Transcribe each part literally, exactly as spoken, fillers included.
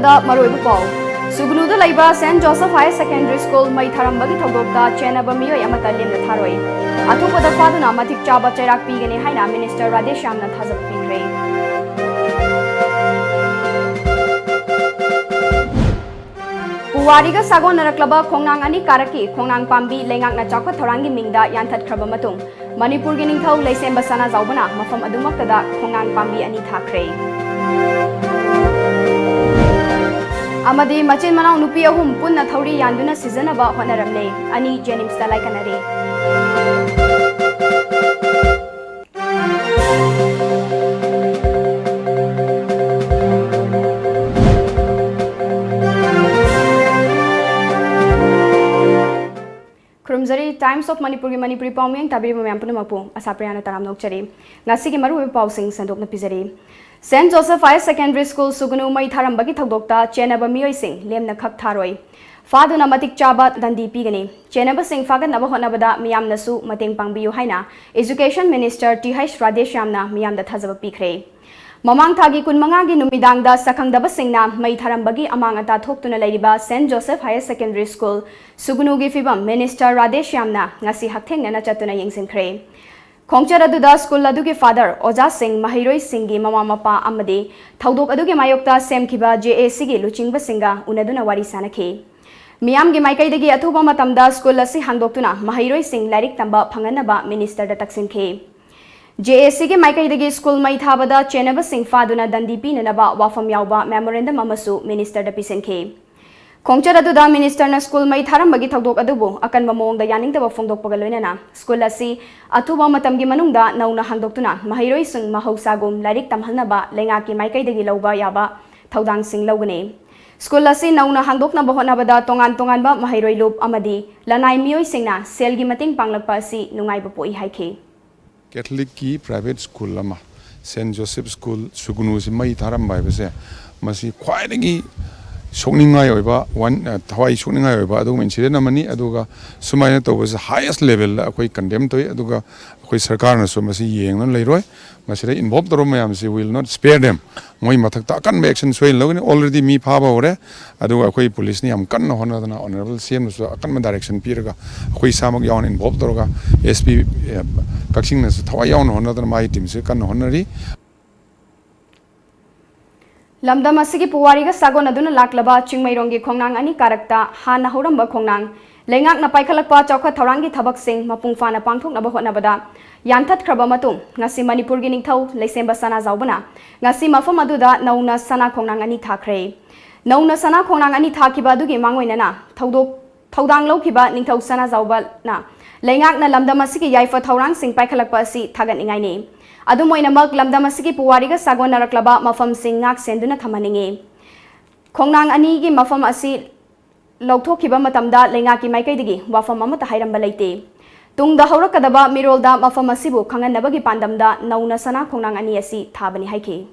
ꯗ ꯃꯔꯨꯑꯣꯏꯕ ꯄꯥꯎ꯫ ꯁꯨꯒꯅꯨꯗ ꯂꯩꯕ Saint Joseph Higher Secondary School ꯃꯩ ꯊꯥꯔꯝꯕꯒꯤ ꯊꯧꯗꯣꯛꯇ ꯆꯦꯟꯅꯕ ꯃꯤꯑꯣꯏ ꯑꯃꯠꯇ ꯂꯦꯝꯅ ꯊꯥꯔꯣꯏ꯫ ꯑꯊꯨꯕꯗ ꯐꯥꯗꯨꯅ ꯃꯇꯤꯛ ꯆꯥꯕ ꯆꯩꯔꯥꯛ ꯄꯤꯒꯅꯤ ꯍꯥꯏꯅ Minister ꯔꯥꯙꯦꯁ꯭ꯌꯥꯝꯅ ꯊꯥꯖꯕ ꯄꯤꯈ꯭ꯔꯦ꯫ ꯄꯨꯋꯥꯔꯤꯒ ꯁꯥꯒꯣꯟꯅꯔꯛꯂꯕ ꯈꯣꯡꯅꯥꯡ ꯑꯅꯤ ꯀꯥꯔꯛꯀꯤ ꯈꯣꯡꯅꯥꯡ ꯄꯥꯝꯕꯤ ꯂꯩꯉꯥꯛꯅ ꯆꯥꯎꯈꯠ ꯊꯧꯔꯥꯡꯒꯤ ꯃꯤꯡꯗ ꯌꯥꯟꯊꯠꯈ꯭ꯔꯕ ꯃꯇꯨꯡ, ꯃꯅꯤꯄꯨꯔꯒꯤ ꯅꯤꯡꯊꯧ ꯂꯩꯁꯦꯝꯕ ꯁꯅꯥꯖꯥꯎꯕꯅ ꯃꯐꯝ ꯑꯗꯨꯃꯛꯇꯗ ꯈꯣꯡꯅꯥꯡ ꯄꯥꯝꯕꯤ ꯑꯅꯤ ꯊꯥꯈ꯭ꯔꯦ꯫ ꯑꯃꯗꯤ ꯃꯆꯤꯟ ꯃꯅꯥꯎ ꯅꯨꯄꯤ ꯑꯍꯨꯝ ꯄꯨꯟꯅ ꯊꯧꯔꯤ ꯌꯥꯟꯗꯨꯅ ꯁꯤꯖꯅꯕ ꯍꯣꯠꯅꯔꯝꯂꯦ꯫ ꯑꯅꯤ JNIMSꯇ ꯂꯥꯏꯀꯠꯅꯔꯦ꯫ ꯈꯨꯔꯨꯝꯖꯔꯤ꯫ Times of ꯃꯅꯤꯄꯨꯔꯒꯤ ꯃꯅꯤꯄꯨꯔꯤ ꯄꯥꯎꯃꯤ ꯇꯥꯕꯤꯔꯤꯕ ꯃꯌꯥꯝ ꯄꯨꯝꯅꯃꯛꯄꯨ ꯑꯁꯥ ꯄ꯭ꯔꯤꯌꯥꯅ ꯇꯔꯥꯝꯅ ꯑꯣꯛꯆꯔꯤ꯫ ꯉꯁꯤꯒꯤ ꯃꯔꯨꯑꯣꯏꯕ ꯄꯥꯎꯁꯤꯡ ꯁꯟꯗꯣꯛꯅ ꯄꯤꯖꯔꯤ꯫ Saint Joseph Higher Secondary School ꯁꯨꯒꯅꯨ ꯃꯩ ꯊꯥꯔꯝꯕꯒꯤ ꯊꯧꯗꯣꯛꯇ ꯆꯦꯟꯅꯕ ꯃꯤꯑꯣꯏꯁꯤꯡ ꯂꯦꯝꯅ ꯈꯛ ꯊꯥꯔꯣꯏ꯫ ꯐꯥꯗꯨꯅ ꯃꯇꯤꯛ ꯆꯥꯕ ꯗꯟꯗꯤ ꯄꯤꯒꯅꯤ꯫ ꯆꯦꯟꯅꯕꯁꯤꯡ ꯐꯥꯒꯠꯅꯕ ꯍꯣꯠꯅꯕꯗ ꯃꯤꯌꯥꯝꯅꯁꯨ ꯃꯇꯦꯡ ꯄꯥꯡꯕꯤꯌꯨ ꯍꯥꯏꯅ Education Minister ꯇꯤ ꯍꯩꯆ ꯔꯥꯙꯦꯁ꯭ꯌꯥꯝꯅ ꯃꯤꯌꯥꯝꯗ ꯊꯥꯖꯕ ꯄꯤꯈ꯭ꯔꯦ꯫ ꯃꯃꯥꯡ ꯊꯥꯒꯤ ꯀꯨꯟꯃꯉꯥꯒꯤ ꯅꯨꯃꯤꯗꯥꯡꯗ ꯁꯛꯈꯪꯗꯕꯁꯤꯡꯅ ꯃꯩ ꯊꯥꯔꯝꯕꯒꯤ ꯑꯃꯥꯡ ꯑꯇꯥ ꯊꯣꯛꯇꯨꯅ ꯂꯩꯔꯤꯕ Saint Joseph Higher Secondary School ꯁꯨꯒꯅꯨꯒꯤ ꯐꯤꯕꯝ Minister ꯔꯥꯙꯦꯁ꯭ꯌꯥꯝꯅ ꯉꯁꯤ ꯍꯛꯊꯦꯡꯅꯅ ꯆꯠꯇꯨꯅ ꯌꯦꯡꯁꯤꯟꯈ꯭ꯔꯦ꯫ ꯈꯣꯡꯆꯠ ꯑꯗꯨꯗ ꯁ꯭ꯀꯨꯜ ꯑꯗꯨꯒꯤ ꯐꯥꯗꯔ, ꯑꯣꯖꯥꯁꯤꯡ, ꯃꯍꯩꯔꯣꯏꯁꯤꯡꯒꯤ ꯃꯃꯥ ꯃꯄꯥ ꯑꯃꯗꯤ ꯊꯧꯗꯣꯛ ꯑꯗꯨꯒꯤ ꯃꯥꯌꯣꯛꯇ ꯁꯦꯝꯈꯤꯕ ꯖꯦ ꯑꯦ ꯁꯤꯒꯤ ꯂꯨꯆꯤꯡꯕꯁꯤꯡꯒ ꯎꯅꯗꯨꯅ ꯋꯥꯔꯤ ꯁꯥꯅꯈꯤ꯫ ꯃꯤꯌꯥꯝꯒꯤ ꯃꯥꯏꯀꯩꯗꯒꯤ ꯑꯊꯨꯕ ꯃꯇꯝꯗ ꯁ꯭ꯀꯨꯜ ꯑꯁꯤ ꯍꯥꯡꯗꯣꯛꯇꯨꯅ ꯃꯍꯩꯔꯣꯏꯁꯤꯡ ꯂꯥꯏꯔꯤꯛ ꯇꯝꯕ ꯐꯪꯍꯟꯅꯕ ꯃꯤꯅꯤꯁꯇꯔꯗ ꯇꯛꯁꯤꯟꯈꯤ꯫ ꯖꯦ ꯑꯦ ꯁꯤꯒꯤ ꯃꯥꯏꯀꯩꯗꯒꯤ ꯁ꯭ꯀꯨꯜ ꯃꯩ ꯊꯥꯕꯗ ꯆꯦꯟꯅꯕꯁꯤꯡ ꯐꯥꯗꯨꯅ ꯗꯟꯗꯤ ꯄꯤꯅꯅꯕ ꯋꯥꯐꯝ ꯌꯥꯎꯕ ꯃꯦꯃꯣꯔꯦꯟꯗꯝ ꯑꯃꯁꯨ ꯃꯤꯅꯤꯁꯇꯔꯗ ꯄꯤꯁꯤꯟꯈꯤ꯫ ꯈꯣꯡꯆꯠ ꯑꯗꯨꯗ ꯃꯤꯅꯤꯁꯇꯔꯅ ꯁ꯭ꯀꯨꯜ ꯃꯩ ꯊꯥꯔꯝꯕꯒꯤ ꯊꯧꯗꯣꯛ ꯑꯗꯨꯕꯨ ꯑꯀꯟꯕ ꯃꯑꯣꯡꯗ ꯌꯥꯅꯤꯡꯗꯕ ꯐꯣꯡꯗꯣꯛꯄꯒ ꯂꯣꯏꯅꯅ ꯁ꯭ꯀꯨꯜ ꯑꯁꯤ ꯑꯊꯨꯕ ꯃꯇꯝꯒꯤ ꯃꯅꯨꯡꯗ ꯅꯧꯅ ꯍꯥꯡꯗꯣꯛꯇꯨꯅ ꯃꯍꯩꯔꯣꯏꯁꯤꯡ ꯃꯍꯧꯁꯥꯒꯨꯝ ꯂꯥꯏꯔꯤꯛ ꯇꯝꯍꯟꯅꯕ ꯂꯩꯉꯥꯛꯀꯤ ꯃꯥꯏꯀꯩꯗꯒꯤ ꯂꯧꯕ ꯌꯥꯕ ꯊꯧꯗꯥꯡꯁꯤꯡ ꯂꯧꯒꯅꯤ꯫ ꯁ꯭ꯀꯨꯜ ꯑꯁꯤ ꯅꯧꯅ ꯍꯥꯡꯗꯣꯛꯅꯕ ꯍꯣꯠꯅꯕꯗ ꯇꯣꯉꯥꯟ ꯇꯣꯉꯥꯟꯕ ꯃꯍꯩꯔꯣꯏ ꯂꯨꯞ ꯑꯃꯗꯤ ꯂꯅꯥꯏ ꯃꯤꯑꯣꯏꯁꯤꯡꯅ ꯁꯦꯜꯒꯤ ꯃꯇꯦꯡ ꯄꯥꯡꯂꯛꯄ ꯑꯁꯤ ꯅꯨꯡꯉꯥꯏꯕ ꯄꯣꯛꯏ ꯍꯥꯏꯈꯤ꯫ ꯀꯦꯊꯂꯤꯛꯀꯤ ꯄ꯭ꯔꯥꯏꯚꯦꯠ ꯁ꯭ꯀꯨꯜ ꯑꯃ, ꯁꯦꯟꯠ ꯖꯣꯁꯦꯐ ꯁ꯭ꯀꯨꯜ ꯁꯨꯒꯅꯨꯁꯤ ꯃꯩ ꯊꯥꯔꯝꯕ ꯍꯥꯏꯕꯁꯦ, ꯃꯁꯤ ꯈ꯭ꯋꯥꯏꯗꯒꯤ ꯁꯣꯛꯅꯤꯡꯉꯥꯏ ꯑꯣꯏꯕ, ꯋꯥꯟ-, ꯑ, ꯊꯋꯥꯏ ꯁꯣꯛꯅꯤꯡꯉꯥꯏ ꯑꯣꯏꯕ ꯑꯗꯨꯒꯨꯝꯕ incident ꯑꯃꯅꯤ꯫ ꯑꯗꯨꯒ ꯁꯨꯃꯥꯏꯅ ꯇꯧꯕꯁꯦ highest level ꯗ ꯑꯩꯈꯣꯏ condemn ꯇꯧꯏ꯫ ꯑꯗꯨꯒ ꯑꯩꯈꯣꯏ ꯁꯔꯀꯥꯔꯅꯁꯨ ꯃꯁꯤ ꯌꯦꯡꯗꯨꯅ ꯂꯩꯔꯣꯏ꯫ ꯃꯁꯤꯗ involve ꯇꯧꯔꯕ ꯃꯌꯥꯝꯁꯤ will not spare them꯫ ꯃꯣꯏ ꯃꯊꯛꯇ ꯑꯀꯟꯕ action ꯁꯣꯏꯗꯅ ꯂꯧꯒꯅꯤ꯫ Already ꯃꯤ ꯐꯥꯕ ꯍꯧꯔꯦ꯫ ꯑꯗꯨꯒ ꯑꯩꯈꯣꯏ ꯄꯨꯂꯤꯁꯅ ꯌꯥꯝ ꯀꯟꯅ ꯍꯣꯠꯅꯗꯅ Honourable C M ꯅꯁꯨ ꯑꯀꯟꯕ direction ꯄꯤꯔꯒ ꯑꯩꯈꯣꯏ ꯏꯁꯥꯃꯛ ꯌꯥꯎꯅ involve ꯇꯧꯔꯒ S P, ꯑ, ꯀꯛꯆꯤꯡꯅꯁꯨ ꯊꯋꯥꯏ ꯌꯥꯎꯅ ꯍꯣꯠꯅꯗꯅ ꯃꯥꯒꯤ team ꯁꯤ ꯀꯟꯅ ꯍꯣꯠꯅꯔꯤ꯫ ꯂꯝꯗꯝ ꯑꯁꯤꯒꯤ ꯄꯨꯋꯥꯔꯤꯒ ꯁꯥꯒꯣꯟꯅꯗꯨꯅ ꯂꯥꯛꯂꯕ ꯆꯤꯡꯃꯩꯔꯣꯡꯒꯤ ꯈꯣꯡꯅꯥꯡ ꯑꯅꯤ ꯀꯥꯔꯛꯇ ꯍꯥꯟꯅ ꯍꯧꯔꯝꯕ ꯈꯣꯡꯅꯥꯡ ꯂꯩꯉꯥꯛꯅ ꯄꯥꯏꯈꯠꯂꯛꯄ ꯆꯥꯎꯈꯠ ꯊꯧꯔꯥꯡꯒꯤ ꯊꯕꯛꯁꯤꯡ ꯃꯄꯨꯡ ꯐꯥꯅ ꯄꯥꯡꯊꯣꯛꯅꯕ ꯍꯣꯠꯅꯕꯗ ꯌꯥꯟꯊꯠꯈ꯭ꯔꯕ ꯃꯇꯨꯡ, ꯉꯁꯤ ꯃꯅꯤꯄꯨꯔꯒꯤ ꯅꯤꯡꯊꯧ ꯂꯩꯁꯦꯝꯕ ꯁꯅꯥꯖꯥꯎꯕꯅ ꯉꯁꯤ ꯃꯐꯝ ꯑꯗꯨꯗ ꯅꯧꯅ ꯁꯅꯥ ꯈꯣꯡꯅꯥꯡ ꯑꯅꯤ ꯊꯥꯈ꯭ꯔꯦ꯫ ꯅꯧꯅ ꯁꯅꯥ ꯈꯣꯡꯅꯥꯡ ꯑꯅꯤ ꯊꯥꯈꯤꯕ ꯑꯗꯨꯒꯤ ꯃꯥꯡꯑꯣꯏꯅꯅ ꯊꯧꯗꯣꯛ ꯊꯧꯗꯥꯡ ꯂꯧꯈꯤꯕ ꯅꯤꯡꯊꯧ ꯁꯅꯥꯖꯥꯎꯕꯅ ꯂꯩꯉꯥꯛꯅ ꯂꯝꯗꯝ ꯑꯁꯤꯒꯤ ꯌꯥꯏꯐ ꯊꯧꯔꯥꯡꯁꯤꯡ ꯄꯥꯏꯈꯠꯂꯛꯄ ꯑꯁꯤ ꯊꯥꯒꯠꯅꯤꯡꯉꯥꯏꯅꯤ꯫ ꯑꯗꯨꯝ ꯑꯣꯏꯅꯃꯛ, ꯂꯝꯗꯝ ꯑꯁꯤꯒꯤ ꯄꯨꯋꯥꯔꯤꯒ ꯁꯥꯒꯣꯟꯅꯔꯛꯂꯕ ꯃꯐꯝꯁꯤꯡ ꯉꯥꯛ ꯁꯦꯟꯗꯨꯅ ꯊꯝꯍꯟꯅꯤꯡꯏ꯫ ꯈꯣꯡꯅꯥꯡ ꯑꯅꯤꯒꯤ ꯃꯐꯝ ꯑꯁꯤ ꯂꯧꯊꯣꯛꯈꯤꯕ ꯃꯇꯝꯗ ꯂꯩꯉꯥꯛꯀꯤ ꯃꯥꯏꯀꯩꯗꯒꯤ ꯋꯥꯐꯝ ꯑꯃꯠꯇ ꯍꯥꯏꯔꯝꯕ ꯂꯩꯇꯦ꯫ ꯇꯨꯡꯗ ꯍꯧꯔꯛꯀꯗꯕ ꯃꯤꯔꯣꯜꯗ ꯃꯐꯝ ꯑꯁꯤꯕꯨ ꯈꯪꯍꯟꯅꯕꯒꯤ ꯄꯥꯟꯗꯝꯗ ꯅꯧꯅ ꯁꯅꯥ ꯈꯣꯡꯅꯥꯡ ꯑꯅꯤ ꯑꯁꯤ ꯊꯥꯕꯅꯤ ꯍꯥꯏꯈꯤ꯫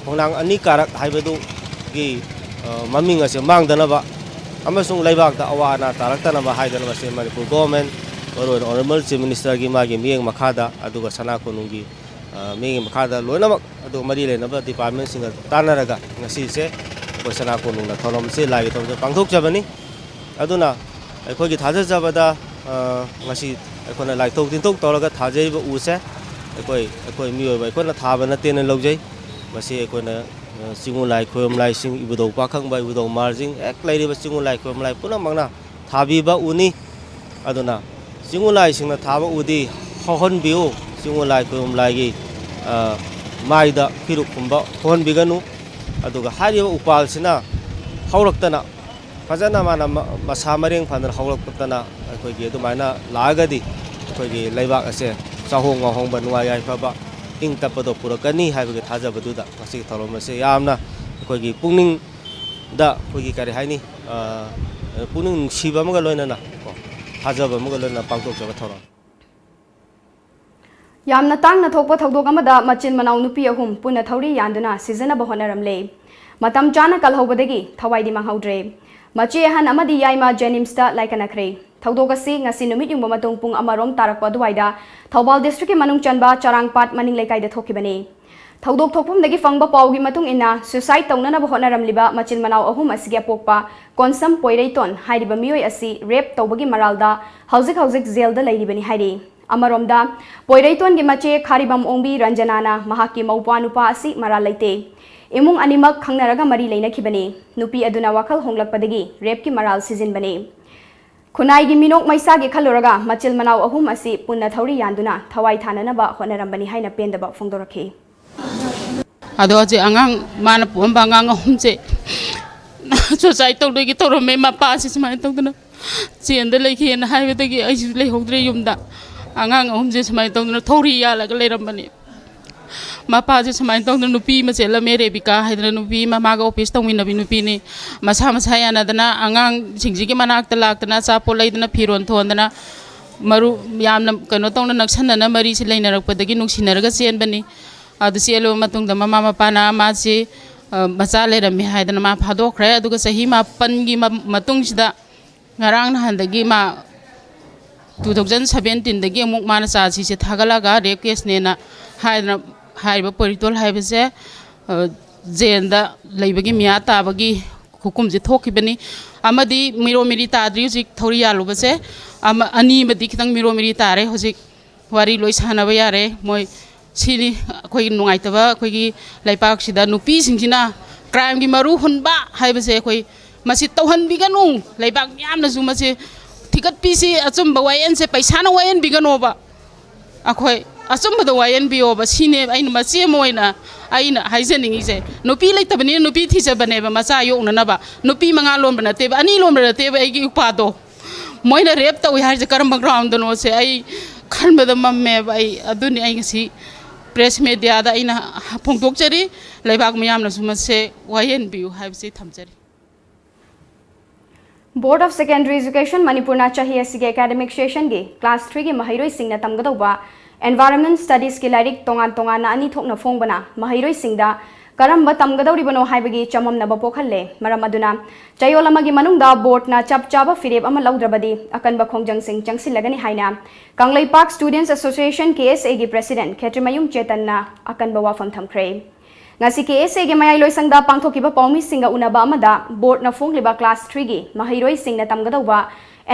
ꯈꯣꯡꯅꯥꯡ ꯑꯅꯤ ꯀꯥꯔꯛ ꯍꯥꯏꯕꯗꯨꯒꯤ, ꯑ, ꯃꯃꯤꯡ ꯑꯁꯦ ꯃꯥꯡꯗꯅꯕ ꯑꯃꯁꯨꯡ ꯂꯩꯕꯥꯛꯇ ꯑꯋꯥ ꯑꯅꯥ ꯇꯥꯔꯛꯇꯅꯕ ꯍꯥꯏꯗꯅ ꯃꯁꯤ ꯃꯅꯤꯄꯨꯔ ꯒꯣꯚꯔꯟꯃꯦꯟꯠ, ꯃꯔꯨꯑꯣꯏꯅ ꯑꯣꯅꯔꯦꯕꯜ ꯆꯤꯐ ꯃꯤꯅꯤꯁꯇꯔꯒꯤ ꯃꯥꯒꯤ ꯃꯤꯠꯌꯦꯡ ꯃꯈꯥꯗ, ꯑꯗꯨꯒ ꯁꯅꯥ ꯀꯣꯅꯨꯡꯒꯤ, ꯑ, ꯃꯤꯠꯌꯦꯡ ꯃꯈꯥꯗ ꯂꯣꯏꯅꯃꯛ, ꯑꯗꯨꯒ ꯃꯔꯤ ꯂꯩꯅꯕ ꯗꯤꯄꯥꯔꯠꯃꯦꯟꯠꯁꯤꯡꯒ ꯇꯥꯟꯅꯔꯒ ꯉꯁꯤꯁꯦ ꯑꯩꯈꯣꯏ ꯁꯅꯥ ꯀꯣꯅꯨꯡꯅ ꯊꯧꯔꯝꯁꯦ, ꯂꯥꯏꯒꯤ ꯊꯧꯔꯝꯁꯦ ꯄꯥꯡꯊꯣꯛꯆꯕꯅꯤ꯫ ꯑꯗꯨꯅ ꯑꯩꯈꯣꯏꯒꯤ ꯊꯥꯖꯖꯕꯗ, ꯑ, ꯉꯁꯤ ꯑꯩꯈꯣꯏꯅ ꯂꯥꯏꯊꯣꯛ ꯇꯤꯟꯊꯣꯛ ꯇꯧꯔꯒ ꯊꯥꯖꯔꯤꯕ ꯎꯁꯦ ꯑꯩꯈꯣꯏ, ꯑꯩꯈꯣꯏ ꯃꯤꯑꯣꯏꯕ ꯑꯩꯈꯣꯏꯅ ꯊꯥꯕ ꯅꯠꯇꯦꯅ ꯂꯧꯖꯩ꯫ ꯃꯁꯤ ꯑꯩꯈꯣꯏꯅ, ꯑ, ꯆꯤꯡꯉꯨ ꯂꯥꯏ ꯈꯣꯏꯔꯝ ꯂꯥꯏꯁꯤꯡ, ꯏꯕꯨꯙꯧ ꯄꯥꯈꯪꯕ, ꯏꯕꯨꯙꯧ ꯃꯥꯔꯖꯤꯡ, ꯍꯦꯛ ꯂꯩꯔꯤꯕ ꯆꯤꯡꯉꯨ ꯂꯥꯏ ꯈꯣꯏꯔꯝ ꯂꯥꯏ ꯄꯨꯝꯅꯃꯛꯅ ꯊꯥꯕꯤꯕ ꯎꯅꯤ꯫ ꯑꯗꯨꯅ ꯆꯤꯡꯉꯨ ꯂꯥꯏꯁꯤꯡꯅ ꯊꯥꯕ ꯎꯗꯤ ꯍꯧꯍꯟꯕꯤꯌꯨ꯫ ꯆꯤꯡꯉꯨ ꯂꯥꯏ ꯈꯣꯏꯔꯝ ꯂꯥꯏꯒꯤ, ꯑ, ꯃꯥꯏꯗ ꯐꯤꯔꯨꯛ ꯀꯨꯝꯕ ꯍꯧꯍꯟꯕꯤꯒꯅꯨ꯫ ꯑꯗꯨꯒ ꯍꯥꯏꯔꯤꯕ ꯎꯄꯥꯜꯁꯤꯅ ꯍꯧꯔꯛꯇꯅ ꯐꯖꯅ ꯃꯥꯅ ꯃ-, ꯃꯁꯥ ꯃꯔꯦꯡ ꯐꯅ ꯍꯧꯔꯛꯇꯅ ꯑꯩꯈꯣꯏꯒꯤ ꯑꯗꯨꯃꯥꯏꯅ ꯂꯥꯛꯑꯒꯗꯤ ꯑꯩꯈꯣꯏꯒꯤ ꯂꯩꯕꯥꯛ ꯑꯁꯦ ꯆꯥꯍꯣꯡ ꯉꯥꯍꯣꯡꯕ, ꯅꯨꯡꯉꯥꯏ ꯌꯥꯏꯐꯕ, ꯏꯪ ꯇꯞꯄꯗꯣ ꯄꯨꯔꯛꯀꯅꯤ ꯍꯥꯏꯕꯒꯤ ꯊꯥꯖꯕꯗꯨꯗ ꯉꯁꯤꯒꯤ ꯊꯧꯔꯝ ꯑꯁꯦ ꯌꯥꯝꯅ ꯑꯩꯈꯣꯏꯒꯤ ꯄꯨꯛꯅꯤꯡꯗ ꯑꯩꯈꯣꯏꯒꯤ ꯀꯔꯤ ꯍꯥꯏꯅꯤ, ꯑ, ꯄꯨꯛꯅꯤꯡ ꯅꯨꯡꯁꯤꯕ ꯑꯃꯒ ꯂꯣꯏꯅꯅ ꯀꯣ, ꯊꯥꯖꯕ ꯑꯃꯒ ꯂꯣꯏꯅꯅ ꯄꯥꯡꯊꯣꯛꯆꯕ ꯊꯧꯔꯝ꯫ ꯌꯥꯝꯅ ꯇꯥꯡꯅ ꯊꯣꯛꯄ ꯊꯧꯗꯣꯛ ꯑꯃꯗ ꯃꯆꯤꯟ ꯃꯅꯥꯎ ꯅꯨꯄꯤ ꯑꯍꯨꯝ ꯄꯨꯟꯅ ꯊꯧꯔꯤ ꯌꯥꯟꯗꯨꯅ ꯁꯤꯖꯤꯟꯅꯕ ꯍꯣꯠꯅꯔꯝꯂꯦ꯫ ꯃꯇꯝ ꯆꯥꯅ ꯀꯜꯍꯧꯕꯗꯒꯤ ꯊꯋꯥꯏꯗꯤ ꯃꯥꯡꯍꯧꯗ꯭ꯔꯦ꯫ ꯃꯆꯦ ꯑꯍꯟ ꯑꯃꯗꯤ ꯌꯥꯏꯃ JNIMSꯇ ꯂꯥꯏꯀꯠꯅꯈ꯭ꯔꯦ꯫ ꯊꯧꯗꯣꯛ ꯑꯁꯤ ꯉꯁꯤ ꯅꯨꯃꯤꯠ ꯌꯨꯡꯕ ꯃꯇꯨꯡ ꯄꯨꯡ ꯑꯃꯔꯣꯝ ꯇꯥꯔꯛꯄ ꯑꯗꯨꯋꯥꯏꯗ ꯊꯧꯕꯥꯜ districtꯀꯤ ꯃꯅꯨꯡ ꯆꯟꯕ ꯆꯔꯥꯡꯄꯥꯠ ꯃꯅꯤꯡ ꯂꯩꯀꯥꯏꯗ ꯊꯣꯛꯈꯤꯕꯅꯤ꯫ ꯊꯧꯗꯣꯛ ꯊꯣꯛꯐꯝꯗꯒꯤ ꯐꯪꯕ ꯄꯥꯎꯒꯤ ꯃꯇꯨꯡ ꯏꯟꯅ, suicide ꯇꯧꯅꯅꯕ ꯍꯣꯠꯅꯔꯝꯂꯤꯕ ꯃꯆꯤꯟ ꯃꯅꯥꯎ ꯑꯍꯨꯝ ꯑꯁꯤꯒꯤ ꯑꯄꯣꯛꯄ ꯀꯣꯟꯁꯝ ꯄꯣꯏꯔꯩꯇꯣꯟ ꯍꯥꯏꯔꯤꯕ ꯃꯤꯑꯣꯏ ꯑꯁꯤ rape ꯇꯧꯕꯒꯤ ꯃꯔꯥꯜꯗ ꯍꯧꯖꯤꯛ ꯍꯧꯖꯤꯛ jailꯗ ꯂꯩꯔꯤꯕꯅꯤ ꯍꯥꯏꯔꯤ꯫ ꯑꯃꯔꯣꯝꯗ, ꯄꯣꯏꯔꯩꯇꯣꯟꯒꯤ ꯃꯆꯦ ꯈꯥꯔꯤꯕꯝ ꯑꯣꯡꯕꯤ ꯔꯟꯖꯅꯥꯅ ꯃꯍꯥꯛꯀꯤ ꯃꯧꯄ꯭ꯋꯥ ꯅꯨꯄꯥ ꯑꯁꯤ ꯃꯔꯥꯜ ꯂꯩꯇꯦ, ꯏꯃꯨꯡ ꯑꯅꯤꯃꯛ ꯈꯪꯅꯔꯒ ꯃꯔꯤ ꯂꯩꯅꯈꯤꯕꯅꯤ, ꯅꯨꯄꯤ ꯑꯗꯨꯅ ꯋꯥꯈꯜ ꯍꯣꯡꯂꯛꯄꯗꯒꯤ rapeꯀꯤ ꯃꯔꯥꯜ ꯁꯤꯖꯤꯟꯕꯅꯤ꯫ ꯈꯨꯟꯅꯥꯏꯒꯤ ꯃꯤꯅꯣꯛ ꯃꯩꯁꯥꯒꯤ ꯈꯜꯂꯨꯔꯒ ꯃꯆꯤꯜ ꯃꯅꯥꯎ ꯑꯍꯨꯝ ꯑꯁꯤ ꯄꯨꯟꯅ ꯊꯧꯔꯤ ꯌꯥꯟꯗꯨꯅ ꯊꯋꯥꯏ ꯊꯥꯅꯅꯕ ꯍꯣꯠꯅꯔꯝꯕꯅꯤ ꯍꯥꯏꯅ ꯄꯦꯟꯗꯕ ꯐꯣꯡꯗꯣꯔꯛꯈꯤ꯫ ꯑꯗꯣ ꯍꯧꯖꯤꯛ ꯑꯉꯥꯡ, ꯃꯥꯅ ꯄꯣꯛꯑꯝꯕ ꯑꯉꯥꯡ ꯑꯍꯨꯝꯁꯦ suicide ꯇꯧꯗꯣꯏꯒꯤ ꯇꯧꯔꯝꯃꯦ꯫ ꯃꯄꯥꯁꯤ ꯁꯨꯃꯥꯏꯅ ꯇꯧꯗꯅ jailꯗ ꯂꯩꯈꯤꯅ ꯍꯥꯏꯕꯗꯒꯤ ꯑꯩꯁꯨ ꯂꯩꯍꯧꯗ꯭ꯔꯦ ꯌꯨꯝꯗ꯫ ꯑꯉꯥꯡ ꯑꯍꯨꯝꯁꯦ ꯁꯨꯃꯥꯏꯅ ꯇꯧꯗꯅ ꯊꯧꯔꯤ ꯌꯥꯜꯂꯒ ꯂꯩꯔꯝꯕꯅꯦ꯫ ꯃꯄꯥꯁꯦ ꯁꯨꯃꯥꯏꯅ ꯇꯧꯗꯅ ꯅꯨꯄꯤ ꯑꯃ ꯆꯦꯜꯂꯝꯃꯦ, ꯔꯦꯕꯤꯀꯥ ꯍꯥꯏꯗꯅ ꯅꯨꯄꯤ ꯑꯃ, ꯃꯥꯒ office ꯇꯧꯃꯤꯟꯅꯕꯤ ꯅꯨꯄꯤꯅꯤ꯫ ꯃꯁꯥ ꯃꯁꯥ ꯌꯥꯅꯗꯅ ꯑꯉꯥꯡꯁꯤꯡꯁꯤꯒꯤ ꯃꯅꯥꯛꯇ ꯂꯥꯛꯇꯅ ꯑꯆꯥꯄꯣꯠ ꯂꯩꯗꯅ, ꯐꯤꯔꯣꯜ ꯊꯣꯟꯗꯅ, ꯃꯔꯨ ꯌꯥꯝꯅ ꯀꯩꯅꯣ ꯇꯧꯅ ꯅꯛꯁꯟꯅꯅ ꯃꯔꯤꯁꯦ ꯂꯩꯅꯔꯛꯄꯗꯒꯤ ꯅꯨꯡꯁꯤꯅꯔꯒ ꯆꯦꯟꯕꯅꯤ꯫ ꯑꯗꯨ ꯆꯦꯜꯂꯕ ꯃꯇꯨꯡꯗ ꯃꯃꯥ ꯃꯄꯥꯅ ꯃꯥꯁꯤ, ꯑ, ꯃꯆꯥ ꯂꯩꯔꯝꯃꯤ ꯍꯥꯏꯗꯅ ꯃꯥ ꯐꯥꯗꯣꯛꯈ꯭ꯔꯦ꯫ ꯑꯗꯨꯒ ꯆꯍꯤ ꯃꯥꯄꯟꯒꯤ ꯃ-, ꯃꯇꯨꯡꯁꯤꯗ ꯉꯔꯥꯡ ꯅꯍꯥꯟꯗꯒꯤ ꯃꯥ two thousand seventeenꯗꯒꯤ ꯑꯃꯨꯛ ꯃꯥꯅ ꯆꯥꯁꯤꯁꯦ ꯊꯥꯒꯠꯂꯒ rape caseꯅꯦꯅ ꯍꯥꯏꯗꯅ ꯍꯥꯏꯔꯤꯕ ꯄꯣꯏꯔꯩꯇꯣꯟ ꯍꯥꯏꯕꯁꯦ, ꯑ, jailꯗ ꯂꯩꯕꯒꯤ ꯃꯤꯌꯥ ꯇꯥꯕꯒꯤ ꯈꯨꯀꯨꯝꯁꯦ ꯊꯣꯛꯈꯤꯕꯅꯤ꯫ ꯑꯃꯗꯤ ꯃꯤꯔꯣ ꯃꯤꯔꯤ ꯇꯥꯗ꯭ꯔꯤ ꯍꯧꯖꯤꯛ ꯊꯧꯔꯤ ꯌꯥꯜꯂꯨꯕꯁꯦ꯫ ꯑꯃ, ꯑꯅꯤ ꯑꯃꯗꯤ ꯈꯤꯇꯪ ꯃꯤꯔꯣ ꯃꯤꯔꯤ ꯇꯥꯔꯦ ꯍꯧꯖꯤꯛ꯫ ꯋꯥꯔꯤ ꯂꯣꯏ ꯁꯥꯟꯅꯕ ꯌꯥꯔꯦ꯫ ꯃꯣꯏ ꯁꯤꯅꯤ ꯑꯩꯈꯣꯏꯒꯤ ꯅꯨꯡꯉꯥꯏꯇꯕ, ꯑꯩꯈꯣꯏꯒꯤ ꯂꯩꯄꯥꯛꯁꯤꯗ ꯅꯨꯄꯤꯁꯤꯡꯁꯤꯅ crimeꯒꯤ ꯃꯔꯨ ꯍꯨꯟꯕ ꯍꯥꯏꯕꯁꯦ ꯑꯩꯈꯣꯏ ꯃꯁꯤ ꯇꯧꯍꯟꯕꯤꯒꯅꯨ꯫ ꯂꯩꯕꯥꯛ ꯃꯤꯌꯥꯝꯅꯁꯨ ꯃꯁꯤ ꯊꯤꯒꯠꯄꯤꯁꯤ, ꯑꯆꯨꯝꯕ ꯋꯥꯌꯦꯜꯁꯦ ꯄꯩꯁꯥꯅ ꯋꯥꯌꯦꯟꯕꯤꯒꯅꯣꯕ꯫ ꯑꯩꯈꯣꯏ ꯑꯆꯨꯝꯕꯗ ꯋꯥꯌꯦꯟꯕꯤꯌꯣꯕ꯫ ꯁꯤꯅꯦ ꯑꯩꯅ ꯃꯆꯦ ꯑꯃ ꯑꯣꯏꯅ ꯑꯩꯅ ꯍꯥꯏꯖꯅꯤꯡꯉꯤꯁꯦ꯫ ꯅꯨꯄꯤ ꯂꯩꯇꯕꯅꯤꯅ ꯅꯨꯄꯤ ꯊꯤꯖꯕꯅꯦꯕ ꯃꯆꯥ ꯌꯣꯛꯅꯅꯕ꯫ ꯅꯨꯄꯤ ꯃꯉꯥ ꯂꯣꯟꯕ ꯅꯠꯇꯦꯕ, ꯑꯅꯤ ꯂꯣꯟꯕ ꯅꯠꯇꯦꯕ ꯑꯩꯒꯤ ꯏꯄꯥꯗꯣ꯫ ꯃꯣꯏꯅ rape ꯇꯧꯏ ꯍꯥꯏꯔꯤꯁꯦ ꯀꯔꯝꯕ groundꯗꯅꯣꯁꯦ ꯑꯩ ꯈꯟꯕꯗ ꯃꯝꯃꯦꯕ꯫ ꯑꯩ ꯑꯗꯨꯅꯤ ꯑꯩ ꯉꯁꯤ press mediaꯗ ꯑꯩꯅ ꯐꯣꯡꯗꯣꯛꯆꯔꯤ꯫ ꯂꯩꯕꯥꯛ ꯃꯤꯌꯥꯝꯅꯁꯨ ꯃꯁꯦ ꯋꯥꯌꯦꯟꯕꯤꯌꯨ ꯍꯥꯏꯕꯁꯤ ꯊꯝꯖꯔꯤ꯫ Board of Secondary Education ꯃꯅꯤꯄꯨꯔꯅ ꯆꯍꯤ ꯑꯁꯤꯒꯤ academic sessionꯒꯤ class threeꯒꯤ ꯃꯍꯩꯔꯣꯏꯁꯤꯡꯅ ꯇꯝꯒꯗꯧꯕ Environment Studiesꯀꯤ ꯂꯥꯏꯔꯤꯛ ꯇꯣꯉꯥꯟ ꯇꯣꯉꯥꯟꯅ ꯑꯅꯤ ꯊꯣꯛꯅ ꯐꯣꯡꯕꯅ ꯃꯍꯩꯔꯣꯏꯁꯤꯡꯗ ꯀꯔꯝꯕ ꯇꯝꯒꯗꯧꯔꯤꯕꯅꯣ ꯍꯥꯏꯕꯒꯤ ꯆꯃꯝꯅꯕ ꯄꯣꯛꯍꯜꯂꯦ꯫ ꯃꯔꯝ ꯑꯗꯨꯅ ꯆꯌꯣꯜ ꯑꯃꯒꯤ ꯃꯅꯨꯡꯗ ꯕꯣꯔꯗꯅ ꯆꯞ ꯆꯥꯕ ꯐꯤꯔꯦꯞ ꯑꯃ ꯂꯧꯗ꯭ꯔꯕꯗꯤ ꯑꯀꯟꯕ ꯈꯣꯡꯖꯪꯁꯤꯡ ꯆꯪꯁꯤꯜꯂꯒꯅꯤ ꯍꯥꯏꯅ Kangleipak Students Association, K S A ꯒꯤ President ꯈꯦꯇ꯭ꯔꯤꯃꯌꯨꯝ ꯆꯦꯇꯟꯅ ꯑꯀꯟꯕ ꯋꯥꯐꯝ ꯊꯝꯈ꯭ꯔꯦ꯫ ꯉꯁꯤ K S A ꯒꯤ ꯃꯌꯥꯏ ꯂꯣꯏꯁꯪꯗ ꯄꯥꯡꯊꯣꯛꯈꯤꯕ ꯄꯥꯎꯃꯤꯁꯤꯡꯒ ꯎꯅꯕ ꯑꯃꯗ ꯕꯣꯔꯗꯅ ꯐꯣꯡꯂꯤꯕ class three ꯒꯤ ꯃꯍꯩꯔꯣꯏꯁꯤꯡꯅ ꯇꯝꯒꯗꯧꯕ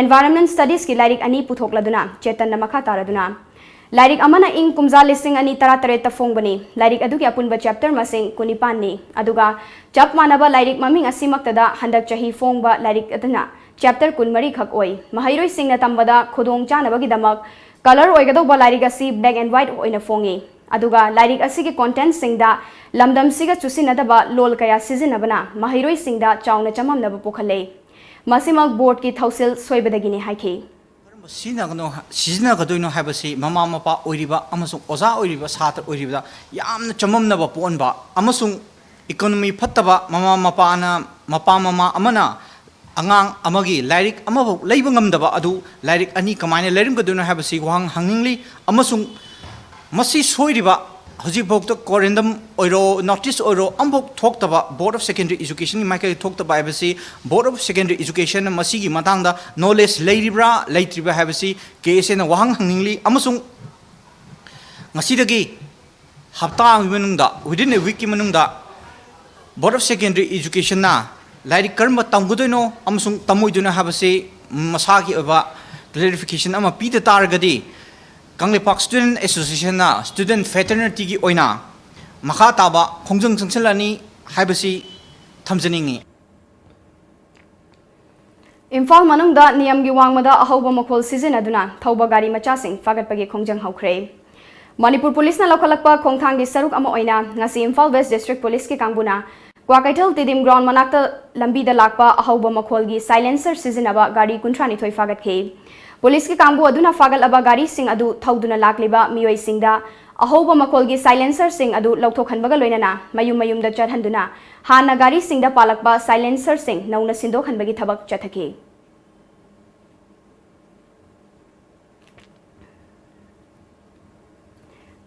Environment Studies ꯀꯤ ꯂꯥꯏꯔꯤꯛ ꯑꯅꯤ ꯄꯨꯊꯣꯛꯂꯗꯨꯅ ꯆꯦꯇꯟꯅ ꯃꯈꯥ ꯇꯥꯔꯗꯨꯅ, ꯂꯥꯏꯔꯤꯛ ꯑꯃꯅ ꯏꯪ ꯀꯨꯝꯖꯥ ꯂꯤꯁꯤꯡ ꯑꯅꯤ ꯇꯔꯥꯇꯔꯦꯠꯇ ꯐꯣꯡꯕꯅꯤ꯫ ꯂꯥꯏꯔꯤꯛ ꯑꯗꯨꯒꯤ ꯑꯄꯨꯟꯕ chapter ꯃꯁꯤꯡ ꯀꯨꯟꯅꯤꯄꯥꯟꯅꯤ꯫ ꯑꯗꯨꯒ ꯆꯞ ꯃꯥꯟꯅꯕ ꯂꯥꯏꯔꯤꯛ ꯃꯃꯤꯡ ꯑꯁꯤꯃꯛꯇꯗ ꯍꯟꯗꯛ ꯆꯍꯤ ꯐꯣꯡꯕ ꯂꯥꯏꯔꯤꯛ ꯑꯗꯨꯅ chapter ꯀꯨꯟꯃꯔꯤ ꯈꯛ ꯑꯣꯏ꯫ ꯃꯍꯩꯔꯣꯏꯁꯤꯡꯅ ꯇꯝꯕꯗ ꯈꯨꯗꯣꯡ ꯆꯥꯅꯕꯒꯤꯗꯃꯛ colour ꯑꯣꯏꯒꯗꯧꯕ ꯂꯥꯏꯔꯤꯛ ꯑꯁꯤ black and white ꯑꯣꯏꯅ ꯐꯣꯡꯉꯤ꯫ ꯑꯗꯨꯒ ꯂꯥꯏꯔꯤꯛ ꯑꯁꯤꯒꯤ content ꯁꯤꯡꯗ ꯂꯝꯗꯝꯁꯤꯒ ꯆꯨꯁꯤꯟꯅꯗꯕ ꯂꯣꯜ ꯀꯌꯥ ꯁꯤꯖꯤꯟꯅꯕꯅ ꯃꯍꯩꯔꯣꯏꯁꯤꯡꯗ ꯆꯥꯎꯅ ꯆꯃꯝꯅꯕ ꯄꯣꯛꯍꯜꯂꯦ꯫ ꯃꯁꯤꯃꯛ ꯕꯣꯔꯗꯀꯤ ꯊꯧꯁꯤꯜ ꯁꯣꯏꯕꯗꯒꯤꯅꯤ ꯍꯥꯏꯈꯤ꯫ ꯀꯔꯝꯕ ꯁꯤꯖꯤꯟꯅꯒꯅꯣ ꯁꯤꯖꯤꯟꯅꯒꯗꯣꯏꯅꯣ ꯍꯥꯏꯕꯁꯤ ꯃꯃꯥ ꯃꯄꯥ ꯑꯣꯏꯔꯤꯕ ꯑꯃꯁꯨꯡ ꯑꯣꯖꯥ ꯑꯣꯏꯔꯤꯕ ꯁꯥꯇ꯭ꯔ ꯑꯣꯏꯔꯤꯕꯗ ꯌꯥꯝꯅ ꯆꯃꯝꯅꯕ ꯄꯣꯛꯍꯟꯕ ꯑꯃꯁꯨꯡ economy ꯐꯠꯇꯕ, ꯃꯃꯥ ꯃꯄꯥꯅ ꯃꯄꯥ ꯃꯃꯥ ꯑꯃꯅ ꯑꯉꯥꯡ ꯑꯃꯒꯤ ꯂꯥꯏꯔꯤꯛ ꯑꯃꯐꯥꯎ ꯂꯩꯕ ꯉꯝꯗꯕ ꯑꯗꯨ ꯂꯥꯏꯔꯤꯛ ꯑꯅꯤ ꯀꯃꯥꯏꯅ ꯂꯩꯔꯝꯒꯗꯣꯏꯅꯣ ꯍꯥꯏꯕꯁꯤ ꯋꯥꯍꯪ ꯍꯪꯅꯤꯡꯂꯤ꯫ ꯑꯃꯁꯨꯡ ꯃꯁꯤ ꯁꯣꯏꯔꯤꯕ, ꯍꯧꯖꯤꯛꯐꯥꯎꯗ correndum ꯑꯣꯏꯔꯣ, notice ꯑꯣꯏꯔꯣ, ꯑꯃꯐꯥꯎ ꯊꯣꯛꯇꯕ, Board of Secondary Education ꯒꯤ ꯃꯥꯏꯀꯩꯗ ꯊꯣꯛꯇꯕ ꯍꯥꯏꯕꯁꯤ Board of Secondary Education ꯅ ꯃꯁꯤꯒꯤ ꯃꯇꯥꯡꯗ knowledge ꯂꯩꯔꯤꯕ꯭ꯔꯥ ꯂꯩꯇ꯭ꯔꯤꯕ꯭ꯔꯥ ꯍꯥꯏꯕꯁꯤ K S A ꯅ ꯋꯥꯍꯪ ꯍꯪꯅꯤꯡꯂꯤ꯫ ꯑꯃꯁꯨꯡ ꯉꯁꯤꯗꯒꯤ ꯍꯞꯇꯥ ꯑꯃꯒꯤ ꯃꯅꯨꯡꯗ, within a week ꯀꯤ ꯃꯅꯨꯡꯗ Board of Secondary Education ꯅ ꯂꯥꯏꯔꯤꯛ ꯀꯔꯝꯕ ꯇꯝꯒꯗꯣꯏꯅꯣ ꯑꯃꯁꯨꯡ ꯇꯝꯃꯣꯏꯗꯣꯏꯅꯣ ꯍꯥꯏꯕꯁꯤ ꯃꯁꯥꯒꯤ ꯑꯣꯏꯕ clarification ꯑꯃ ꯄꯤꯗ ꯇꯥꯔꯒꯗꯤ, ꯀꯪꯂꯩꯄꯥꯛ Student Association ꯅ student fraternity ꯒꯤ ꯑꯣꯏꯅ ꯃꯈꯥ ꯇꯥꯕ ꯈꯣꯡꯖꯪ ꯆꯪꯁꯤꯜꯂꯅꯤ ꯍꯥꯏꯕꯁꯤ ꯊꯝꯖꯅꯤꯡꯏ꯫ ꯏꯝꯐꯥꯜ ꯃꯅꯨꯡꯗ ꯅꯤꯌꯝꯒꯤ ꯋꯥꯡꯃꯗ ꯑꯍꯧꯕ ꯃꯈꯣꯜ ꯁꯤꯖꯤꯟꯅꯗꯨꯅ ꯊꯧꯕ ꯒꯥꯔꯤ ꯃꯆꯥꯁꯤꯡ ꯐꯥꯒꯠꯄꯒꯤ ꯈꯣꯡꯖꯪ ꯍꯧꯈ꯭ꯔꯦ꯫ ꯃꯅꯤꯄꯨꯔ ꯄꯨꯂꯤꯁꯅ ꯂꯧꯈꯠꯂꯛꯄ ꯈꯣꯡꯊꯥꯡꯒꯤ ꯁꯔꯨꯛ ꯑꯃ ꯑꯣꯏꯅ ꯉꯁꯤ ꯏꯝꯐꯥꯜ West District ꯄꯨꯂꯤꯁꯀꯤ ꯀꯥꯡꯕꯨꯅ ꯀ꯭ꯋꯥꯀꯩꯊꯦꯜ ꯇꯤꯗꯤꯝ ground ꯃꯅꯥꯛꯇ ꯂꯝꯕꯤꯗ ꯂꯥꯛꯄ ꯑꯍꯧꯕ ꯃꯈꯣꯜꯒꯤ silencer ꯁꯤꯖꯤꯟꯅꯕ ꯒꯥꯔꯤ ꯀꯨꯟꯊ꯭ꯔꯥꯅꯤꯊꯣꯏ ꯐꯥꯒꯠꯈꯤ꯫ ꯄꯨꯂꯤꯁꯀꯤ ꯀꯥꯡꯕꯨ ꯑꯗꯨꯅ ꯐꯥꯒꯠꯂꯕ ꯒꯥꯔꯤꯁꯤꯡ ꯑꯗꯨ ꯊꯧꯗꯨꯅ ꯂꯥꯛꯂꯤꯕ ꯃꯤꯑꯣꯏꯁꯤꯡꯗ ꯑꯍꯧꯕ ꯃꯈꯣꯜꯒꯤ silencer ꯁꯤꯡ ꯑꯗꯨ ꯂꯧꯊꯣꯛꯍꯟꯕꯒ ꯂꯣꯏꯅꯅ ꯃꯌꯨꯝ ꯃꯌꯨꯝꯗ ꯆꯠꯍꯟꯗꯨꯅ ꯍꯥꯟꯅ ꯒꯥꯔꯤꯁꯤꯡꯗ ꯄꯥꯜꯂꯛꯄ silencer ꯁꯤꯡ ꯅꯧꯅ ꯁꯤꯟꯗꯣꯛꯍꯟꯕꯒꯤ ꯊꯕꯛ ꯆꯠꯊꯈꯤ꯫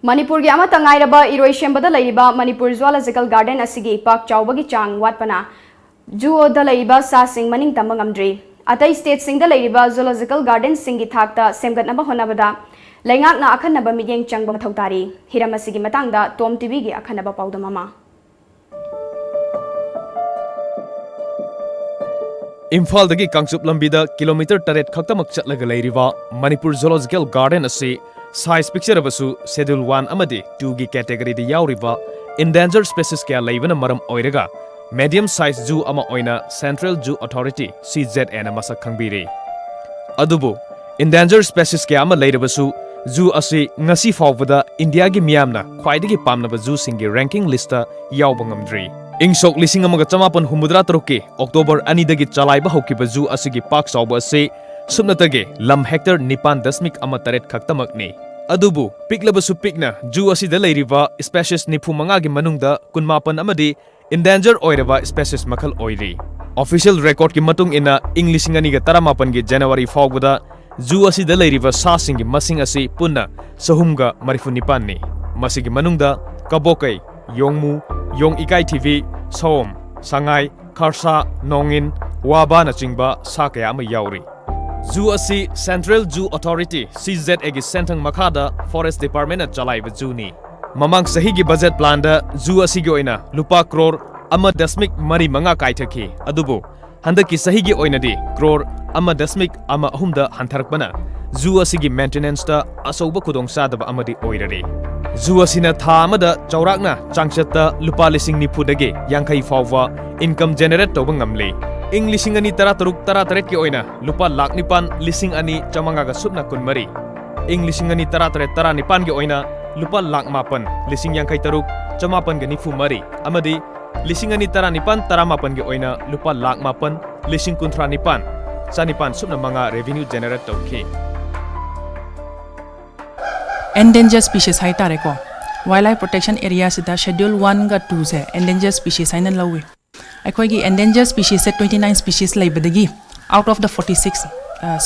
ꯃꯅꯤꯄꯨꯔꯒꯤ ꯑꯃꯠꯇ ꯉꯥꯏꯔꯕ ꯏꯔꯣꯏꯁꯦꯝꯕꯗ ꯂꯩꯔꯤꯕ ꯃꯅꯤꯄꯨꯔ ꯖꯨꯑꯣꯂꯣꯖꯤꯀꯦꯜ ꯒꯥꯔꯗꯦꯟ ꯑꯁꯤꯒꯤ ꯄꯥꯛ ꯆꯥꯎꯕꯒꯤ ꯆꯥꯡ ꯋꯥꯠꯄꯅ ꯖꯨꯗ ꯂꯩꯔꯤꯕ ꯁꯥꯁꯤꯡ ꯃꯅꯤꯡ ꯇꯝꯕ ꯉꯝꯗ꯭ꯔꯤ꯫ ꯑꯇꯩ ꯁ꯭ꯇꯦꯠꯁꯤꯡꯗ ꯂꯩꯔꯤꯕ ꯖꯨꯑꯣꯂꯣꯖꯤꯀꯦꯜ ꯒꯥꯔꯗꯦꯟꯁꯤꯡꯒꯤ ꯊꯥꯛꯇ ꯁꯦꯝꯒꯠꯅꯕ ꯍꯣꯠꯅꯕꯗ ꯂꯩꯉꯥꯛꯅ ꯑꯈꯟꯅꯕ ꯃꯤꯠꯌꯦꯡ ꯆꯪꯕ ꯃꯊꯧ ꯇꯥꯔꯤ꯫ ꯍꯤꯔꯝ ꯑꯁꯤꯒꯤ ꯃꯇꯥꯡꯗ ꯇꯣꯝ ꯇꯤꯚꯤꯒꯤ ꯑꯈꯟꯅꯕ ꯄꯥꯎꯗꯝ ꯑꯃ꯫ ꯏꯝꯐꯥꯜꯗꯒꯤ ꯀꯥꯡꯆꯨꯞ ꯂꯝꯕꯤꯗ ꯀꯤꯂꯣꯃꯤꯇꯔ ꯇꯔꯦꯠ ꯈꯛꯇꯃꯛ ꯆꯠꯂꯒ ꯂꯩꯔꯤꯕ ꯃꯅꯤꯄꯨꯔ ꯖꯨꯑꯣꯂꯣꯖꯤꯀꯦꯜ ꯒꯥꯔꯗꯦꯟ ꯑꯁꯤ ꯁꯥꯏꯖ ꯄꯤꯛꯆꯔꯕꯁꯨ ꯁꯦꯗ꯭ꯌꯨꯜ ꯋꯥꯟ ꯑꯃꯗꯤ ꯇꯨꯒꯤ ꯀꯦꯇꯦꯒꯣꯔꯤꯗ ꯌꯥꯎꯔꯤꯕ ꯏꯟꯗꯦꯟꯖꯔ ꯁ꯭ꯄꯦꯁꯤꯁ ꯀꯌꯥ ꯂꯩꯕꯅ ꯃꯔꯝ ꯑꯣꯏꯔꯒ ꯃꯦꯗꯤꯌꯝ ꯁꯥꯏꯖ ꯖꯨ ꯑꯃ ꯑꯣꯏꯅ ꯁꯦꯟꯇ꯭ꯔꯦꯜ ꯖꯨ ꯑꯣꯊꯣꯔꯤꯇꯤ, ꯁꯤ ꯖꯦꯗ ꯑꯦꯅ ꯃꯁꯛ ꯈꯪꯕꯤꯔꯤ꯫ ꯑꯗꯨꯕꯨ ꯏꯟꯗꯦꯟꯖꯔ ꯁ꯭ꯄꯦꯁꯤꯁ ꯀꯌꯥ ꯑꯃ ꯂꯩꯔꯕꯁꯨ, ꯖꯨ ꯑꯁꯤ ꯉꯁꯤ ꯐꯥꯎꯕꯗ ꯏꯟꯗꯤꯌꯥꯒꯤ ꯃꯤꯌꯥꯝꯅ ꯈ꯭ꯋꯥꯏꯗꯒꯤ ꯄꯥꯝꯅꯕ ꯖꯨꯁꯤꯡꯒꯤ ꯔꯦꯡꯀꯤꯡ ꯂꯤꯁꯇ ꯌꯥꯎꯕ ꯉꯝꯗ꯭ꯔꯤ꯫ ꯏꯪ ꯁꯣꯛ ꯂꯤꯁꯤꯡ ꯑꯃꯒ ꯆꯃꯥꯄꯟ ꯍꯨꯝꯐꯨꯇꯔꯥ ꯇꯔꯨꯛꯀꯤ ꯑꯣꯛꯇꯣꯕꯔ ꯑꯅꯤꯗꯒꯤ ꯆꯂꯥꯏꯕ ꯍꯧꯈꯤꯕ ꯖꯨ ꯑꯁꯤꯒꯤ ꯄꯥꯛ ꯆꯥꯎꯕ ꯑꯁꯤ ꯁꯨꯞꯅꯇꯒꯤ ꯂꯝ ꯍꯦꯛꯇꯔ ꯅꯤꯄꯥꯟ ꯗꯁꯃꯤꯛ ꯑꯃ ꯇꯔꯦꯠ ꯈꯛꯇꯃꯛꯅꯤ꯫ ꯑꯗꯨꯕꯨ ꯄꯤꯛꯂꯕꯁꯨ ꯄꯤꯛꯅ ꯖꯨ ꯑꯁꯤꯗ ꯂꯩꯔꯤꯕ ꯁ꯭ꯄꯦꯁꯤꯁ ꯅꯤꯐꯨ ꯃꯉꯥꯒꯤ ꯃꯅꯨꯡꯗ ꯀꯨꯟꯃꯥꯄꯟ ꯑꯃꯗꯤ ꯏꯟꯗꯦꯟꯖꯔ ꯑꯣꯏꯔꯕ ꯁ꯭ꯄꯦꯁꯤꯁ ꯃꯈꯜ ꯑꯣꯏꯔꯤ꯫ ꯑꯣꯐꯤꯁꯤꯌꯦꯜ ꯔꯦꯀꯣꯔꯗꯀꯤ ꯃꯇꯨꯡ ꯏꯟꯅ, ꯏꯪ ꯂꯤꯁꯤꯡ ꯑꯅꯤꯒ ꯇꯔꯥꯃꯥꯄꯟꯒꯤ ꯖꯅꯋꯥꯔꯤ ꯐꯥꯎꯕꯗ ꯖꯨ ꯑꯁꯤꯗ ꯂꯩꯔꯤꯕ ꯁꯥꯁꯤꯡꯒꯤ ꯃꯁꯤꯡ ꯑꯁꯤ ꯄꯨꯟꯅ ꯆꯍꯨꯝꯒ ꯃꯔꯤꯐꯨ ꯅꯤꯄꯥꯟꯅꯤ꯫ ꯃꯁꯤꯒꯤ ꯃꯅꯨꯡꯗ ꯀꯕꯣꯀꯩ, ꯌꯣꯡꯃꯨ, ꯌꯣꯡ ꯏꯀꯥꯏꯊꯤꯕꯤ, ꯁꯑꯣꯝ, ꯁꯉꯥꯏ, ꯈꯔꯁꯥ, ꯅꯣꯡꯏꯟ, ꯋꯥꯕꯥꯅꯆꯤꯡꯕ ꯁꯥ ꯀꯌꯥ ꯑꯃ ꯌꯥꯎꯔꯤ꯫ ꯖꯨ ꯑꯁꯤ ꯁꯦꯟꯇ꯭ꯔꯦꯜ ꯖꯨ ꯑꯣꯊꯣꯔꯤꯇꯤ, ꯁꯤ ꯖꯦꯗ ꯑꯦꯒꯤ ꯁꯦꯟꯊꯪ ꯃꯈꯥꯗ ꯐꯣꯔꯦꯁ ꯗꯤꯄꯥꯔꯠꯃꯦꯟꯠꯅ ꯆꯂꯥꯏꯕ ꯖꯨꯅꯤ꯫ ꯃꯃꯥꯡ ꯆꯍꯤꯒꯤ ꯕꯖꯦꯠ ꯄ꯭ꯂꯥꯟꯗ ꯖꯨ ꯑꯁꯤꯒꯤ ꯑꯣꯏꯅ ꯂꯨꯄꯥ ꯀ꯭ꯔꯣꯔ ꯑꯃ ꯗꯁꯃꯤꯛ ꯃꯔꯤ ꯃꯉꯥ ꯀꯥꯏꯊꯈꯤ, ꯑꯗꯨꯕꯨ ꯍꯟꯗꯛꯀꯤ ꯆꯍꯤꯒꯤ ꯑꯣꯏꯅꯗꯤ ꯀ꯭ꯔꯣꯔ ꯑꯃ ꯗꯁꯃꯤꯛ ꯑꯃ ꯑꯍꯨꯝꯗ ꯍꯟꯊꯔꯛꯄꯅ ꯖꯨ ꯑꯁꯤꯒꯤ ꯃꯦꯟꯇꯦꯅꯦꯟꯁꯇ ꯑꯆꯧꯕ ꯈꯨꯗꯣꯡꯆꯥꯗꯕ ꯑꯃꯗꯤ ꯑꯣꯏꯔꯔꯦ꯫ ꯖꯨ ꯑꯁꯤꯅ ꯊꯥ ꯑꯃꯗ ꯆꯥꯎꯔꯥꯛꯅ ꯆꯥꯡꯆꯠꯇ ꯂꯨꯄꯥ ꯂꯤꯁꯤꯡ ꯅꯤꯐꯨꯗꯒꯤ ꯌꯥꯡꯈꯩ ꯐꯥꯎꯕ ꯏꯟꯀꯝ ꯖꯦꯅꯦꯔꯦꯠ ꯇꯧꯕ ꯉꯝꯂꯤ꯫ ꯏꯪ ꯂꯤꯁꯤꯡ ꯑꯅꯤ ꯇꯔꯥꯇꯔꯨꯛ ꯇꯔꯥꯇꯔꯦꯠꯀꯤ ꯑꯣꯏꯅ ꯂꯨꯄꯥ ꯂꯥꯈ ꯅꯤꯄꯥꯟ ꯂꯤꯁꯤꯡ ꯑꯅꯤ ꯆꯥꯃꯉꯥꯒ ꯁꯨꯞꯅ ꯀꯨꯟꯃꯔꯤ, ꯏꯪ ꯂꯤꯁꯤꯡ ꯑꯅꯤ ꯇꯔꯥꯇꯔꯦꯠ ꯇꯔꯥꯅꯤꯄꯥꯟꯒꯤ ꯑꯣꯏꯅ ꯂꯨꯄꯥ ꯂꯥꯈ ꯃꯥꯄꯟ ꯂꯤꯁꯤꯡ ꯌꯥꯡꯈꯩ ꯇꯔꯨꯛ ꯆꯃꯥꯄꯟꯒ ꯅꯤꯐꯨ ꯃꯔꯤ ꯑꯃꯗꯤ ꯂꯤꯁꯤꯡ ꯑꯅꯤ ꯇꯔꯥꯅꯤꯄꯥꯟ ꯇꯔꯥꯃꯥꯄꯟꯒꯤ ꯑꯣꯏꯅ ꯂꯨꯄꯥ ꯂꯥꯈ ꯃꯥꯄꯟ ꯂꯤꯁꯤꯡ ꯀꯨꯟꯊ꯭ꯔꯥ ꯅꯤꯄꯥꯟ ꯆꯅꯤꯄꯥꯟ ꯁꯨꯞꯅ ꯃꯉꯥ ꯔꯦꯚꯤꯅ꯭ꯌꯨ ꯖꯦꯅꯦꯔꯦꯠ ꯇꯧꯈꯤ꯫ ꯑꯦꯟꯗꯦꯟꯖꯔ ꯁ꯭ꯄꯤꯁꯤꯁ ꯍꯥꯏꯇꯥꯔꯦꯀꯣ, wild life protection ꯑꯦꯔꯤꯌꯥꯁꯤꯗ schedule ꯋꯥꯟꯒ ꯇꯨꯁꯦ endanger species ꯍꯥꯏꯅ ꯂꯧꯏ꯫ ꯑꯩꯈꯣꯏꯒꯤ ꯑꯦꯟꯗꯦꯟꯖꯔ ꯁ꯭ꯄꯤꯁꯤꯁꯁꯦ ꯇ꯭ꯋꯦꯟꯇꯤ ꯅꯥꯏꯟ ꯁ꯭ꯄꯤꯁꯤꯁ ꯂꯩꯕꯗꯒꯤ, out of the forty six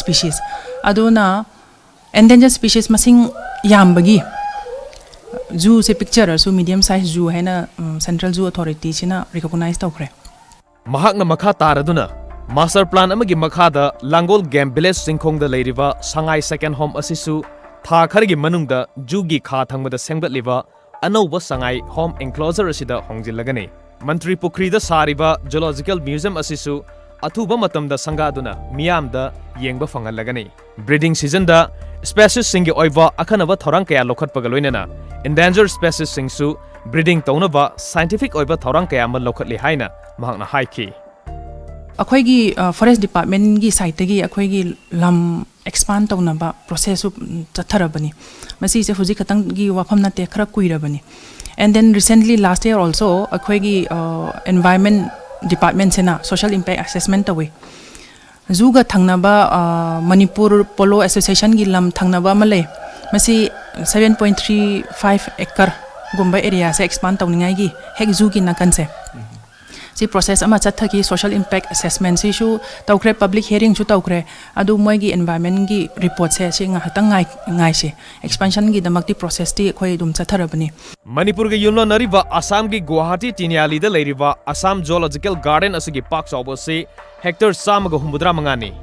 species, ꯑꯗꯨꯅ ꯑꯦꯟꯗꯦꯟꯖꯔ ꯁ꯭ꯄꯤꯁꯤꯁ ꯃꯁꯤꯡ ꯌꯥꯝꯕꯒꯤ ꯖꯨꯁꯦ ꯄꯤꯛꯆꯔꯁꯨ ꯃꯤꯗꯤꯌꯝ ꯁꯥꯏꯖ ꯖꯨ ꯍꯥꯏꯅ ꯁꯦꯟꯇ꯭ꯔꯦꯜ ꯖꯨ ꯑꯣꯊꯣꯔꯤꯇꯤꯁꯤꯅ ꯔꯤꯀꯣꯛꯅꯥꯏꯁ ꯇꯧꯈ꯭ꯔꯦ꯫ ꯃꯍꯥꯛꯅ ꯃꯈꯥ ꯇꯥꯔꯗꯨꯅ, ꯃꯥꯁꯇꯔ ꯄ꯭ꯂꯥꯟ ꯑꯃꯒꯤ ꯃꯈꯥꯗ ꯂꯥꯡꯒꯣꯜ ꯒꯦꯝ ꯚꯤꯂꯦꯖ ꯆꯤꯡꯈꯣꯡꯗ ꯂꯩꯔꯤꯕ ꯁꯉꯥꯏ ꯁꯦꯀꯦꯟ ꯍꯣꯝ ꯑꯁꯤꯁꯨ ꯊꯥ ꯈꯔꯒꯤ ꯃꯅꯨꯡꯗ ꯖꯨꯒꯤ ꯈꯥ ꯊꯪꯕꯗ ꯁꯦꯝꯒꯠꯂꯤꯕ ꯑꯅꯧꯕ ꯁꯉꯥꯏ ꯍꯣꯝ ꯑꯦꯟꯀ꯭ꯂꯣꯖꯔ ꯑꯁꯤꯗ ꯍꯣꯡꯖꯤꯜꯂꯒꯅꯤ꯫ ꯃꯟꯇ꯭ꯔꯤ ꯄꯨꯈ꯭ꯔꯤꯗ ꯁꯥꯔꯤꯕ ꯖꯨꯂꯣꯖꯤꯀꯦꯜ ꯃ꯭ꯌꯨꯖꯤꯌꯝ ꯑꯁꯤꯁꯨ ꯑꯊꯨꯕ ꯃꯇꯝꯗ ꯁꯪꯒꯥꯗꯨꯅ ꯃꯤꯌꯥꯝꯗ ꯌꯦꯡꯕ ꯐꯪꯍꯜꯂꯒꯅꯤ꯫ ꯕ꯭ꯔꯤꯗꯤꯡ ꯁꯤꯖꯟꯗ ꯁ꯭ꯄꯦꯁꯤꯁꯁꯤꯡꯒꯤ ꯑꯣꯏꯕ ꯑꯈꯟꯅꯕ ꯊꯧꯔꯥꯡ ꯀꯌꯥ ꯂꯧꯈꯠꯄꯒ ꯂꯣꯏꯅꯅ ꯏꯟꯗꯦꯟꯖꯔ ꯁ꯭ꯄꯦꯁꯤꯁꯁꯤꯡꯁꯨ ꯕ꯭ꯔꯤꯗꯤꯡ ꯇꯧꯅꯕ ꯁꯥꯏꯟꯇꯤꯐꯤꯛ ꯑꯣꯏꯕ ꯊꯧꯔꯥꯡ ꯀꯌꯥ ꯑꯃ ꯂꯧꯈꯠꯂꯤ ꯍꯥꯏꯅ ꯃꯍꯥꯛꯅ ꯍꯥꯏꯈꯤ꯫ ꯑꯩꯈꯣꯏꯒꯤ ꯐꯣꯔꯦꯁ ꯗꯤꯄꯥꯔꯠꯃꯦꯟꯒꯤ ꯁꯥꯏꯠꯇꯒꯤ ꯑꯩꯈꯣꯏꯒꯤ ꯂꯝ ꯑꯦꯛꯁꯄꯥꯟ ꯇꯧꯅꯕ ꯄ꯭ꯔꯣꯁꯦꯁꯁꯨ ꯆꯠꯊꯔꯕꯅꯤ꯫ ꯃꯁꯤꯁꯦ ꯍꯧꯖꯤꯛ ꯈꯛꯇꯪꯒꯤ ꯋꯥꯐꯝ ꯅꯠꯇꯦ, ꯈꯔ ꯀꯨꯏꯔꯕꯅꯤ꯫ And then recently last year also ꯑꯩꯈꯣꯏꯒꯤ ꯏꯟꯚꯥꯏꯔꯟꯃꯦꯟ ꯗꯤꯄꯥꯔꯠꯃꯦꯟꯁꯤꯅ ꯁꯣꯁꯤꯌꯦꯜ ꯏꯝꯄꯦꯛ ꯑꯦꯁꯦꯁꯃꯦꯟ ꯇꯧꯏ꯫ ꯖꯨꯒ ꯊꯪꯅꯕ ꯃꯅꯤꯄꯨꯔ ꯄꯣꯂꯣ ꯑꯦꯁꯣꯁꯤꯌꯦꯁꯟꯒꯤ ꯂꯝ ꯊꯪꯅꯕ ꯑꯃ ꯂꯩ꯫ ꯃꯁꯤ ꯁꯚꯦꯟ ꯄꯣꯏꯟ ꯊ꯭ꯔꯤ ꯐꯥꯏꯚ ꯑꯦꯀꯔꯒꯨꯝꯕ ꯑꯦꯔꯤꯌꯥꯁꯦ ꯑꯦꯛꯁꯄꯥꯟ ꯇꯧꯅꯤꯡꯉꯥꯏꯒꯤ ꯍꯦꯛ ꯖꯨꯒꯤ ꯅꯥꯀꯟꯁꯦ꯫ ꯁꯤ ꯄ꯭ꯔꯣꯁꯦꯁ ꯑꯃ ꯆꯠꯊꯈꯤ꯫ ꯁꯣꯁꯤꯌꯦꯜ ꯏꯝꯄꯦꯛ ꯑꯦꯁꯦꯁꯃꯦꯟꯁꯤꯁꯨ ꯇꯧꯈ꯭ꯔꯦ, ꯄꯕ꯭ꯂꯤꯛ ꯍꯤꯌꯔꯤꯡꯁꯨ ꯇꯧꯈ꯭ꯔꯦ꯫ ꯑꯗꯨ ꯃꯣꯏꯒꯤ ꯏꯟꯚꯥꯏꯔꯟꯃꯦꯟꯒꯤ ꯔꯤꯄꯣꯔꯠꯁꯦ ꯁꯤ ꯉꯥꯏꯍꯥꯛꯇꯪ ꯉꯥꯏ ꯉꯥꯏꯁꯤ꯫ ꯑꯦꯛꯁꯄꯥꯟꯁꯟꯒꯤꯗꯃꯛꯇꯤ ꯄ꯭ꯔꯣꯁꯦꯁꯇꯤ ꯑꯩꯈꯣꯏ ꯑꯗꯨꯝ ꯆꯠꯊꯔꯕꯅꯤ꯫ ꯃꯅꯤꯄꯨꯔꯒ ꯌꯨꯝꯂꯣꯟꯅꯔꯤꯕ ꯑꯁꯥꯝꯒꯤ ꯒꯨꯋꯥꯍꯥꯇꯤ ꯇꯤꯅꯤꯌꯥꯂꯤꯗ ꯂꯩꯔꯤꯕ ꯑꯁꯥꯝ ꯖꯨꯑꯣꯂꯣꯖꯤꯀꯦꯜ ꯒꯥꯔꯗꯦꯟ ꯑꯁꯤꯒꯤ ꯄꯥꯛ ꯆꯥꯎꯕ ꯑꯁꯤ ꯍꯦꯛꯇꯔ ꯆꯥꯝꯃꯒ ꯍꯨꯝꯐꯨꯇꯔꯥ ꯃꯉꯥꯅꯤ꯫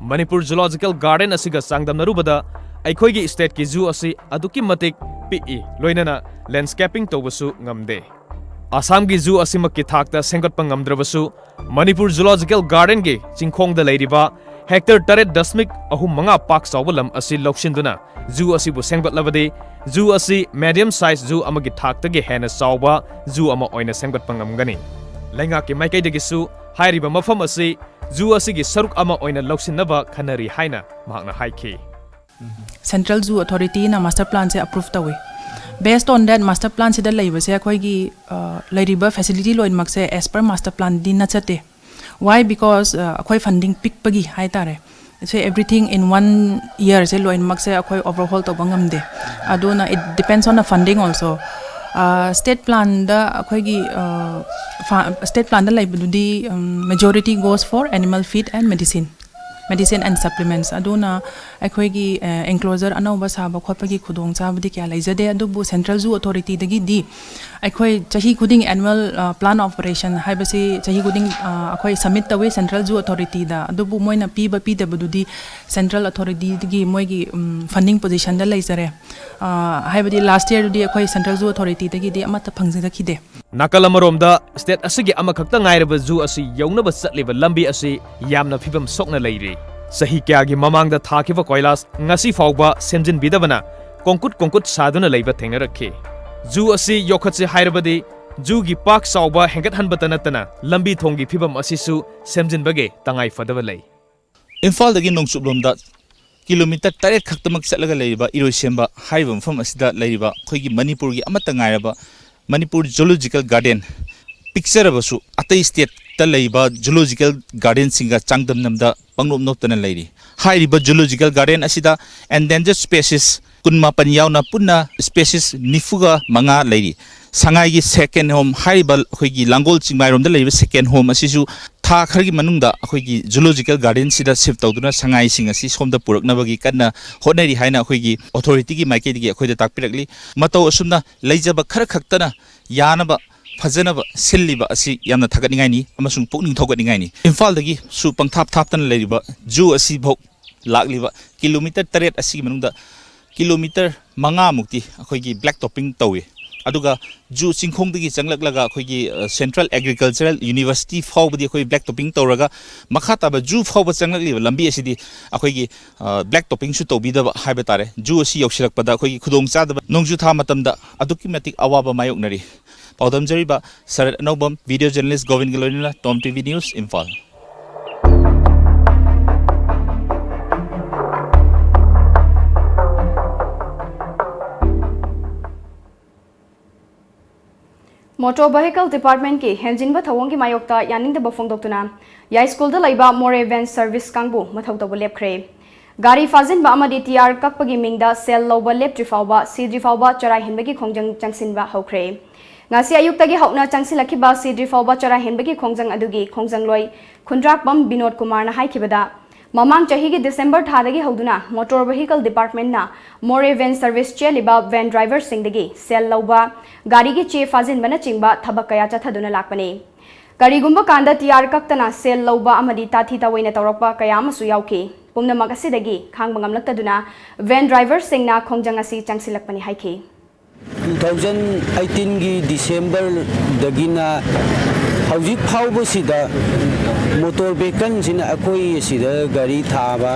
ꯃꯅꯤꯄꯨꯔ ꯖꯨꯑꯣꯂꯣꯖꯤꯀꯦꯜ ꯒꯥꯔꯗꯦꯟ ꯑꯁꯤꯒ ꯆꯥꯡꯗꯝꯅꯔꯨꯕꯗ ꯑꯩꯈꯣꯏꯒꯤ ꯁ꯭ꯇꯦꯠꯀꯤ ꯖꯨ ꯑꯁꯤ ꯑꯗꯨꯛꯀꯤ ꯃꯇꯤꯛ ꯄꯤꯛꯏ, ꯂꯣꯏꯅꯅ ꯂꯦꯟꯁꯀꯦꯄꯤꯡ ꯇꯧꯕꯁꯨ ꯉꯝꯗꯦ꯫ ꯑꯁꯥꯝꯒꯤ ꯖꯨ ꯑꯁꯤꯃꯛꯀꯤ ꯊꯥꯛꯇ ꯁꯦꯝꯒꯠꯄ ꯉꯝꯗ꯭ꯔꯕꯁꯨ, ꯃꯅꯤꯄꯨꯔ ꯖꯨꯑꯣꯂꯣꯖꯤꯀꯦꯜ ꯒꯥꯔꯗꯦꯟꯒꯤ ꯆꯤꯡꯈꯣꯡꯗ ꯂꯩꯔꯤꯕ ꯍꯦꯛꯇꯔ ꯇꯔꯦꯠ ꯗꯁꯃꯤꯛ ꯑꯍꯨꯝ ꯃꯉꯥ ꯄꯥꯛ ꯆꯥꯎꯕ ꯂꯝ ꯑꯁꯤ ꯂꯧꯁꯤꯟꯗꯨꯅ ꯖꯨ ꯑꯁꯤꯕꯨ ꯁꯦꯝꯒꯠꯂꯕꯗꯤ, ꯖꯨ ꯑꯁꯤ ꯃꯦꯗꯤꯌꯝ ꯁꯥꯏꯖ ꯖꯨ ꯑꯃꯒꯤ ꯊꯥꯛꯇꯒꯤ ꯍꯦꯟꯅ ꯆꯥꯎꯕ ꯖꯨ ꯑꯃ ꯑꯣꯏꯅ ꯁꯦꯝꯒꯠꯄ ꯉꯝꯒꯅꯤ꯫ ꯂꯩꯉꯥꯛꯀꯤ ꯃꯥꯏꯀꯩꯗꯒꯤꯁꯨ ꯍꯥꯏꯔꯤꯕ ꯃꯐꯝ ꯑꯁꯤ ꯖꯨ ꯑꯁꯤꯒꯤ ꯁꯔꯨꯛ ꯑꯃ ꯑꯣꯏꯅ ꯂꯧꯁꯤꯟꯅꯕ ꯈꯟꯅꯔꯤ ꯍꯥꯏꯅ ꯃꯍꯥꯛꯅ ꯍꯥꯏꯈꯤ꯫ ꯁꯦꯟꯇ꯭ꯔꯦꯜ ꯖꯨ ꯑꯣꯊꯣꯔꯤꯇꯤꯅ ꯃꯥꯁꯇꯔ ꯄ꯭ꯂꯥꯟꯁꯦ ꯑꯦꯄ꯭ꯔꯨꯚ ꯇꯧꯏ꯫ Based on that, ꯃꯥꯁꯇꯔ ꯄ꯭ꯂꯥꯟꯁꯤꯗ ꯂꯩꯕꯁꯦ ꯑꯩꯈꯣꯏꯒꯤ, ꯑ, ꯂꯩꯔꯤꯕ ꯐꯦꯁꯤꯂꯤꯇꯤ ꯂꯣꯏꯅꯃꯛꯁꯦ as per ꯃꯥꯁꯇꯔ ꯄ꯭ꯂꯥꯟꯗꯤ ꯅꯠꯆꯠꯇꯦ꯫ Why? Because, ꯑ, ꯑꯩꯈꯣꯏ ꯐꯟꯗꯤꯡ ꯄꯤꯛꯄꯒꯤ ꯍꯥꯏ ꯇꯥꯔꯦ꯫ So everything in one yearꯁꯦ ꯂꯣꯏꯅꯃꯛꯁꯦ ꯑꯩꯈꯣꯏ overhaul ꯇꯧꯕ ꯉꯝꯗꯦ꯫ ꯑꯗꯨꯅ it depends on the funding also. State ꯄ꯭ꯂꯥꯟꯗ ꯑꯩꯈꯣꯏꯒꯤ, ꯁ꯭ꯇꯦꯠ ꯄ꯭ꯂꯥꯟꯗ ꯂꯩꯕꯗꯨꯗꯤ, majority goes for animal feed and medicine꯫ Medicine and supplements ꯑꯗꯨꯅ ꯑꯩꯈꯣꯏꯒꯤ ꯑꯦꯟꯀ꯭ꯂꯣꯖꯔ ꯑꯅꯧꯕ ꯁꯥꯕ ꯈꯣꯠꯄꯒꯤ ꯈꯨꯗꯣꯡꯆꯥꯕꯗꯤ ꯀꯌꯥ ꯂꯩꯖꯗꯦ꯫ ꯑꯗꯨꯕꯨ ꯁꯦꯟꯇ꯭ꯔꯦꯜ ꯖꯨ ꯑꯣꯊꯣꯔꯤꯇꯤꯗꯒꯤꯗꯤ ꯑꯩꯈꯣꯏ ꯆꯍꯤ ꯈꯨꯗꯤꯡ ꯑꯦꯅꯨꯋꯦꯜ ꯄ꯭ꯂꯥꯟ ꯑꯣꯐ ꯑꯣꯄꯔꯦꯁꯟ ꯍꯥꯏꯕꯁꯤ ꯆꯍꯤ ꯈꯨꯗꯤꯡ ꯑꯩꯈꯣꯏ ꯁꯕꯃꯤꯠ ꯇꯧꯏ ꯁꯦꯟꯇ꯭ꯔꯦꯜ ꯖꯨ ꯑꯣꯊꯣꯔꯤꯇꯤꯗ꯫ ꯑꯗꯨꯕꯨ ꯃꯣꯏꯅ ꯄꯤꯕ ꯄꯤꯗꯕꯗꯨꯗꯤ ꯁꯦꯟꯇ꯭ꯔꯦꯜ ꯑꯣꯊꯣꯔꯤꯇꯤꯒꯤ ꯃꯣꯏꯒꯤ ꯐꯟꯗꯤꯡ ꯄꯣꯖꯤꯁꯟꯗ ꯂꯩꯖꯔꯦ꯫ ꯍꯥꯏꯕꯗꯤ ꯂꯥꯁ ꯌꯔꯗꯨꯗꯤ ꯑꯩꯈꯣꯏ ꯁꯦꯟꯇ꯭ꯔꯦꯜ ꯖꯨ ꯑꯣꯊꯣꯔꯤꯇꯤꯗꯒꯤꯗꯤ ꯑꯃꯠꯇ ꯐꯪꯖꯔꯛꯈꯤꯗꯦ꯫ ꯅꯥꯀꯜ ꯑꯃꯔꯣꯝꯗ, ꯁ꯭ꯇꯦꯠ ꯑꯁꯤꯒꯤ ꯑꯃꯈꯛꯇ ꯉꯥꯏꯔꯕ ꯖꯨ ꯑꯁꯤ ꯌꯧꯅꯕ ꯆꯠꯂꯤꯕ ꯂꯝꯕꯤ ꯑꯁꯤ ꯌꯥꯝꯅ ꯐꯤꯕꯝ ꯁꯣꯛꯅ ꯂꯩꯔꯤ꯫ ꯆꯍꯤ ꯀꯌꯥꯒꯤ ꯃꯃꯥꯡꯗ ꯊꯥꯈꯤꯕ ꯀꯣꯏꯂꯥꯁ ꯉꯁꯤ ꯐꯥꯎꯕ ꯁꯦꯝꯖꯤꯟꯕꯤꯗꯕꯅ ꯀꯣꯡꯀꯨꯠ ꯀꯣꯡꯀꯨꯠ ꯁꯥꯗꯨꯅ ꯂꯩꯕ ꯊꯦꯡꯅꯔꯛꯈꯤ꯫ ꯖꯨ ꯑꯁꯤ ꯌꯣꯛꯈꯠꯁꯤ ꯍꯥꯏꯔꯕꯗꯤ ꯖꯨꯒꯤ ꯄꯥꯛ ꯆꯥꯎꯕ ꯍꯦꯟꯒꯠꯍꯟꯕꯇ ꯅꯠꯇꯅ ꯂꯝꯕꯤ ꯊꯣꯡꯒꯤ ꯐꯤꯕꯝ ꯑꯁꯤꯁꯨ ꯁꯦꯝꯖꯤꯟꯕꯒꯤ ꯇꯉꯥꯏ ꯐꯗꯕ ꯂꯩ꯫ ꯏꯝꯐꯥꯜꯗꯒꯤ ꯅꯣꯡꯆꯨꯞꯂꯣꯝꯗ ꯀꯤꯂꯣꯃꯤꯇꯔ ꯇꯔꯦꯠ ꯈꯛꯇꯃꯛ ꯆꯠꯂꯒ ꯂꯩꯔꯤꯕ ꯏꯔꯣꯏꯁꯦꯝꯕ ꯍꯥꯏꯔꯤꯕ ꯃꯐꯝ ꯑꯁꯤꯗ ꯂꯩꯔꯤꯕ ꯑꯩꯈꯣꯏꯒꯤ ꯃꯅꯤꯄꯨꯔꯒꯤ ꯑꯃꯠꯇ ꯉꯥꯏꯔꯕ ꯃꯅꯤꯄꯨꯔ ꯖꯨꯂꯣꯖꯤꯀꯦꯜ ꯒꯥꯔꯗꯦꯟ, ꯄꯤꯛꯆꯔꯕꯁꯨ ꯑꯇꯩ ꯁ꯭ꯇꯦꯠꯇ ꯂꯩꯕ ꯖꯨꯂꯣꯖꯤꯀꯦꯜ ꯒꯥꯔꯗꯦꯟꯁꯤꯡꯒ ꯆꯥꯡꯗꯝꯅꯕꯗ ꯄꯪꯅꯣꯞ ꯅꯣꯞꯇꯅ ꯂꯩꯔꯤ꯫ ꯍꯥꯏꯔꯤꯕ ꯖꯨꯂꯣꯖꯤꯀꯦꯜ ꯒꯥꯔꯗꯦꯟ ꯑꯁꯤꯗ ꯑꯦꯟꯗꯦꯟꯖꯔ ꯁ꯭ꯄꯦꯁꯤꯁ ꯀꯨꯟꯃꯥꯄꯟ ꯌꯥꯎꯅ ꯄꯨꯟꯅ ꯁ꯭ꯄꯦꯁꯤꯁ ꯅꯤꯐꯨꯒ ꯃꯉꯥ ꯂꯩꯔꯤ꯫ ꯁꯉꯥꯏꯒꯤ ꯁꯦꯀꯦꯟ ꯍꯣꯝ ꯍꯥꯏꯔꯤꯕ ꯑꯩꯈꯣꯏꯒꯤ ꯂꯥꯡꯒꯣꯜ ꯆꯤꯡꯃꯥꯏꯔꯣꯝꯗ ꯂꯩꯔꯤꯕ ꯁꯦꯀꯦꯟ ꯍꯣꯝ ꯑꯁꯤꯁꯨ ꯊꯥ ꯈꯔꯒꯤ ꯃꯅꯨꯡꯗ ꯑꯩꯈꯣꯏꯒꯤ ꯖꯨꯂꯣꯖꯤꯀꯦꯜ ꯒꯥꯔꯗꯦꯟꯁꯤꯗ ꯁꯤꯐ ꯇꯧꯗꯨꯅ ꯁꯉꯥꯏꯁꯤꯡ ꯑꯁꯤ ꯁꯣꯝꯗ ꯄꯨꯔꯛꯅꯕꯒꯤ ꯀꯟꯅ ꯍꯣꯠꯅꯔꯤ ꯍꯥꯏꯅ ꯑꯩꯈꯣꯏꯒꯤ ꯑꯣꯊꯣꯔꯤꯇꯤꯒꯤ ꯃꯥꯏꯀꯩꯗꯒꯤ ꯑꯩꯈꯣꯏꯗ ꯇꯥꯛꯄꯤꯔꯛꯂꯤ꯫ ꯃꯇꯧ ꯑꯁꯨꯝꯅ ꯂꯩꯖꯕ ꯈꯔ ꯈꯛꯇꯅ ꯌꯥꯅꯕ ꯐꯖꯅꯕ ꯁꯤꯜꯂꯤꯕ ꯑꯁꯤ ꯌꯥꯝꯅ ꯊꯥꯒꯠꯅꯤꯡꯉꯥꯏꯅꯤ ꯑꯃꯁꯨꯡ ꯄꯨꯛꯅꯤꯡ ꯊꯧꯒꯠꯅꯤꯡꯉꯥꯏꯅꯤ꯫ ꯏꯝꯐꯥꯜꯗꯒꯤꯁꯨ ꯄꯪꯊꯥꯞ ꯊꯥꯞꯇꯅ ꯂꯩꯔꯤꯕ ꯖꯨ ꯑꯁꯤꯐꯥꯎ ꯂꯥꯛꯂꯤꯕ ꯀꯤꯂꯣꯃꯤꯇꯔ ꯇꯔꯦꯠ ꯑꯁꯤꯒꯤ ꯃꯅꯨꯡꯗ ꯀꯤꯂꯣꯃꯤꯇꯔ ꯃꯉꯥꯃꯨꯛꯇꯤ ꯑꯩꯈꯣꯏꯒꯤ ꯕ꯭ꯂꯦꯛ ꯇꯣꯞꯄꯤꯡ ꯇꯧꯏ꯫ ꯑꯗꯨꯒ ꯖꯨ ꯆꯤꯡꯈꯣꯡꯗꯒꯤ ꯆꯪꯂꯛꯂꯒ ꯑꯩꯈꯣꯏꯒꯤ, ꯑ, ꯁꯦꯟꯇ꯭ꯔꯦꯜ ꯑꯦꯒ꯭ꯔꯤꯀꯜꯆꯔꯦꯜ ꯌꯨꯅꯤꯚꯔꯁꯤꯇꯤ ꯐꯥꯎꯕꯗꯤ ꯑꯩꯈꯣꯏ ꯕ꯭ꯂꯦꯛ ꯇꯣꯞꯄꯤꯡ ꯇꯧꯔꯒ ꯃꯈꯥ ꯇꯥꯕ ꯖꯨ ꯐꯥꯎꯕ ꯆꯪꯂꯛꯂꯤꯕ ꯂꯝꯕꯤ ꯑꯁꯤꯗꯤ ꯑꯩꯈꯣꯏꯒꯤ, ꯑ, ꯕ꯭ꯂꯦꯛ ꯇꯣꯞꯄꯤꯡꯁꯨ ꯇꯧꯕꯤꯗꯕ ꯍꯥꯏꯕ ꯇꯥꯔꯦ꯫ ꯖꯨ ꯑꯁꯤ ꯌꯧꯁꯤꯜꯂꯛꯄꯗ ꯑꯩꯈꯣꯏꯒꯤ ꯈꯨꯗꯣꯡꯆꯥꯗꯕ ꯅꯣꯡꯖꯨ ꯊꯥ ꯃꯇꯝꯗ ꯑꯗꯨꯛꯀꯤ ꯃꯇꯤꯛ ꯑꯋꯥꯕ ꯃꯥꯌꯣꯛꯅꯔꯤ꯫ ꯄꯥꯎꯗꯝꯖꯔꯤꯕ ꯁꯔꯠ ꯑꯅꯧꯕꯝ, ꯚꯤꯗꯤꯑꯣ ꯖꯔꯅꯦꯂꯤꯁ ꯒꯣꯕꯤꯟꯒ ꯂꯣꯏꯅꯅ Tom TV news, Imphal. Motor vehicle ꯗꯤꯄꯥꯔꯠꯃꯦꯟꯠꯀꯤ ꯍꯦꯟꯖꯤꯟꯕ ꯊꯧꯑꯣꯡꯒꯤ ꯃꯥꯌꯣꯛꯇ ꯌꯥꯅꯤꯡꯗꯕ ꯐꯣꯡꯗꯣꯛꯇꯨꯅ ꯌꯥꯏꯁ꯭ꯀꯨꯜꯗ ꯂꯩꯕ ꯃꯣꯔꯦ ꯚꯦꯟ ꯁꯔꯚꯤꯁ ꯀꯥꯡꯕꯨ ꯃꯊꯧ ꯇꯧꯕ ꯂꯦꯞꯈ꯭ꯔꯦ꯫ ꯒꯥꯔꯤ ꯐꯥꯖꯤꯟꯕ ꯑꯃꯗꯤ ꯇꯤ ꯑꯥꯔ ꯀꯛꯄꯒꯤ ꯃꯤꯡꯗ ꯁꯦꯜ ꯂꯧꯕ ꯂꯦꯞꯇ꯭ꯔꯤ ꯐꯥꯎꯕ, ꯁꯤꯗ꯭ꯔꯤ ꯐꯥꯎꯕ ꯆꯔꯥ ꯍꯦꯟꯕꯒꯤ ꯈꯣꯡꯖꯪ ꯆꯪꯁꯤꯟꯕ ꯍꯧꯈ꯭ꯔꯦ꯫ ꯉꯁꯤ ꯑꯌꯨꯛꯇꯒꯤ ꯍꯧꯅ ꯆꯪꯁꯤꯜꯂꯛꯈꯤꯕ ꯁꯤꯗ꯭ꯔꯤ ꯐꯥꯎꯕ ꯆꯔꯥ ꯍꯦꯟꯕꯒꯤ ꯈꯣꯡꯖꯪ ꯑꯗꯨꯒꯤ ꯈꯣꯡꯖꯪꯂꯣꯏ ꯈꯨꯟꯗ꯭ꯔꯥꯛꯄꯝ ꯕꯤꯅꯣꯗ ꯀꯨꯃꯥꯔꯅ ꯍꯥꯏꯈꯤꯕꯗ, ꯃꯃꯥꯡ ꯆꯍꯤꯒꯤ ꯗꯤꯁꯦꯝꯕꯔ ꯊꯥꯗꯒꯤ ꯍꯧꯗꯨꯅ ꯃꯣꯇꯣꯔ ꯚꯦꯍꯤꯀꯜ ꯗꯤꯄꯥꯔꯠꯃꯦꯟꯅ ꯃꯣꯔꯦ ꯚꯦꯟ ꯁꯔꯚꯤꯁ ꯆꯦꯜꯂꯤꯕ ꯚꯦꯟ ꯗ꯭ꯔꯥꯏꯚꯔꯁꯤꯡꯗꯒꯤ ꯁꯦꯜ ꯂꯧꯕ, ꯒꯥꯔꯤꯒꯤ ꯆꯦ ꯐꯥꯖꯤꯟꯕꯅꯆꯤꯡꯕ ꯊꯕꯛ ꯀꯌꯥ ꯆꯠꯊꯗꯨꯅ ꯂꯥꯛꯄꯅꯤ꯫ ꯀꯔꯤꯒꯨꯝꯕ ꯀꯥꯟꯗ ꯇꯤꯌꯥꯔ ꯀꯛꯇꯅ ꯁꯦꯜ ꯂꯧꯕ ꯑꯃꯗꯤ ꯇꯥꯊꯤ ꯇꯥꯑꯣꯏꯅ ꯇꯧꯔꯛꯄ ꯀꯌꯥ ꯑꯃꯁꯨ ꯌꯥꯎꯈꯤ꯫ ꯄꯨꯝꯅꯃꯛ ꯑꯁꯤꯗꯒꯤ ꯈꯥꯡꯕ ꯉꯝꯂꯛꯇꯗꯨꯅ ꯚꯦꯟ ꯗ꯭ꯔꯥꯏꯚꯔꯁꯤꯡꯅ ꯈꯣꯡꯖꯪ ꯑꯁꯤ ꯆꯪꯁꯤꯜꯂꯛꯄꯅꯤ ꯍꯥꯏꯈꯤ꯫ ꯇꯨ ꯊꯥꯎꯖꯟ ꯑꯩꯠꯇꯤꯟꯒꯤ ꯗꯤꯁꯦꯝꯕꯔꯗꯒꯤꯅ ꯍꯧꯖꯤꯛ ꯐꯥꯎꯕꯁꯤꯗ ꯃꯣꯇꯣꯔ ꯚꯦꯍꯤꯀꯜꯁꯤꯅ ꯑꯩꯈꯣꯏ ꯑꯁꯤꯗ ꯒꯥꯔꯤ ꯊꯥꯕ,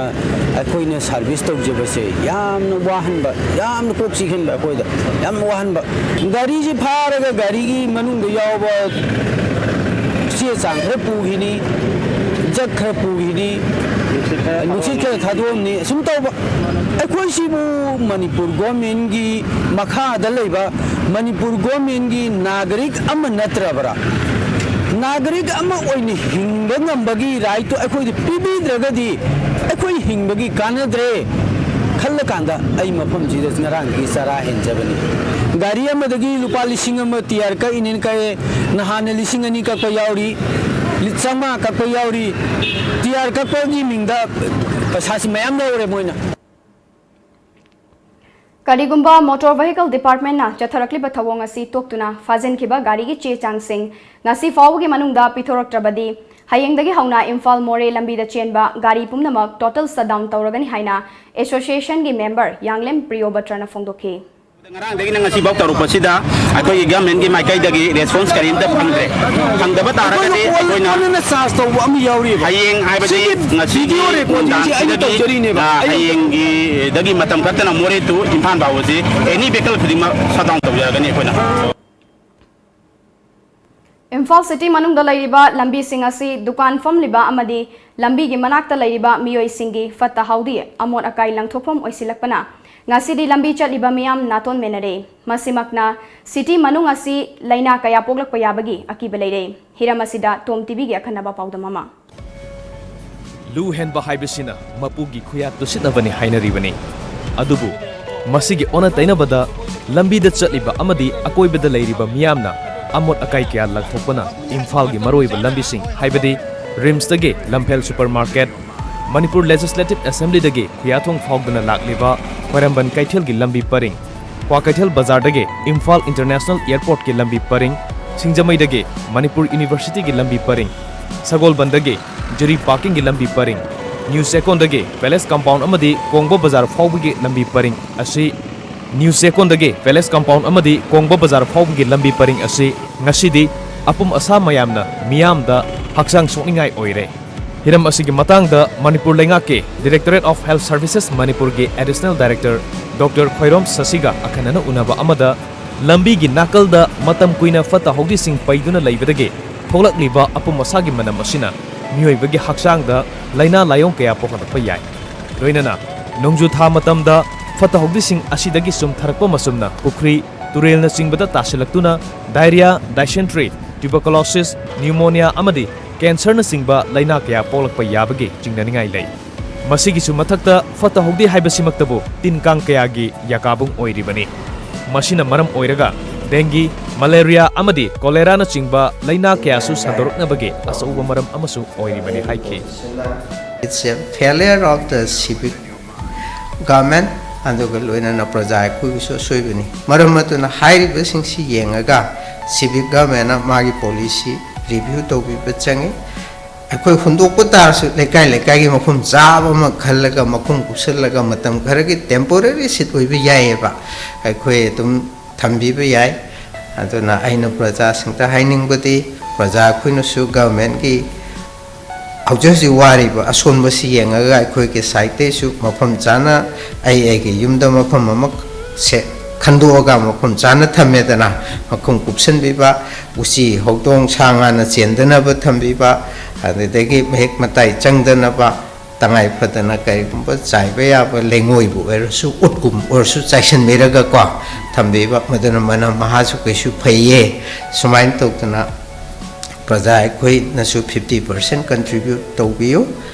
ꯑꯩꯈꯣꯏꯅ ꯁꯥꯔꯚꯤꯁ ꯇꯧꯖꯕꯁꯦ ꯌꯥꯝꯅ ꯋꯥꯍꯟꯕ, ꯌꯥꯝꯅ ꯀꯣꯛ ꯆꯤꯛꯍꯟꯕ, ꯑꯩꯈꯣꯏꯗ ꯌꯥꯝ ꯋꯥꯍꯟꯕ꯫ ꯒꯥꯔꯤꯁꯤ ꯐꯥꯔꯒ ꯒꯥꯔꯤꯒꯤ ꯃꯅꯨꯡꯗ ꯌꯥꯎꯕ ꯆꯦ ꯆꯥꯡ ꯈꯔ ꯄꯨꯈꯤꯅꯤ, ꯖꯛ ꯈꯔ ꯄꯨꯈꯤꯅꯤ, ꯅꯨꯡꯁꯤꯠ ꯈꯔ ꯊꯥꯗꯣꯛꯑꯝꯅꯤ, ꯑꯁꯨꯝ ꯇꯧꯕ꯫ ꯑꯩꯈꯣꯏꯁꯤꯕꯨ ꯃꯅꯤꯄꯨꯔ ꯒꯣꯔꯃꯦꯟꯒꯤ ꯃꯈꯥꯗ ꯂꯩꯕ ꯃꯅꯤꯄꯨꯔ ꯒꯣꯔꯃꯦꯟꯒꯤ ꯅꯥꯒꯔꯤꯛ ꯑꯃ ꯅꯠꯇ꯭ꯔꯕ꯭ꯔꯥ? ꯅꯥꯒꯔꯤꯛ ꯑꯃ ꯑꯣꯏꯅ ꯍꯤꯡꯕ ꯉꯝꯕꯒꯤ ꯔꯥꯏꯠꯇꯨ ꯑꯩꯈꯣꯏꯗ ꯄꯤꯕꯤꯗ꯭ꯔꯒꯗꯤ ꯑꯩꯈꯣꯏ ꯍꯤꯡꯕꯒꯤ ꯀꯥꯟꯅꯗ꯭ꯔꯦ ꯈꯜꯂꯀꯥꯟꯗ ꯑꯩ ꯃꯐꯝꯁꯤꯗ ꯉꯔꯥꯡꯗꯒꯤ ꯆꯔꯥ ꯍꯦꯟꯖꯕꯅꯤ꯫ ꯒꯥꯔꯤ ꯑꯃꯗꯒꯤ ꯂꯨꯄꯥ ꯂꯤꯁꯤꯡ ꯑꯃ ꯇꯤꯌꯥꯔ ꯀꯛꯏꯅꯦꯅ ꯀꯛꯑꯦ, ꯅꯍꯥꯟꯅ ꯂꯤꯁꯤꯡ ꯑꯅꯤ ꯀꯛꯄ ꯌꯥꯎꯔꯤ, ꯆꯥꯝꯃꯉꯥ ꯀꯛꯄ ꯌꯥꯎꯔꯤ꯫ ꯇꯤꯌꯥꯔ ꯀꯛꯄꯒꯤ ꯃꯤꯡꯗ ꯄꯩꯁꯥꯁꯤ ꯃꯌꯥꯝ ꯂꯧꯔꯦ ꯃꯣꯏꯅ꯫ ꯀꯔꯤꯒꯨꯝꯕ ꯃꯣꯇꯣꯔ ꯚꯦꯍꯤꯀꯜ ꯗꯤꯄꯥꯔꯠꯃꯦꯟꯅ ꯆꯠꯊꯔꯛꯂꯤꯕ ꯊꯧꯑꯣꯡ ꯑꯁꯤ ꯇꯣꯛꯇꯨꯅ ꯐꯥꯖꯤꯟꯈꯤꯕ ꯒꯥꯔꯤꯒꯤ ꯆꯦ ꯆꯥꯡꯁꯤꯡ ꯉꯁꯤ ꯐꯥꯎꯕꯒꯤ ꯃꯅꯨꯡꯗ ꯄꯤꯊꯣꯔꯛꯇ꯭ꯔꯕꯗꯤ ꯍꯌꯦꯡꯗꯒꯤ ꯍꯧꯅ ꯏꯝꯐꯥꯜ ꯃꯣꯔꯦ ꯂꯝꯕꯤꯗ ꯆꯦꯟꯕ ꯒꯥꯔꯤ ꯄꯨꯝꯅꯃꯛ ꯇꯣꯇꯦꯜ ꯁꯠꯗꯥꯎꯟ ꯇꯧꯔꯒꯅꯤ ꯍꯥꯏꯅ ꯑꯦꯁꯣꯁꯤꯌꯦꯁꯟꯒꯤ ꯃꯦꯝꯕꯔ ꯌꯥꯡꯂꯦꯝ ꯄ꯭ꯔꯤꯌꯣꯕꯇ꯭ꯔꯅ ꯐꯣꯡꯗꯣꯛꯈꯤ꯫ ꯉꯔꯥꯡꯗꯒꯤꯅ ꯉꯁꯤꯐꯥꯎ ꯇꯧꯔꯛꯄꯁꯤꯗ ꯑꯩꯈꯣꯏꯒꯤ ꯒꯚꯔꯟꯃꯦꯟꯠꯀꯤ ꯃꯥꯏꯀꯩꯗꯒꯤ ꯔꯦꯁꯄꯣꯟꯁ ꯀꯔꯤꯝꯇ ꯐꯪꯗ꯭ꯔꯦ꯫ ꯐꯪꯗꯕ ꯇꯥꯔꯒꯗꯤ ꯑꯩꯈꯣꯏꯅ ꯆꯥꯔꯖ ꯇꯧꯕ ꯑꯃ ꯌꯥꯎꯔꯤꯕ꯫ ꯍꯌꯦꯡ ꯍꯥꯏꯕꯗꯤ ꯁꯤꯒꯤ ꯉꯁꯤꯒꯤ ꯚꯤꯗꯤꯑꯣ ꯔꯦꯀꯣꯔꯗꯤꯡꯁꯦ ꯑꯩꯅ ꯅꯨꯡꯗꯥꯡꯁꯤꯗꯒꯤ ꯇꯧꯖꯔꯤꯅꯦꯕ꯫ ꯑꯩꯅ ꯍꯌꯦꯡꯒꯤꯗꯒꯤ ꯃꯇꯝ ꯈꯛꯇꯅ ꯃꯣꯔꯦ ꯇꯨ ꯏꯝꯐꯥꯜ ꯐꯥꯎꯕꯁꯤ ꯑꯦꯅꯤ ꯚꯦꯍꯤꯀꯜ ꯈꯨꯗꯤꯡꯃꯛ ꯁꯠ ꯗꯥꯎꯟ ꯇꯧꯖꯔꯒꯅꯤ ꯑꯩꯈꯣꯏꯅ꯫ ꯏꯝꯐꯥꯜ ꯁꯤꯇꯤ ꯃꯅꯨꯡꯗ ꯂꯩꯔꯤꯕ ꯂꯝꯕꯤꯁꯤꯡ ꯑꯁꯤ ꯗꯨꯀꯥꯟ ꯐꯝꯂꯤꯕ ꯑꯃꯗꯤ ꯂꯝꯕꯤꯒꯤ ꯃꯅꯥꯛꯇ ꯂꯩꯔꯤꯕ ꯃꯤꯑꯣꯏꯁꯤꯡꯒꯤ ꯐꯠꯇ ꯍꯥꯎꯗꯤ ꯑꯃꯣꯠ ꯑꯀꯥꯏ ꯂꯪꯊꯣꯛꯐꯝ ꯑꯣꯏꯁꯤꯜꯂꯛꯄꯅ ꯉꯁꯤꯗꯤ ꯂꯝꯕꯤ ꯆꯠꯂꯤꯕ ꯃꯤꯌꯥꯝ ꯅꯥꯇꯣꯟ ꯃꯦꯟꯅꯔꯦ꯫ ꯃꯁꯤꯃꯛꯅ ꯁꯤꯇꯤ ꯃꯅꯨꯡ ꯑꯁꯤ ꯂꯥꯏꯅꯥ ꯀꯌꯥ ꯄꯣꯛꯂꯛꯄ ꯌꯥꯕꯒꯤ ꯑꯀꯤꯕ ꯂꯩꯔꯦ꯫ ꯍꯤꯔꯝ ꯑꯁꯤꯗ ꯇꯣꯝ ꯇꯤꯚꯤꯒꯤ ꯑꯈꯟꯅꯕ ꯄꯥꯎꯗꯝ ꯑꯃ꯫ ꯂꯨ ꯍꯦꯟꯕ ꯍꯥꯏꯕꯁꯤꯅ ꯃꯄꯨꯒꯤ ꯈꯨꯌꯥꯠ ꯇꯨꯁꯤꯠꯅꯕꯅꯤ ꯍꯥꯏꯅꯔꯤꯕꯅꯤ꯫ ꯑꯗꯨꯕꯨ ꯃꯁꯤꯒꯤ ꯑꯣꯟꯅ ꯇꯩꯅꯕꯗ ꯂꯝꯕꯤꯗ ꯆꯠꯂꯤꯕ ꯑꯃꯗꯤ ꯑꯀꯣꯏꯕꯗ ꯂꯩꯔꯤꯕ ꯃꯤꯌꯥꯝꯅ ꯑꯃꯣꯠ ꯑꯀꯥꯏ ꯀꯌꯥ ꯂꯪꯊꯣꯛꯄꯅ ꯏꯝꯐꯥꯜꯒꯤ ꯃꯔꯨꯑꯣꯏꯕ ꯂꯝꯕꯤꯁꯤꯡ ꯍꯥꯏꯕꯗꯤ ꯔꯤꯝꯁꯇꯒꯤ ꯂꯝꯐꯦꯜ ꯁꯨꯄꯔ ꯃꯥꯔꯀꯦꯠ, ꯃꯅꯤꯄꯨꯔ ꯂꯦꯖꯤꯁꯂꯦꯇꯤꯚ ꯑꯦꯁꯦꯝꯕ꯭ꯂꯤꯗꯒꯤ ꯈꯨꯌꯥꯊꯣꯡ ꯐꯥꯎꯗꯨꯅ ꯂꯥꯛꯂꯤꯕ ꯈ꯭ꯋꯥꯏꯔꯝꯕꯟ ꯀꯩꯊꯦꯜꯒꯤ ꯂꯝꯕꯤ ꯄꯔꯤꯡ, ꯀ꯭ꯋꯥꯀꯩꯊꯦꯜ ꯕꯖꯥꯔꯗꯒꯤ ꯏꯝꯐꯥꯜ ꯏꯟꯇꯔꯅꯦꯁꯅꯦꯜ ꯑꯦꯌꯔꯄꯣꯔꯠꯀꯤ ꯂꯝꯕꯤ ꯄꯔꯤꯡ, ꯁꯤꯡꯖꯃꯩꯗꯒꯤ ꯃꯅꯤꯄꯨꯔ ꯌꯨꯅꯤꯚꯔꯁꯤꯇꯤꯒꯤ ꯂꯝꯕꯤ ꯄꯔꯤꯡ, ꯁꯒꯣꯜꯕꯟꯗꯒꯤ ꯖꯤꯔꯤ ꯄꯥꯔꯀꯤꯡꯒꯤ ꯂꯝꯕꯤ ꯄꯔꯤꯡ, ꯅ꯭ꯌꯨ ꯆꯦꯛꯀꯣꯟꯗꯒꯤ ꯄꯦꯂꯦꯁ ꯀꯝꯄꯥꯎꯟ ꯑꯃꯗꯤ ꯀꯣꯡꯕ ꯕꯖꯥꯔ ꯐꯥꯎꯕꯒꯤ ꯂꯝꯕꯤ ꯄꯔꯤꯡ ꯑꯁꯤ, ꯅ꯭ꯌꯨ ꯆꯦꯛꯀꯣꯟꯗꯒꯤ ꯄꯦꯂꯦꯁ ꯀꯝꯄꯥꯎꯟ ꯑꯃꯗꯤ ꯀꯣꯡꯕ ꯕꯖꯥꯔ ꯐꯥꯎꯕꯒꯤ ꯂꯝꯕꯤ ꯄꯔꯤꯡ ꯑꯁꯤ ꯉꯁꯤꯗꯤ ꯑꯄꯨꯝ ꯑꯁꯥ ꯃꯌꯥꯝꯅ ꯃꯤꯌꯥꯝꯗ ꯍꯛꯆꯥꯡ ꯁꯣꯛꯅꯤꯡꯉꯥꯏ ꯑꯣꯏꯔꯦ꯫ ꯍꯤꯔꯝ ꯑꯁꯤꯒꯤ ꯃꯇꯥꯡꯗ ꯃꯅꯤꯄꯨꯔ ꯂꯩꯉꯥꯛꯀꯤ Directorate of Health Services ꯃꯅꯤꯄꯨꯔꯒꯤ Additional Director Doctor ꯈ꯭ꯋꯥꯏꯔꯣꯝ ꯁꯁꯤꯒ ꯑꯈꯟꯅꯅ ꯎꯅꯕ ꯑꯃꯗ ꯂꯝꯕꯤꯒꯤ ꯅꯥꯀꯜꯗ ꯃꯇꯝ ꯀꯨꯏꯅ ꯐꯠꯇ ꯍꯥꯎꯗꯤꯁꯤꯡ ꯄꯩꯗꯨꯅ ꯂꯩꯕꯗꯒꯤ ꯊꯣꯛꯂꯛꯂꯤꯕ ꯑꯄꯨꯝ ꯑꯁꯥꯒꯤ ꯃꯅꯝ ꯑꯁꯤꯅ ꯃꯤꯑꯣꯏꯕꯒꯤ ꯍꯛꯆꯥꯡꯗ ꯂꯥꯏꯅꯥ ꯂꯥꯏꯑꯣꯡ ꯀꯌꯥ ꯄꯣꯛꯍꯜꯂꯛꯄ ꯌꯥꯏ꯫ ꯂꯣꯏꯅꯅ ꯅꯣꯡꯖꯨ ꯊꯥ ꯃꯇꯝꯗ ꯐꯠꯇ ꯍꯥꯎꯗꯤꯁꯤꯡ ꯑꯁꯤꯗꯒꯤ ꯆꯨꯝꯊꯔꯛꯄ ꯃꯆꯨꯝꯅ ꯄꯨꯈ꯭ꯔꯤ, ꯇꯨꯔꯦꯜꯅꯆꯤꯡꯕꯗ ꯇꯥꯁꯤꯜꯂꯛꯇꯨꯅ diarrhea, dysentery, tuberculosis, pneumonia ꯑꯃꯗꯤ cancerꯅꯆꯤꯡꯕ ꯂꯥꯏꯅꯥ ꯀꯌꯥ ꯄꯣꯛꯂꯛꯄ ꯌꯥꯕꯒꯤ ꯆꯤꯡꯅꯅꯤꯡꯉꯥꯏ ꯂꯩ꯫ ꯃꯁꯤꯒꯤꯁꯨ ꯃꯊꯛꯇ ꯐꯠꯇ ꯍꯥꯎꯗꯤ ꯍꯥꯏꯕꯁꯤꯃꯛꯇꯕꯨ ꯇꯤꯟ ꯀꯥꯡ ꯀꯌꯥꯒꯤ ꯌꯥꯀꯥꯕꯨꯡ ꯑꯣꯏꯔꯤꯕꯅꯤ꯫ ꯃꯁꯤꯅ ꯃꯔꯝ ꯑꯣꯏꯔꯒ dengue, malaria ꯑꯃꯗꯤ choleraꯅꯆꯤꯡꯕ ꯂꯥꯏꯅꯥ ꯀꯌꯥꯁꯨ ꯁꯟꯗꯣꯔꯛꯅꯕꯒꯤ ꯑꯆꯧꯕ ꯃꯔꯝ ꯑꯃꯁꯨ ꯑꯣꯏꯔꯤꯕꯅꯤ ꯍꯥꯏꯈꯤ꯫ It's a failure of the civic government ꯑꯗꯨꯒ ꯂꯣꯏꯅꯅ ꯄ꯭ꯔꯖꯥ ꯑꯩꯈꯣꯏꯒꯤꯁꯨ ꯑꯁꯣꯏꯕꯅꯤ꯫ ꯃꯔꯝ ꯑꯗꯨꯅ ꯍꯥꯏꯔꯤꯕꯁꯤꯡꯁꯤ ꯌꯦꯡꯉꯒ civic governmentꯅ ꯃꯥꯒꯤ policy review ꯇꯧꯕꯤꯕ ꯆꯪꯉꯤ꯫ ꯑꯩꯈꯣꯏ ꯍꯨꯟꯗꯣꯛꯄ ꯇꯥꯔꯁꯨ ꯂꯩꯀꯥꯏ ꯂꯩꯀꯥꯏꯒꯤ ꯃꯐꯝ ꯆꯥꯕ ꯑꯃ ꯈꯜꯂꯒ ꯃꯈꯨꯝ ꯀꯨꯞꯁꯜꯂꯒ ꯃꯇꯝ ꯈꯔꯒꯤ temporary seat ꯑꯣꯏꯕ ꯌꯥꯏꯑꯕ, ꯑꯩꯈꯣꯏ ꯑꯗꯨꯝ ꯊꯝꯕꯤꯕ ꯌꯥꯏ꯫ ꯑꯗꯨꯅ ꯑꯩꯅ ꯄ꯭ꯔꯖꯥꯁꯤꯡꯗ ꯍꯥꯏꯅꯤꯡꯕꯗꯤ ꯄ꯭ꯔꯖꯥ ꯑꯩꯈꯣꯏꯅꯁꯨ governmentꯀꯤ ꯍꯧꯖꯤꯛ ꯍꯧꯖꯤꯛ ꯋꯥꯔꯤꯕ ꯑꯁꯣꯟꯕꯁꯤ ꯌꯦꯡꯉꯒ ꯑꯩꯈꯣꯏꯒꯤ sideꯇꯩꯁꯨ ꯃꯐꯝ ꯆꯥꯅ ꯑꯩ ꯑꯩꯒꯤ ꯌꯨꯝꯗ ꯃꯐꯝ ꯑꯃ ꯁꯦ ꯈꯟꯗꯣꯛꯑꯒ ꯃꯐꯝ ꯆꯥꯅ ꯊꯝꯃꯦꯗꯅ, ꯃꯈꯨꯝ ꯀꯨꯞꯁꯟꯕꯤꯕ, ꯎꯆꯤ ꯍꯧꯗꯣꯡ ꯁꯥ ꯉꯥꯅ ꯆꯦꯟꯗꯅꯕ ꯊꯝꯕꯤꯕ, ꯑꯗꯨꯗꯒꯤ ꯃꯍꯤꯛ ꯃꯇꯥꯏ ꯆꯪꯗꯅꯕ ꯇꯉꯥꯏ ꯐꯗꯅ ꯀꯔꯤꯒꯨꯝꯕ ꯆꯥꯏꯕ ꯌꯥꯕ ꯂꯩꯉꯣꯏꯕꯨ ꯑꯣꯏꯔꯁꯨ ꯎꯠꯀꯨꯝ ꯑꯣꯏꯔꯁꯨ ꯆꯥꯏꯁꯤꯟꯕꯤꯔꯒꯀꯣ ꯊꯝꯕꯤꯕ, ꯃꯗꯨꯅ ꯃꯅꯝ ꯃꯍꯥꯁꯨ ꯀꯩꯁꯨ ꯐꯩꯌꯦ꯫ ꯁꯨꯃꯥꯏꯅ ꯇꯧꯗꯅ ꯄ꯭ꯔꯖꯥ ꯑꯩꯈꯣꯏꯅꯁꯨ fifty percent contribute ꯇꯧꯕꯤꯌꯨ꯫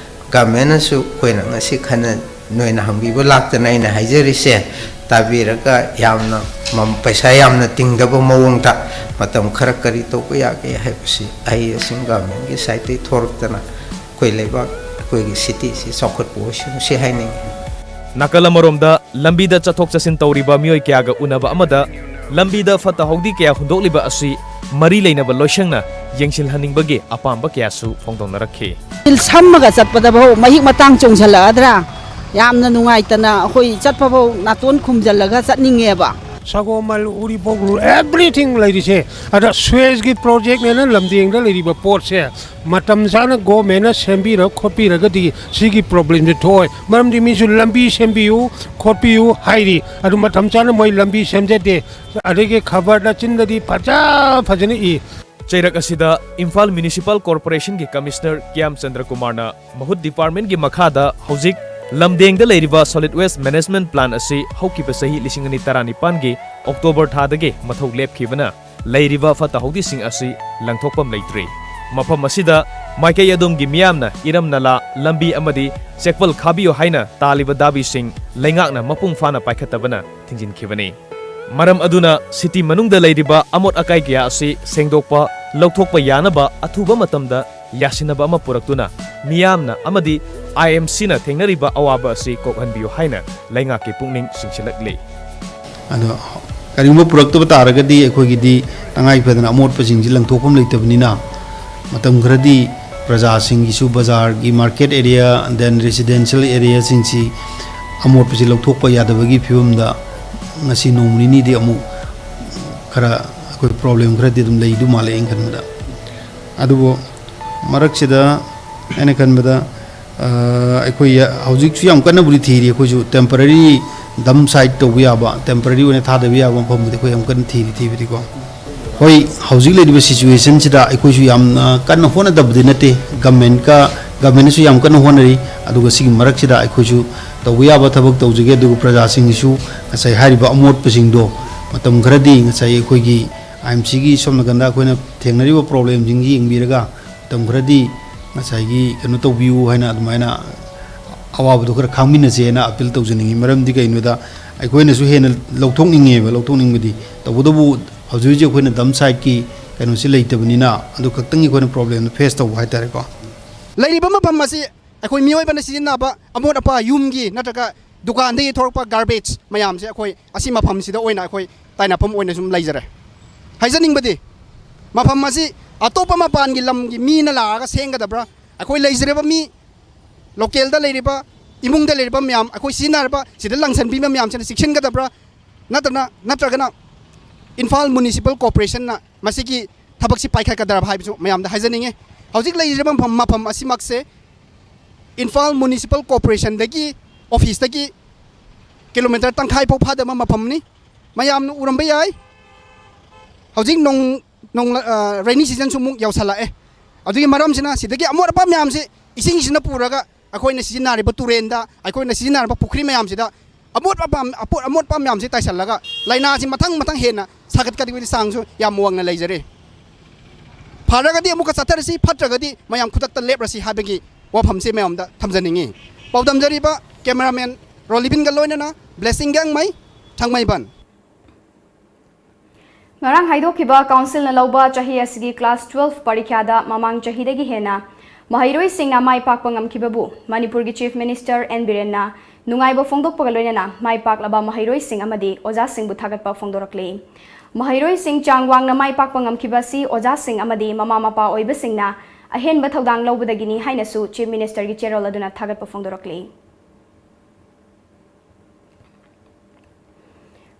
Governmentꯅꯁꯨ ꯑꯩꯈꯣꯏꯅ ꯉꯁꯤ ꯈꯟꯅ ꯅꯣꯏꯅ ꯍꯪꯕꯤꯕ ꯂꯥꯛꯇꯅ ꯑꯩꯅ ꯍꯥꯏꯖꯔꯤꯁꯦ ꯇꯥꯕꯤꯔꯒ ꯌꯥꯝꯅ ꯃꯝ- ꯄꯩꯁꯥ ꯌꯥꯝꯅ ꯇꯤꯡꯗꯕ ꯃꯑꯣꯡꯗ ꯃꯇꯝ ꯈꯔ ꯀꯔꯤ ꯇꯧꯕ ꯌꯥꯒꯦ ꯍꯥꯏꯕꯁꯤ ꯑꯍꯩ ꯑꯁꯤꯡ governmentꯀꯤ sideꯇꯒꯤ ꯊꯣꯔꯛꯇꯅ ꯑꯩꯈꯣꯏ ꯂꯩꯕꯥꯛ ꯑꯩꯈꯣꯏꯒꯤ ꯁꯤꯇꯤꯁꯤ ꯆꯥꯎꯈꯠꯄ ꯑꯣꯏꯁꯅꯨ ꯁꯤ ꯍꯥꯏꯅꯤꯡꯉꯤ꯫ ꯅꯥꯀꯜ ꯑꯃꯔꯣꯝꯗ, ꯂꯝꯕꯤꯗ ꯆꯠꯊꯣꯛ ꯆꯠꯁꯤꯟ ꯇꯧꯔꯤꯕ ꯃꯤꯑꯣꯏ ꯀꯌꯥꯒ ꯎꯅꯕ ꯑꯃꯗ ꯂꯝꯕꯤꯗ ꯐꯠꯇ ꯍꯥꯎꯗꯤ ꯀꯌꯥ ꯍꯨꯟꯗꯣꯛꯂꯤꯕ ꯑꯁꯤ ꯃꯔꯤ ꯂꯩꯅꯕ ꯂꯣꯏꯁꯪꯅ ꯌꯦꯡꯁꯤꯜꯍꯟꯅꯤꯡꯕꯒꯤ ꯑꯄꯥꯝꯕ ꯀꯌꯥꯁꯨ ꯐꯣꯡꯗꯣꯛꯅꯔꯛꯈꯤ꯫ ꯁꯝꯃꯒ ꯆꯠꯄꯗꯐꯥꯎ ꯃꯍꯤꯛ ꯃꯇꯥꯡ ꯆꯣꯡꯁꯤꯜꯂꯛꯑꯗ꯭ꯔꯥ? ꯌꯥꯝꯅ ꯅꯨꯡꯉꯥꯏꯇꯅ ꯑꯩꯈꯣꯏ ꯆꯠꯄꯐꯥꯎ ꯅꯥꯇꯣꯟ ꯈꯨꯝꯖꯤꯜꯂꯒ ꯆꯠꯅꯤꯡꯉꯦꯕ꯫ ꯁꯒꯣꯃꯜ, ꯎꯔꯤꯄꯣꯛ, everything ꯂꯩꯔꯤꯁꯦ꯫ ꯑꯗ ꯁ꯭ꯋꯦꯖꯀꯤ ꯄ꯭ꯔꯣꯖꯦꯛꯅꯦꯅ ꯂꯝꯗꯦꯡꯗ ꯂꯩꯔꯤꯕ ꯄꯣꯠꯁꯦ ꯃꯇꯝ ꯆꯥꯅ ꯒꯣꯔꯃꯦꯟꯅ ꯁꯦꯝꯕꯤꯔ ꯈꯣꯠꯄꯤꯔꯒꯗꯤ ꯁꯤꯒꯤ ꯄ꯭ꯔꯣꯕ꯭ꯂꯦꯝꯁꯦ ꯊꯣꯛꯑꯣꯏ꯫ ꯃꯔꯝꯗꯤ ꯃꯤꯁꯨ ꯂꯝꯕꯤ ꯁꯦꯝꯕꯤꯌꯨ ꯈꯣꯠꯄꯤꯌꯨ ꯍꯥꯏꯔꯤ, ꯑꯗꯨ ꯃꯇꯝ ꯆꯥꯅ ꯃꯣꯏ ꯂꯝꯕꯤ ꯁꯦꯝꯖꯗꯦ꯫ ꯑꯗꯒꯤ ꯈꯕꯔꯗ ꯆꯤꯟꯗꯗꯤ ꯐꯖ ꯐꯖꯅ ꯏ꯫ ꯆꯩꯔꯛ ꯑꯁꯤꯗ ꯏꯝꯐꯥꯜ ꯃ꯭ꯌꯨꯅꯤꯁꯤꯄꯥꯜ ꯀꯣꯔꯄꯣꯔꯦꯁꯟꯒꯤ ꯀꯃꯤꯁꯅꯔ ꯀ꯭ꯌꯥꯝ ꯆꯟꯗ꯭ꯔ ꯀꯨꯃꯥꯔꯅ ꯃꯍꯨꯠ ꯗꯤꯄꯥꯔꯠꯃꯦꯟꯒꯤ ꯃꯈꯥꯗ ꯍꯧꯖꯤꯛ ꯂꯝꯗꯦꯡꯗ ꯂꯩꯔꯤꯕ solid waste management plant ꯑꯁꯤ ꯍꯧꯈꯤꯕ ꯆꯍꯤ ꯂꯤꯁꯤꯡ ꯑꯅꯤ ꯇꯔꯥꯅꯤꯄꯥꯟꯒꯤ ꯑꯣꯛꯇꯣꯕꯔ ꯊꯥꯗꯒꯤ ꯃꯊꯧ ꯂꯦꯞꯈꯤꯕꯅ ꯂꯩꯔꯤꯕ ꯐꯠꯇ ꯍꯥꯎꯗꯤꯁꯤꯡ ꯑꯁꯤ ꯂꯪꯊꯣꯛꯐꯝ ꯂꯩꯇ꯭ꯔꯦ꯫ ꯃꯐꯝ ꯑꯁꯤꯗ ꯃꯥꯏꯀꯩ ꯑꯗꯣꯝꯒꯤ ꯃꯤꯌꯥꯝꯅ ꯏꯔꯝ ꯅꯂꯥ, ꯂꯝꯕꯤ ꯑꯃꯗꯤ ꯆꯦꯛꯄꯜ ꯈꯥꯕꯤꯌꯨ ꯍꯥꯏꯅ ꯇꯥꯜꯂꯤꯕ ꯗꯥꯕꯤꯁꯤꯡ ꯂꯩꯉꯥꯛꯅ ꯃꯄꯨꯡ ꯐꯥꯅ ꯄꯥꯏꯈꯠꯇꯕꯅ ꯊꯤꯡꯖꯤꯟꯈꯤꯕꯅꯤ꯫ ꯃꯔꯝ ꯑꯗꯨꯅ ꯁꯤꯇꯤ ꯃꯅꯨꯡꯗ ꯂꯩꯔꯤꯕ ꯑꯃꯣꯠ ꯑꯀꯥꯏ ꯀꯌꯥ ꯑꯁꯤ ꯁꯦꯡꯗꯣꯛꯄ, ꯂꯧꯊꯣꯛꯄ ꯌꯥꯅꯕ ꯑꯊꯨꯕ ꯃꯇꯝꯗ ꯌꯥꯁꯤꯟꯅꯕ ꯑꯃ ꯄꯨꯔꯛꯇꯨꯅ ꯃꯤꯌꯥꯝꯅ ꯑꯃꯗꯤ ꯑꯥꯏ ꯑꯦꯝ ꯁꯤꯅ ꯊꯦꯡꯅꯔꯤꯕ ꯑꯋꯥꯕ ꯑꯁꯤ ꯀꯣꯛꯍꯟꯕꯤꯌꯨ ꯍꯥꯏꯅ ꯂꯩꯉꯥꯛꯀꯤ ꯄꯨꯛꯅꯤꯡ ꯆꯤꯡꯁꯤꯜꯂꯛꯂꯤ꯫ ꯑꯗꯣ ꯀꯔꯤꯒꯨꯝꯕ ꯄꯨꯔꯛꯇꯕ ꯇꯥꯔꯒꯗꯤ ꯑꯩꯈꯣꯏꯒꯤꯗꯤ ꯇꯉꯥꯏ ꯐꯗꯅ ꯑꯃꯣꯠꯄꯁꯤꯡꯁꯤ ꯂꯪꯊꯣꯛꯐꯝ ꯂꯩꯇꯕꯅꯤꯅ ꯃꯇꯝ ꯈꯔꯗꯤ ꯄ꯭ꯔꯖꯥꯁꯤꯡꯒꯤꯁꯨ ꯕꯖꯥꯔꯒꯤ market area, then residential areaꯁꯤꯡꯁꯤ ꯑꯃꯣꯠꯄꯁꯤ ꯂꯧꯊꯣꯛꯄ ꯌꯥꯗꯕꯒꯤ ꯐꯤꯕꯝꯗ ꯉꯁꯤ ꯅꯣꯡꯃ ꯅꯤꯅꯤꯗꯤ ꯑꯃꯨꯛ ꯈꯔ ꯑꯩꯈꯣꯏ problem ꯈꯔꯗꯤ ꯑꯗꯨꯝ ꯂꯩꯗꯧ ꯃꯥꯜꯂꯦ ꯑꯩꯅ ꯈꯟꯕꯗ꯫ ꯑꯗꯨꯕꯨ ꯃꯔꯛꯁꯤꯗ ꯑꯩꯅ ꯈꯟꯕꯗ ꯑꯩꯈꯣꯏ ꯍꯧꯖꯤꯛꯁꯨ ꯌꯥꯝ ꯀꯟꯅꯕꯨꯗꯤ ꯊꯤꯔꯤ꯫ ꯑꯩꯈꯣꯏꯁꯨ temporary dump site ꯇꯧꯕ ꯌꯥꯕ, temporary ꯑꯣꯏꯅ ꯊꯥꯗꯕ ꯌꯥꯕ ꯃꯐꯝꯕꯨꯗꯤ ꯑꯩꯈꯣꯏ ꯌꯥꯝ ꯀꯟꯅ ꯊꯤꯔꯤ, ꯊꯤꯕꯗꯤꯀꯣ꯫ ꯍꯣꯏ, ꯍꯧꯖꯤꯛ ꯂꯩꯔꯤꯕ situationꯁꯤꯗ ꯑꯩꯈꯣꯏꯁꯨ ꯌꯥꯝꯅ ꯀꯟꯅ ꯍꯣꯠꯅꯗꯕꯗꯤ ꯅꯠꯇꯦ꯫ Governmentꯀ, governmentꯅꯁꯨ ꯌꯥꯝ ꯀꯟꯅ ꯍꯣꯠꯅꯔꯤ꯫ ꯑꯗꯨꯒ ꯁꯤꯒꯤ ꯃꯔꯛꯁꯤꯗ ꯑꯩꯈꯣꯏꯁꯨ ꯇꯧꯕ ꯌꯥꯕ ꯊꯕꯛ ꯇꯧꯖꯒꯦ꯫ ꯑꯗꯨꯒ ꯄ꯭ꯔꯖꯥꯁꯤꯡꯒꯤꯁꯨ ꯉꯁꯥꯏ ꯍꯥꯏꯔꯤꯕ ꯑꯃꯣꯠꯄꯁꯤꯡꯗꯣ ꯃꯇꯝ ꯈꯔꯗꯤ ꯉꯁꯥꯏ ꯑꯩꯈꯣꯏꯒꯤ ꯑꯥꯏ ꯑꯦꯝ ꯁꯤꯒꯤ ꯁꯣꯝ ꯅꯥꯀꯟꯗ ꯑꯩꯈꯣꯏꯅ ꯊꯦꯡꯅꯔꯤꯕ problemꯁꯤꯡꯁꯤ ꯌꯦꯡꯕꯤꯔꯒ ꯃꯇꯝ ꯈꯔꯗꯤ ꯉꯁꯥꯏꯒꯤ ꯀꯩꯅꯣ ꯇꯧꯕꯤꯌꯨ ꯍꯥꯏꯅ ꯑꯗꯨꯃꯥꯏꯅ ꯑꯋꯥꯕꯗꯣ ꯈꯔ ꯈꯥꯡꯃꯤꯟꯅꯁꯦꯅ appeal ꯇꯧꯖꯅꯤꯡꯉꯤ꯫ ꯃꯔꯝꯗꯤ ꯀꯩꯅꯣꯗ ꯑꯩꯈꯣꯏꯅꯁꯨ ꯍꯦꯟꯅ ꯂꯧꯊꯣꯛꯅꯤꯡꯉꯦꯕ, ꯂꯧꯊꯣꯛꯅꯤꯡꯕꯗꯤ꯫ ꯇꯧꯕꯇꯕꯨ ꯍꯧꯖꯤꯛ ꯍꯧꯖꯤꯛ ꯑꯩꯈꯣꯏꯅ dump siteꯀꯤ ꯀꯩꯅꯣꯁꯤ ꯂꯩꯇꯕꯅꯤꯅ ꯑꯗꯨ ꯈꯛꯇꯪꯒꯤ ꯑꯩꯈꯣꯏꯅ problemꯗꯣ face ꯇꯧꯕ ꯍꯥꯏꯇꯥꯔꯦꯀꯣ꯫ ꯂꯩꯔꯤꯕ ꯃꯐꯝ ꯑꯁꯤ ꯑꯩꯈꯣꯏ ꯃꯤꯑꯣꯏꯕꯅ ꯁꯤꯖꯤꯟꯅꯕ ꯑꯃꯣꯠ ꯑꯄꯥ, ꯌꯨꯝꯒꯤ ꯅꯠꯇ꯭ꯔꯒ ꯗꯨꯀꯥꯟꯗꯒꯤ ꯊꯣꯛꯂꯛꯄ garbage ꯃꯌꯥꯝꯁꯦ ꯑꯩꯈꯣꯏ ꯑꯁꯤ ꯃꯐꯝꯁꯤꯗ ꯑꯣꯏꯅ ꯑꯩꯈꯣꯏ ꯇꯥꯏꯅꯐꯝ ꯑꯣꯏꯅ ꯁꯨꯝ ꯂꯩꯖꯔꯦ꯫ ꯍꯥꯏꯖꯅꯤꯡꯕꯗꯤ, ꯃꯐꯝ ꯑꯁꯤ ꯑꯇꯣꯞꯄ ꯃꯄꯥꯟꯒꯤ ꯂꯝꯒꯤ ꯃꯤꯅ ꯂꯥꯛꯑꯒ ꯁꯦꯝꯒꯗꯕ꯭ꯔꯥ, ꯑꯩꯈꯣꯏ ꯂꯩꯖꯔꯤꯕ ꯃꯤ, ꯂꯣꯀꯦꯜꯗ ꯂꯩꯔꯤꯕ, ꯏꯃꯨꯡꯗ ꯂꯩꯔꯤꯕ ꯃꯌꯥꯝ, ꯑꯩꯈꯣꯏ ꯁꯤꯖꯤꯟꯅꯔꯤꯕ, ꯁꯤꯗ ꯂꯪꯁꯟꯕꯤꯕ ꯃꯌꯥꯝꯁꯤꯅ ꯆꯦꯛꯁꯤꯟꯒꯗꯕ꯭ꯔꯥ, ꯅꯠꯇꯅ, ꯅꯠꯇ꯭ꯔꯒꯅ ꯏꯝꯐꯥꯜ ꯃ꯭ꯌꯨꯅꯤꯁꯤꯄꯥꯜ ꯀꯣꯔꯄꯣꯔꯦꯁꯟꯅ ꯃꯁꯤꯒꯤ ꯊꯕꯛꯁꯤ ꯄꯥꯏꯈꯠꯀꯗ꯭ꯔꯕ ꯍꯥꯏꯕꯁꯨ ꯃꯌꯥꯝꯗ ꯍꯥꯏꯖꯅꯤꯡꯉꯤ꯫ ꯍꯧꯖꯤꯛ ꯂꯩꯔꯤꯕ ꯃꯐꯝ, ꯃꯐꯝ ꯑꯁꯤꯃꯛꯁꯦ ꯏꯝꯐꯥꯜ ꯃ꯭ꯌꯨꯅꯤꯁꯤꯄꯥꯜ ꯀꯣꯔꯄꯣꯔꯦꯁꯟꯗꯒꯤ, ꯑꯣꯐꯤꯁꯇꯒꯤ ꯀꯤꯂꯣꯃꯤꯇꯔ ꯇꯪꯈꯥꯏ ꯐꯥꯎ ꯐꯥꯗꯕ ꯃꯐꯝꯅꯤ꯫ ꯃꯌꯥꯝꯅ ꯎꯔꯝꯕ ꯌꯥꯏ, ꯍꯧꯖꯤꯛ ꯅꯣꯡ, ꯅꯣꯡ, ꯑ, ꯔꯦꯅꯤ ꯁꯤꯖꯟꯁꯨ ꯑꯃꯨꯛ ꯌꯧꯁꯜꯂꯛꯑꯦ꯫ ꯑꯗꯨꯒꯤ ꯃꯔꯝꯁꯤꯅ ꯁꯤꯗꯒꯤ ꯑꯃꯣꯠ ꯑꯄꯥ ꯃꯌꯥꯝꯁꯤ ꯏꯁꯤꯡꯁꯤꯅ ꯄꯨꯔꯒ ꯑꯩꯈꯣꯏꯅ ꯁꯤꯖꯤꯟꯅꯔꯤꯕ ꯇꯨꯔꯦꯟꯗ, ꯑꯩꯈꯣꯏꯅ ꯁꯤꯖꯤꯟꯅꯔꯤꯕ ꯄꯨꯈ꯭ꯔꯤ ꯃꯌꯥꯝꯁꯤꯗ ꯑꯃꯣꯠ ꯑꯄꯥ, ꯑꯄꯣꯠ, ꯑꯃꯣꯠ ꯑꯄꯥ ꯃꯌꯥꯝꯁꯤ ꯇꯥꯏꯁꯜꯂꯒ ꯂꯥꯏꯅꯥꯁꯤ ꯃꯊꯪ ꯃꯊꯪ ꯍꯦꯟꯅ ꯁꯥꯒꯠꯀꯗꯕꯒꯤ ꯆꯥꯡꯁꯨ ꯌꯥꯝ ꯋꯥꯡꯅ ꯂꯩꯖꯔꯦ꯫ ꯐꯔꯒꯗꯤ ꯑꯃꯨꯛꯀ ꯆꯠꯊꯔꯁꯤ, ꯐꯠꯇ꯭ꯔꯒꯗꯤ ꯃꯌꯥꯝ ꯈꯨꯗꯛꯇ ꯂꯦꯞꯂꯁꯤ ꯍꯥꯏꯕꯒꯤ ꯋꯥꯐꯝꯁꯤ ꯃꯌꯥꯝꯗ ꯊꯝꯖꯅꯤꯡꯉꯤ꯫ ꯄꯥꯎꯗꯝꯖꯔꯤꯕ cameraman ꯔꯣꯂꯤꯕꯤꯟꯒ ꯂꯣꯏꯅꯅ ꯕ꯭ꯂꯦꯁꯤꯡ ꯒꯥꯡꯃꯩ, ꯊꯥꯡꯃꯩꯕꯟ꯫ ꯉꯔꯥꯡ ꯍꯥꯏꯗꯣꯛꯈꯤꯕ ꯀꯥꯎꯟꯁꯤꯜꯅ ꯂꯧꯕ ꯆꯍꯤ ꯑꯁꯤꯒꯤ class twelve ꯄꯔꯤꯈ꯭ꯌꯥꯗ ꯃꯃꯥꯡ ꯆꯍꯤꯗꯒꯤ ꯍꯦꯟꯅ ꯃꯍꯩꯔꯣꯏꯁꯤꯡꯅ ꯃꯥꯏ ꯄꯥꯛꯄ ꯉꯝꯈꯤꯕꯕꯨ ꯃꯅꯤꯄꯨꯔꯒꯤ Chief Minister ꯑꯦꯟ ꯕꯤꯔꯦꯟꯅ ꯅꯨꯡꯉꯥꯏꯕ ꯐꯣꯡꯗꯣꯛꯄꯒ ꯂꯣꯏꯅꯅ ꯃꯥꯏ ꯄꯥꯛꯂꯕ ꯃꯍꯩꯔꯣꯏꯁꯤꯡ ꯑꯃꯗꯤ ꯑꯣꯖꯥꯁꯤꯡꯕꯨ ꯊꯥꯒꯠꯄ ꯐꯣꯡꯗꯣꯔꯛꯂꯤ꯫ ꯃꯍꯩꯔꯣꯏꯁꯤꯡ ꯆꯥꯡ ꯋꯥꯡꯅ ꯃꯥꯏ ꯄꯥꯛꯄ ꯉꯝꯈꯤꯕ ꯑꯁꯤ ꯑꯣꯖꯥꯁꯤꯡ ꯑꯃꯗꯤ ꯃꯃꯥ ꯃꯄꯥ ꯑꯣꯏꯕꯁꯤꯡꯅ ꯑꯍꯦꯟꯕ ꯊꯧꯗꯥꯡ ꯂꯧꯕꯗꯒꯤꯅꯤ ꯍꯥꯏꯅꯁꯨ Chief Minister ꯒꯤ ꯆꯦꯔꯣꯜ ꯑꯗꯨꯅ ꯊꯥꯒꯠꯄ ꯐꯣꯡꯗꯣꯔꯛꯂꯤ꯫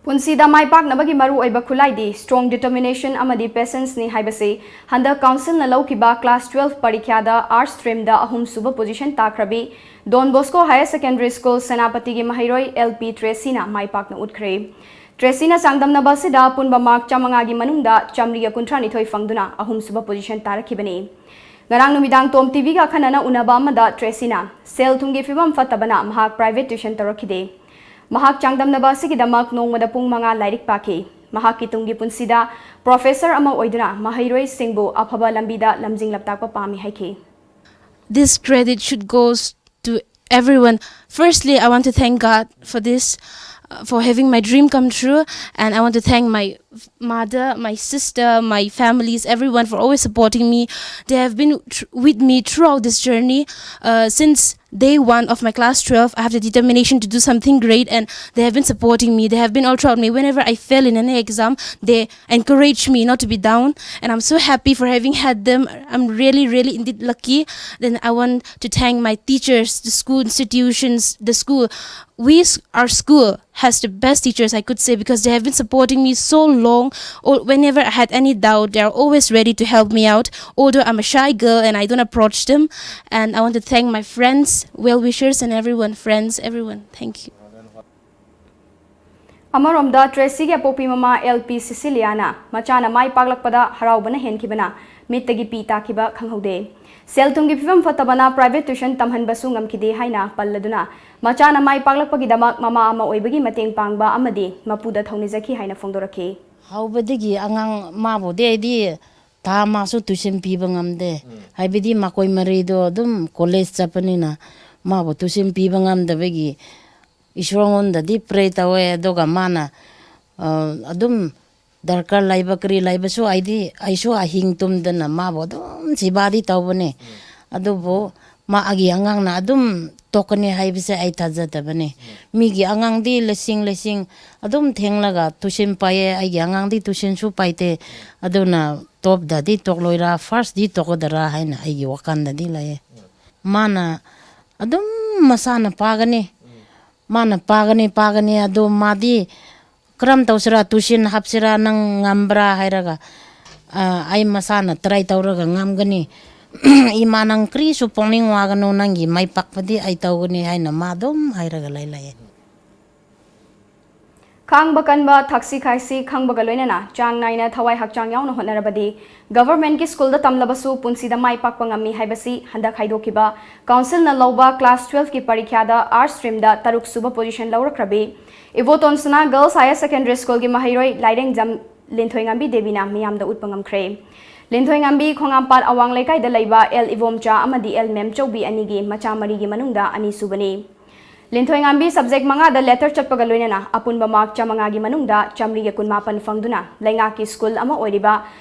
ꯄꯨꯟꯁꯤꯗ ꯃꯥꯏ ꯄꯥꯛꯅꯕꯒꯤ ꯃꯔꯨꯑꯣꯏꯕ ꯈꯨꯠꯂꯥꯏꯗꯤ strong determination ꯑꯃꯗꯤ patience ꯅꯤ ꯍꯥꯏꯕꯁꯤ ꯍꯟꯗꯛ ꯀꯥꯎꯟꯁꯤꯜꯅ ꯂꯧꯈꯤꯕ class twelve ꯄꯔꯤꯈ꯭ꯌꯥꯗ arts stream ꯗ ꯑꯍꯨꯝꯁꯨꯕ position ꯇꯥꯈ꯭ꯔꯕꯤ Don Bosco Higher Secondary School ꯁꯦꯅꯥꯄꯇꯤꯒꯤ ꯃꯍꯩꯔꯣꯏ ꯑꯦꯜ ꯄꯤ ꯇ꯭ꯔꯦꯁꯤꯅ ꯃꯥꯏ ꯄꯥꯛꯅ ꯎꯠꯈ꯭ꯔꯦ꯫ ꯇ꯭ꯔꯦꯁꯤꯅ ꯆꯥꯡꯗꯝꯅꯕ ꯑꯁꯤꯗ ꯑꯄꯨꯟꯕ mark ꯆꯥꯃꯉꯥꯒꯤ ꯃꯅꯨꯡꯗ ꯆꯥꯃꯔꯤꯒ ꯀꯨꯟꯊ꯭ꯔꯥꯅꯤꯊꯣꯏ ꯐꯪꯗꯨꯅ ꯑꯍꯨꯝꯁꯨꯕ position ꯇꯥꯔꯛꯈꯤꯕꯅꯤ꯫ ꯉꯔꯥꯡ ꯅꯨꯃꯤꯗꯥꯡ ꯇꯣꯝ ꯇꯤꯚꯤꯒ ꯑꯈꯟꯅꯅ ꯎꯅꯕ ꯑꯃꯗ ꯇ꯭ꯔꯦꯁꯤꯅ ꯁꯦꯜ ꯊꯨꯝꯒꯤ ꯐꯤꯕꯝ ꯐꯠꯇꯕꯅ ꯃꯍꯥꯛ private tuition ꯇꯧꯔꯛꯈꯤꯗꯦ꯫ ꯃꯍꯥꯛ ꯆꯥꯡꯗꯝꯅꯕ ꯑꯁꯤꯒꯤꯗꯃꯛ ꯅꯣꯡꯃꯗ ꯄꯨꯡ ꯃꯉꯥ ꯂꯥꯏꯔꯤꯛ ꯄꯥꯈꯤ꯫ ꯃꯍꯥꯛꯀꯤ ꯇꯨꯡꯒꯤ ꯄꯨꯟꯁꯤꯗ professor ꯑꯃ ꯑꯣꯏꯗꯨꯅ ꯃꯍꯩꯔꯣꯏꯁꯤꯡꯕꯨ ꯑꯐꯕ ꯂꯝꯕꯤꯗ ꯂꯝꯖꯤꯡ ꯂꯝꯇꯥꯛꯄ ꯄꯥꯝꯃꯤ ꯍꯥꯏꯈꯤ꯫ This credit should goes to everyone. Firstly, I want to thank God for this. uh, for having my dream come true. And I want to thank my mother, my sister, my families, everyone for always supporting me. They have been tr- with me throughout this journey, uh, since day one of my class twelve. I have the determination to do something great, and they have been supporting me. They have been all throughout me. Whenever I fail in any exam, they encourage me not to be down, and I'm so happy for having had them. I'm really, really indeed lucky. Then I want to thank my teachers, the school institutions, the school. We, our school has the best teachers, I could say, because they have been supporting me so long. Or whenever I had any doubt, they are always ready to help me out. Although I'm a shy girl and I don't approach them. And I want to thank my friends, well wishers, and everyone, friends, everyone. Thank you. ꯑꯃꯔꯣꯝꯗ, ꯇ꯭ꯔꯦꯁꯤꯒꯤ ꯑꯄꯣꯛꯄꯤ ꯃꯃꯥ L P ꯁꯤꯁꯤꯂꯤꯌꯥꯅ ꯃꯆꯥꯅ ꯃꯥꯏ ꯄꯥꯛꯂꯛꯄꯗ ꯍꯔꯥꯎꯕꯅ ꯍꯦꯟꯈꯤꯕꯅ ꯃꯤꯠꯇꯒꯤ ꯄꯤ ꯇꯥꯈꯤꯕ ꯈꯪꯍꯧꯗꯦ꯫ ꯁꯦꯜ ꯊꯨꯝꯒꯤ ꯐꯤꯕꯝ ꯐꯠꯇꯕꯅ private tuition ꯇꯝꯍꯟꯕꯁꯨ ꯉꯝꯈꯤꯗꯦ ꯍꯥꯏꯅ ꯄꯜꯂꯗꯨꯅ, ꯃꯆꯥꯅ ꯃꯥꯏ ꯄꯥꯛꯂꯛꯄꯒꯤꯗꯃꯛ ꯃꯃꯥ ꯑꯃ ꯑꯣꯏꯕꯒꯤ ꯃꯇꯦꯡ ꯄꯥꯡꯕ ꯑꯃꯗꯤ ꯃꯄꯨꯗ ꯊꯧꯅꯤꯖꯈꯤ ꯍꯥꯏꯅ ꯐꯣꯡꯗꯣꯔꯛꯈꯤ꯫ ꯍꯧꯕꯗꯒꯤ ꯑꯉꯥꯡ ꯃꯥꯕꯨꯗꯤ ꯑꯩꯗꯤ ꯊꯥ ꯑꯃꯁꯨ ꯇ꯭ꯌꯨꯁꯟ ꯄꯤꯕ ꯉꯝꯗꯦ꯫ ꯎꯝ꯫ ꯍꯥꯏꯕꯗꯤ ꯃꯈꯣꯏ ꯃꯔꯤꯗꯣ ꯑꯗꯨꯝ ꯀꯣꯂꯦꯖ ꯆꯠꯄꯅꯤꯅ ꯃꯥꯕꯨ ꯇ꯭ꯌꯨꯁꯟ ꯄꯤꯕ ꯉꯝꯗꯕꯒꯤ ꯏꯁꯣꯔꯉꯣꯟꯗꯗꯤ ꯄ꯭ꯔꯦ ꯇꯧꯋꯦ꯫ ꯑꯗꯨꯒ ꯃꯥꯅ, ꯑ, ꯑꯗꯨꯝ ꯗꯔꯀꯥꯔ ꯂꯩꯕ ꯀꯔꯤ ꯂꯩꯕꯁꯨ ꯑꯩꯗꯤ, ꯑꯩꯁꯨ ꯑꯍꯤꯡ ꯇꯨꯝꯗꯅ ꯃꯥꯕꯨ ꯑꯗꯨꯝ ꯁꯤꯕꯥꯗꯤ ꯇꯧꯕꯅꯦ꯫ ꯎꯝ꯫ ꯑꯗꯨꯕꯨ ꯃꯥꯒꯤ ꯑꯉꯥꯡꯅ ꯑꯗꯨꯝ ꯇꯣꯛꯀꯅꯤ ꯍꯥꯏꯕꯁꯦ ꯑꯩ ꯊꯥꯖꯗꯕꯅꯦ꯫ ꯎꯝ꯫ ꯃꯤꯒꯤ ꯑꯉꯥꯡꯗꯤ ꯂꯤꯁꯤꯡ ꯂꯤꯁꯤꯡ ꯑꯗꯨꯝ ꯊꯦꯡꯂꯒ ꯇ꯭ꯌꯨꯁꯟ ꯄꯥꯏꯌꯦ, ꯑꯩꯒꯤ ꯑꯉꯥꯡꯗꯤ ꯇ꯭ꯌꯨꯁꯟꯁꯨ ꯄꯥꯏꯗꯦ꯫ ꯑꯗꯨꯅ ꯇꯣꯞꯇꯗꯤ ꯇꯣꯛꯂꯣꯏꯔꯥ, ꯐꯥꯔꯁꯇꯗꯤ ꯇꯣꯛꯀꯗꯔꯥ ꯍꯥꯏꯅ ꯑꯩꯒꯤ ꯋꯥꯈꯜꯗꯗꯤ ꯂꯩꯌꯦ꯫ ꯎꯝ꯫ ꯃꯥꯅ ꯑꯗꯨꯝ ꯃꯁꯥꯅ ꯄꯥꯒꯅꯤ꯫ ꯎꯝ꯫ ꯃꯥꯅ ꯄꯥꯒꯅꯤ, ꯄꯥꯒꯅꯤ, ꯑꯗꯨ ꯃꯥꯗꯤ ꯀꯔꯝ ꯇꯧꯁꯤꯔꯥ, ꯇ꯭ꯌꯨꯁꯟ ꯍꯥꯞꯁꯤꯔꯥ, ꯅꯪ ꯉꯝꯕ꯭ꯔꯥ ꯍꯥꯏꯔꯒ, "ꯑ, ꯑꯩ ꯃꯁꯥꯅ ꯇ꯭ꯔꯥꯏ ꯇꯧꯔꯒ ꯉꯝꯒꯅꯤ꯫ ꯏꯃꯥ, ꯅꯪ ꯀꯔꯤꯁꯨ ꯄꯨꯛꯅꯤꯡ ꯋꯥꯒꯅꯨ, ꯅꯪꯒꯤ ꯃꯥꯏ ꯄꯥꯛꯄꯗꯤ ꯑꯩ ꯇꯧꯒꯅꯤ" ꯍꯥꯏꯅ ꯃꯥ ꯑꯗꯨꯝ ꯍꯥꯏꯔꯒ ꯂꯩ ꯂꯩꯌꯦ꯫ ꯈꯥꯡꯕ ꯀꯟꯕ, ꯊꯛꯁꯤ ꯈꯥꯁꯤ ꯈꯪꯕꯒ ꯂꯣꯏꯅꯅ ꯆꯥꯡ ꯅꯥꯏꯅ ꯊꯋꯥꯏ ꯍꯛꯆꯥꯡ ꯌꯥꯎꯅ ꯍꯣꯠꯅꯔꯕꯗꯤ ꯒꯚꯔꯟꯃꯦꯟꯠꯀꯤ ꯁ꯭ꯀꯨꯜꯗ ꯇꯝꯂꯕꯁꯨ ꯄꯨꯟꯁꯤꯗ ꯃꯥꯏ ꯄꯥꯛꯄ ꯉꯝꯃꯤ ꯍꯥꯏꯕꯁꯤ ꯍꯟꯗꯛ ꯍꯥꯏꯗꯣꯛꯈꯤꯕ ꯀꯥꯎꯟꯁꯤꯜꯅ ꯂꯧꯕ ꯀ꯭ꯂꯥꯁ ꯇ꯭ꯋꯦꯜꯐꯀꯤ ꯄꯔꯤꯈ꯭ꯌꯥꯗ ꯑꯥꯔꯠꯁ ꯁ꯭ꯇ꯭ꯔꯤꯝꯗ ꯇꯔꯨꯛ ꯁꯨꯕ ꯄꯣꯖꯤꯁꯟ ꯂꯧꯔꯛꯈ꯭ꯔꯕꯤ ꯏꯕꯣꯇꯣꯟ ꯁꯅꯥ ꯒꯔꯜꯁ ꯍꯥꯌꯔ ꯁꯦꯀꯦꯟꯗꯔꯤ ꯁ꯭ꯀꯨꯜꯒꯤ ꯃꯍꯩꯔꯣꯏ ꯂꯥꯏꯔꯦꯡꯖꯝ ꯂꯤꯟꯊꯣꯏꯉꯥꯝꯕꯤ ꯗꯦꯕꯤꯅ ꯃꯤꯌꯥꯝꯗ ꯎꯠꯄ ꯉꯝꯈ꯭ꯔꯦ꯫ ꯂꯤꯟꯊꯣꯏꯉꯥꯝꯕꯤ ꯈꯣꯡꯉꯥꯝꯄꯥꯠ ꯑꯋꯥꯡ ꯂꯩꯀꯥꯏꯗ ꯂꯩꯕ ꯑꯦꯜ ꯏꯕꯣꯝꯆꯥ ꯑꯃꯗꯤ ꯑꯦꯜ ꯃꯦꯝꯆꯧꯕꯤ ꯑꯅꯤꯒꯤ ꯃꯆꯥ ꯃꯔꯤꯒꯤ ꯃꯅꯨꯡꯗ ꯑꯅꯤꯁꯨꯕꯅꯤ꯫ ꯂꯤꯟꯊꯣꯏꯉꯥꯝꯕꯤ subject ꯃꯉꯥꯗ letter ꯆꯠꯄꯒ ꯂꯣꯏꯅꯅ ꯑꯄꯨꯟꯕ mark ꯆꯥꯃꯉꯥꯒꯤ ꯃꯅꯨꯡꯗ ꯆꯥꯃꯔꯤꯒ ꯀꯨꯟꯃꯥꯄꯟ ꯐꯪꯗꯨꯅ ꯂꯩꯉꯥꯛꯀꯤ school ꯑꯃ ꯑꯣꯏꯔꯤꯕ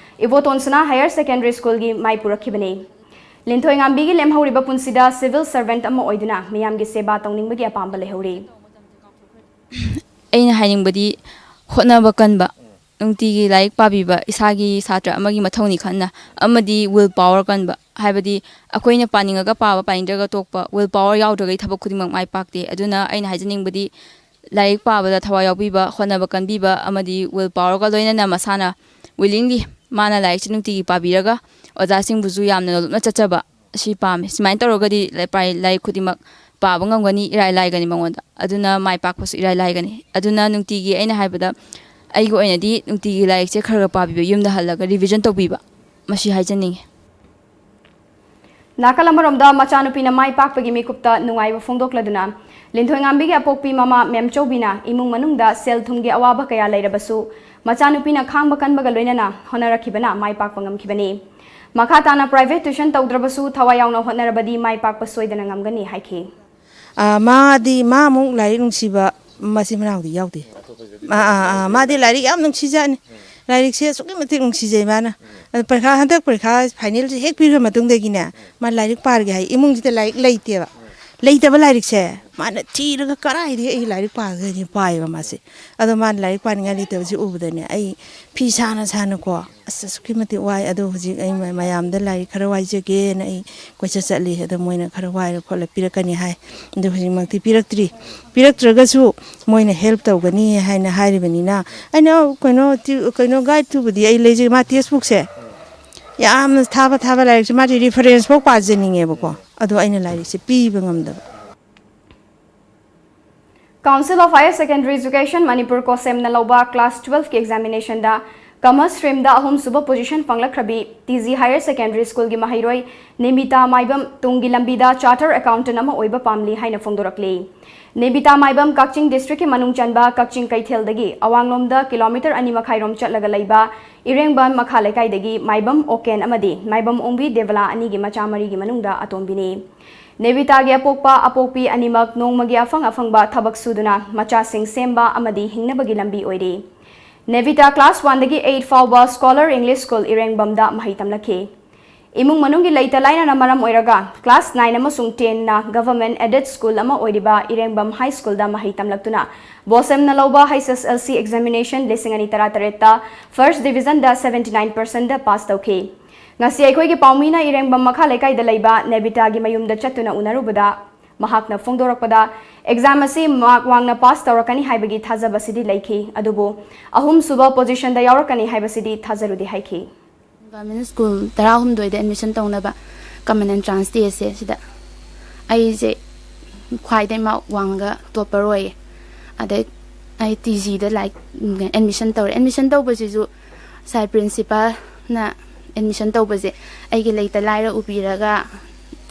ꯏꯕꯣꯇꯣꯟ ꯁꯅꯥ Higher Secondary Schoolꯒꯤ ꯃꯥꯏ ꯄꯨꯔꯛꯈꯤꯕꯅꯤ꯫ ꯂꯤꯟꯊꯣꯏꯉꯥꯝꯕꯤꯒꯤ ꯂꯦꯝꯍꯧꯔꯤꯕ ꯄꯨꯟꯁꯤꯗ civil servant ꯑꯃ ꯑꯣꯏꯗꯨꯅ ꯃꯤꯌꯥꯝꯒꯤ ꯁꯦꯕꯥ ꯇꯧꯅꯤꯡꯕꯒꯤ ꯑꯄꯥꯝꯕ ꯂꯩꯍꯧꯔꯤ꯫ ꯑꯩꯅ ꯍꯥꯏꯅꯤꯡꯕꯗꯤ ꯍꯣꯠꯅꯕ ꯀꯟꯕ, ꯅꯨꯡꯇꯤꯒꯤ ꯂꯥꯏꯔꯤꯛ ꯄꯥꯕꯤꯕ ꯏꯁꯥꯒꯤ ꯁꯥꯇ꯭ꯔ ꯑꯃꯒꯤ ꯃꯊꯧꯅꯤ ꯈꯟꯅ, ꯑꯃꯗꯤ will power ꯀꯟꯕ, ꯍꯥꯏꯕꯗꯤ ꯑꯩꯈꯣꯏꯅ ꯄꯥꯅꯤꯡꯉꯒ ꯄꯥꯕ, ꯄꯥꯅꯤꯡꯗ꯭ꯔꯒ ꯇꯣꯛꯄ, will power ꯌꯥꯎꯗ꯭ꯔꯒꯗꯤ ꯊꯕꯛ ꯈꯨꯗꯤꯡꯃꯛ ꯃꯥꯏ ꯄꯥꯛꯇꯦ꯫ ꯑꯗꯨꯅ ꯑꯩꯅ ꯍꯥꯏꯖꯅꯤꯡꯕꯗꯤ ꯂꯥꯏꯔꯤꯛ ꯄꯥꯕꯗ ꯊꯋꯥꯏ ꯌꯥꯎꯕꯤꯕ, ꯍꯣꯠꯅꯕ ꯀꯟꯕꯤꯕ ꯑꯃꯗꯤ will powerꯒ ꯂꯣꯏꯅꯅ ꯃꯁꯥꯅ willingly ꯃꯥꯅ ꯂꯥꯏꯔꯤꯛꯁꯤ ꯅꯨꯡꯇꯤꯒꯤ ꯄꯥꯕꯤꯔꯒ ꯑꯣꯖꯥꯁꯤꯡꯕꯨꯁꯨ ꯌꯥꯝꯅ ꯅꯣꯂꯨꯛꯅ ꯆꯠꯆꯕ ꯑꯁꯤ ꯄꯥꯝꯃꯤ꯫ ꯁꯨꯃꯥꯏꯅ ꯇꯧꯔꯒꯗꯤ ꯂꯥꯏ-, ꯄꯥꯏ-, ꯂꯥꯏꯔꯤꯛ ꯈꯨꯗꯤꯡꯃꯛ ꯄꯥꯕ ꯉꯝꯒꯅꯤ, ꯏꯔꯥꯏ ꯂꯥꯏꯒꯅꯤ ꯃꯉꯣꯟꯗ꯫ ꯑꯗꯨꯅ ꯃꯥꯏ ꯄꯥꯛꯄꯁꯨ ꯏꯔꯥꯏ ꯂꯥꯏꯒꯅꯤ꯫ ꯑꯗꯨꯅ ꯅꯨꯡꯇꯤꯒꯤ ꯑꯩꯅ ꯍꯥꯏꯕꯗ ꯑꯩꯒꯤ ꯑꯣꯏꯅꯗꯤ ꯅꯨꯡꯇꯤꯒꯤ ꯂꯥꯏꯔꯤꯛꯁꯦ ꯈꯔ ꯈꯔ ꯄꯥꯕꯤꯕ, ꯌꯨꯝꯗ ꯍꯜꯂꯒ revision ꯇꯧꯕꯤꯕ, ꯃꯁꯤ ꯍꯥꯏꯖꯅꯤꯡꯉꯤ꯫ ꯅꯥꯀꯜ ꯑꯃꯔꯣꯝꯗ ꯃꯆꯥꯅꯨꯄꯤꯅ ꯃꯥꯏ ꯄꯥꯛꯄꯒꯤ ꯃꯤꯀꯨꯞꯇ ꯅꯨꯡꯉꯥꯏꯕ ꯐꯣꯡꯗꯣꯛꯂꯗꯨꯅ ꯂꯤꯟꯊꯣꯏꯉꯥꯝꯕꯤꯒꯤ ꯑꯄꯣꯛꯄꯤ ꯃꯃꯥ ꯃꯦꯝꯆꯧꯕꯤꯅ ꯏꯃꯨꯡ ꯃꯅꯨꯡꯗ ꯁꯦꯜ ꯊꯨꯝꯒꯤ ꯑꯋꯥꯕ ꯀꯌꯥ ꯂꯩꯔꯕꯁꯨ ꯃꯆꯥꯅꯨꯄꯤꯅ ꯈꯥꯡꯕ ꯀꯟꯕꯒ ꯂꯣꯏꯅꯅ ꯍꯣꯠꯅꯔꯛꯈꯤꯕꯅ ꯃꯥꯏ ꯄꯥꯛꯄ ꯉꯝꯈꯤꯕꯅꯤ꯫ ꯃꯈꯥ ꯇꯥꯅ private tuition ꯇꯧꯗ꯭ꯔꯕꯁꯨ ꯊꯋꯥꯏ ꯌꯥꯎꯅ ꯍꯣꯠꯅꯔꯕꯗꯤ ꯃꯥꯏ ꯄꯥꯛꯄ ꯁꯣꯏꯗꯅ ꯉꯝꯒꯅꯤ ꯍꯥꯏꯈꯤ꯫ ꯑꯥ, ꯃꯥꯗꯤ, ꯃꯥ ꯑꯃꯨꯛ ꯂꯥꯏꯔꯤꯛ ꯅꯨꯡꯁꯤꯕ ꯃꯆꯤꯟ ꯃꯅꯥꯎꯗꯤ ꯌꯥꯎꯗꯦ꯫ ꯑꯥ, ꯑꯥ, ꯑꯥ, ꯃꯥꯗꯤ ꯂꯥꯏꯔꯤꯛ ꯌꯥꯝ ꯅꯨꯡꯁꯤꯖꯥꯠꯅꯤ꯫ ꯂꯥꯏꯔꯤꯛꯁꯦ ꯑꯁꯨꯛꯀꯤ ꯃꯇꯤꯛ ꯅꯨꯡꯁꯤꯖꯩ ꯃꯥꯅ꯫ ꯑꯗꯣ ꯄꯔꯤꯈꯥ, ꯍꯟꯗꯛ ꯄꯔꯤꯈꯥ finalꯁꯦ ꯍꯦꯛ ꯄꯤꯈ꯭ꯔ ꯃꯇꯨꯡꯗꯒꯤꯅꯦ, ꯃꯥ ꯂꯥꯏꯔꯤꯛ ꯄꯥꯔꯒꯦ ꯍꯥꯏ꯫ ꯏꯃꯨꯡꯁꯤꯗ ꯂꯥꯏꯔꯤꯛ ꯂꯩꯇꯦꯕ꯫ ꯂꯩꯇꯕ ꯂꯥꯏꯔꯤꯛꯁꯦ ꯃꯥꯅ ꯊꯤꯔꯒ ꯀꯗꯥꯏꯗꯒꯤ ꯑꯩ ꯂꯥꯏꯔꯤꯛ ꯄꯥꯒꯅꯤ ꯄꯥꯏꯌꯦꯕ ꯃꯥꯁꯦ꯫ ꯑꯗꯣ ꯃꯥꯅ ꯂꯥꯏꯔꯤꯛ ꯄꯥꯅꯤꯡꯉꯥꯏ ꯂꯩꯇꯕꯁꯦ ꯎꯕꯗꯅꯦ, ꯑꯩ ꯐꯤ ꯁꯥꯅ ꯁꯥꯅꯀꯣ, ꯑꯁ, ꯑꯁꯨꯛꯀꯤ ꯃꯇꯤꯛ ꯋꯥꯏ꯫ ꯑꯗꯣ ꯍꯧꯖꯤꯛ ꯑꯩ ꯃ-, ꯃꯌꯥꯝꯗ ꯂꯥꯏꯔꯤꯛ ꯈꯔ ꯋꯥꯏꯖꯒꯦꯅ ꯑꯩ ꯀꯣꯏꯆꯠ ꯆꯠꯂꯤ꯫ ꯑꯗꯣ ꯃꯣꯏꯅ ꯈꯔ ꯋꯥꯏꯔ ꯈꯣꯠꯂ ꯄꯤꯔꯛꯀꯅꯤ ꯍꯥꯏ꯫ ꯑꯗꯣ ꯍꯧꯖꯤꯛꯃꯛꯇꯤ ꯄꯤꯔꯛꯇ꯭ꯔꯤ꯫ ꯄꯤꯔꯛꯇ꯭ꯔꯒꯁꯨ ꯃꯣꯏꯅ help ꯇꯧꯒꯅꯤ ꯍꯥꯏꯅ ꯍꯥꯏꯔꯤꯕꯅꯤꯅ, ꯑꯩꯅ ꯀꯩꯅꯣ, ꯇ꯭ꯌꯨ-, ꯀꯩꯅꯣ, guide ꯇꯨꯕꯨꯗꯤ ꯑꯩ ꯂꯩꯖꯩ, ꯃꯥ textbookꯁꯦ ꯌꯥꯝꯅ ꯊꯥꯕ ꯊꯥꯕ ꯂꯥꯏꯔꯤꯛꯁꯦ, ꯃꯥꯗꯤ reference ꯐꯥꯎ ꯄꯥꯖꯅꯤꯡꯉꯦꯕꯀꯣ꯫ ꯑꯗꯣ ꯑꯩꯅ ꯂꯥꯏꯔꯤꯛꯁꯦ ꯄꯤꯕ ꯉꯝꯗꯕ꯫ Council of Higher Secondary Education Manipur, ꯀꯣꯁꯦꯝꯅ ꯂꯧꯕ class twelveꯀꯤ examinationꯗ Commerce streamꯗ ꯑꯍꯨꯝꯁꯨꯕ position ꯐꯪꯂꯛꯈ꯭ꯔꯕꯤ ꯇꯤ ꯖꯤ Higher Secondary Schoolꯒꯤ ꯃꯍꯩꯔꯣꯏ ꯅꯦꯃꯤꯇꯥ ꯃꯥꯏꯕꯝ ꯇꯨꯡꯒꯤ ꯂꯝꯕꯤꯗ chartered accountant ꯑꯃ ꯑꯣꯏꯕ ꯄꯥꯝꯂꯤ ꯍꯥꯏꯅ ꯐꯣꯡꯗꯣꯔꯛꯂꯤ꯫ ꯅꯦꯃꯤꯇꯥ ꯃꯥꯏꯕꯝ ꯀꯛꯆꯤꯡ districtꯀꯤ ꯃꯅꯨꯡ ꯆꯟꯕ ꯀꯛꯆꯤꯡ ꯀꯩꯊꯦꯜꯗꯒꯤ ꯑꯋꯥꯡꯂꯣꯝꯗ kilometre ꯑꯅꯤ ꯃꯈꯥꯏꯔꯣꯝ ꯆꯠꯂꯒ ꯂꯩꯕ ꯏꯔꯦꯡꯕꯝ ꯃꯈꯥ ꯂꯩꯀꯥꯏꯗꯒꯤ ꯃꯥꯏꯕꯝ ꯑꯣꯀꯦꯟ ꯑꯃꯗꯤ ꯃꯥꯏꯕꯝ ꯑꯣꯡꯕꯤ ꯗꯦꯕꯂꯥ ꯑꯅꯤꯒꯤ ꯃꯆꯥ ꯃꯔꯤꯒꯤ ꯃꯅꯨꯡꯗ ꯑꯇꯣꯝꯕꯤꯅꯤ꯫ ꯅꯦꯕꯤꯇꯥꯒꯤ ꯑꯄꯣꯛꯄ ꯑꯄꯣꯛꯄꯤ ꯑꯅꯤꯃꯛ ꯅꯣꯡꯃꯒꯤ ꯑꯐꯪ ꯑꯐꯪꯕ ꯊꯕꯛ ꯁꯨꯗꯨꯅ ꯃꯆꯥꯁꯤꯡ ꯁꯦꯝꯕ ꯑꯃꯗꯤ ꯍꯤꯡꯅꯕꯒꯤ ꯂꯝꯕꯤ ꯑꯣꯏꯔꯤ꯫ ꯅꯦꯕꯤꯇꯥ class one ꯗꯒꯤ eight ꯐꯥꯎꯕ Scholar English School ꯏꯔꯦꯡꯕꯝꯗ ꯃꯍꯩ ꯇꯝꯂꯛꯈꯤ꯫ ꯏꯃꯨꯡ ꯃꯅꯨꯡꯒꯤ ꯂꯩꯇ ꯂꯥꯏꯅꯅ ꯃꯔꯝ ꯑꯣꯏꯔꯒ class nine ꯑꯃꯁꯨꯡ ten ꯅ government aided school ꯑꯃ ꯑꯣꯏꯔꯤꯕ ꯏꯔꯦꯡꯕꯝ High School ꯗ ꯃꯍꯩ ꯇꯝꯂꯛꯇꯨꯅ ꯕꯣꯁꯦꯝꯅ ꯂꯧꯕ H S L C examination ꯂꯤꯁꯤꯡ ꯑꯅꯤ ꯇꯔꯥꯇꯔꯦꯠꯇ first division ꯗ seventy nine percent ꯗ pass ꯇꯧꯈꯤ꯫ ꯉꯁꯤ ꯑꯩꯈꯣꯏꯒꯤ ꯄꯥꯎꯃꯤꯅ ꯏꯔꯦꯡꯕꯝ ꯃꯈꯥ ꯂꯩꯀꯥꯏꯗ ꯂꯩꯕ ꯅꯦꯕꯤꯇꯥꯒꯤ ꯃꯌꯨꯝꯗ ꯆꯠꯇꯨꯅ ꯎꯅꯔꯨꯕꯗ ꯃꯍꯥꯛꯅ ꯐꯣꯡꯗꯣꯔꯛꯄꯗ exam ꯑꯁꯤ mark ꯋꯥꯡꯅ pass ꯇꯧꯔꯛꯀꯅꯤ ꯍꯥꯏꯕꯒꯤ ꯊꯥꯖꯕꯁꯤꯗꯤ ꯂꯩꯈꯤ, ꯑꯗꯨꯕꯨ ꯑꯍꯨꯝꯁꯨꯕ position ꯗ ꯌꯥꯎꯔꯛꯀꯅꯤ ꯍꯥꯏꯕꯁꯤꯗꯤ ꯊꯥꯖꯔꯨꯗꯦ ꯍꯥꯏꯈꯤ꯫ Government school ꯇꯔꯥꯍꯨꯝꯗꯣꯏꯗ admission ꯇꯧꯅꯕ common entrance test ꯁꯦ ꯁꯤꯗ ꯑꯩꯁꯦ ꯈ꯭ꯋꯥꯏꯗꯩ mark ꯋꯥꯡꯉꯒ topper ꯑꯣꯏꯌꯦ꯫ ꯑꯗꯩ ꯑꯩ T G ꯗ ꯂꯥꯏꯔꯤꯛ admission ꯇꯧꯔꯦ꯫ Admission ꯇꯧꯕꯁꯤꯁꯨ sir principal ꯅ admission ꯇꯧꯕꯁꯦ ꯑꯩꯒꯤ ꯂꯩꯇ ꯂꯥꯏꯔ ꯎꯕꯤꯔꯒ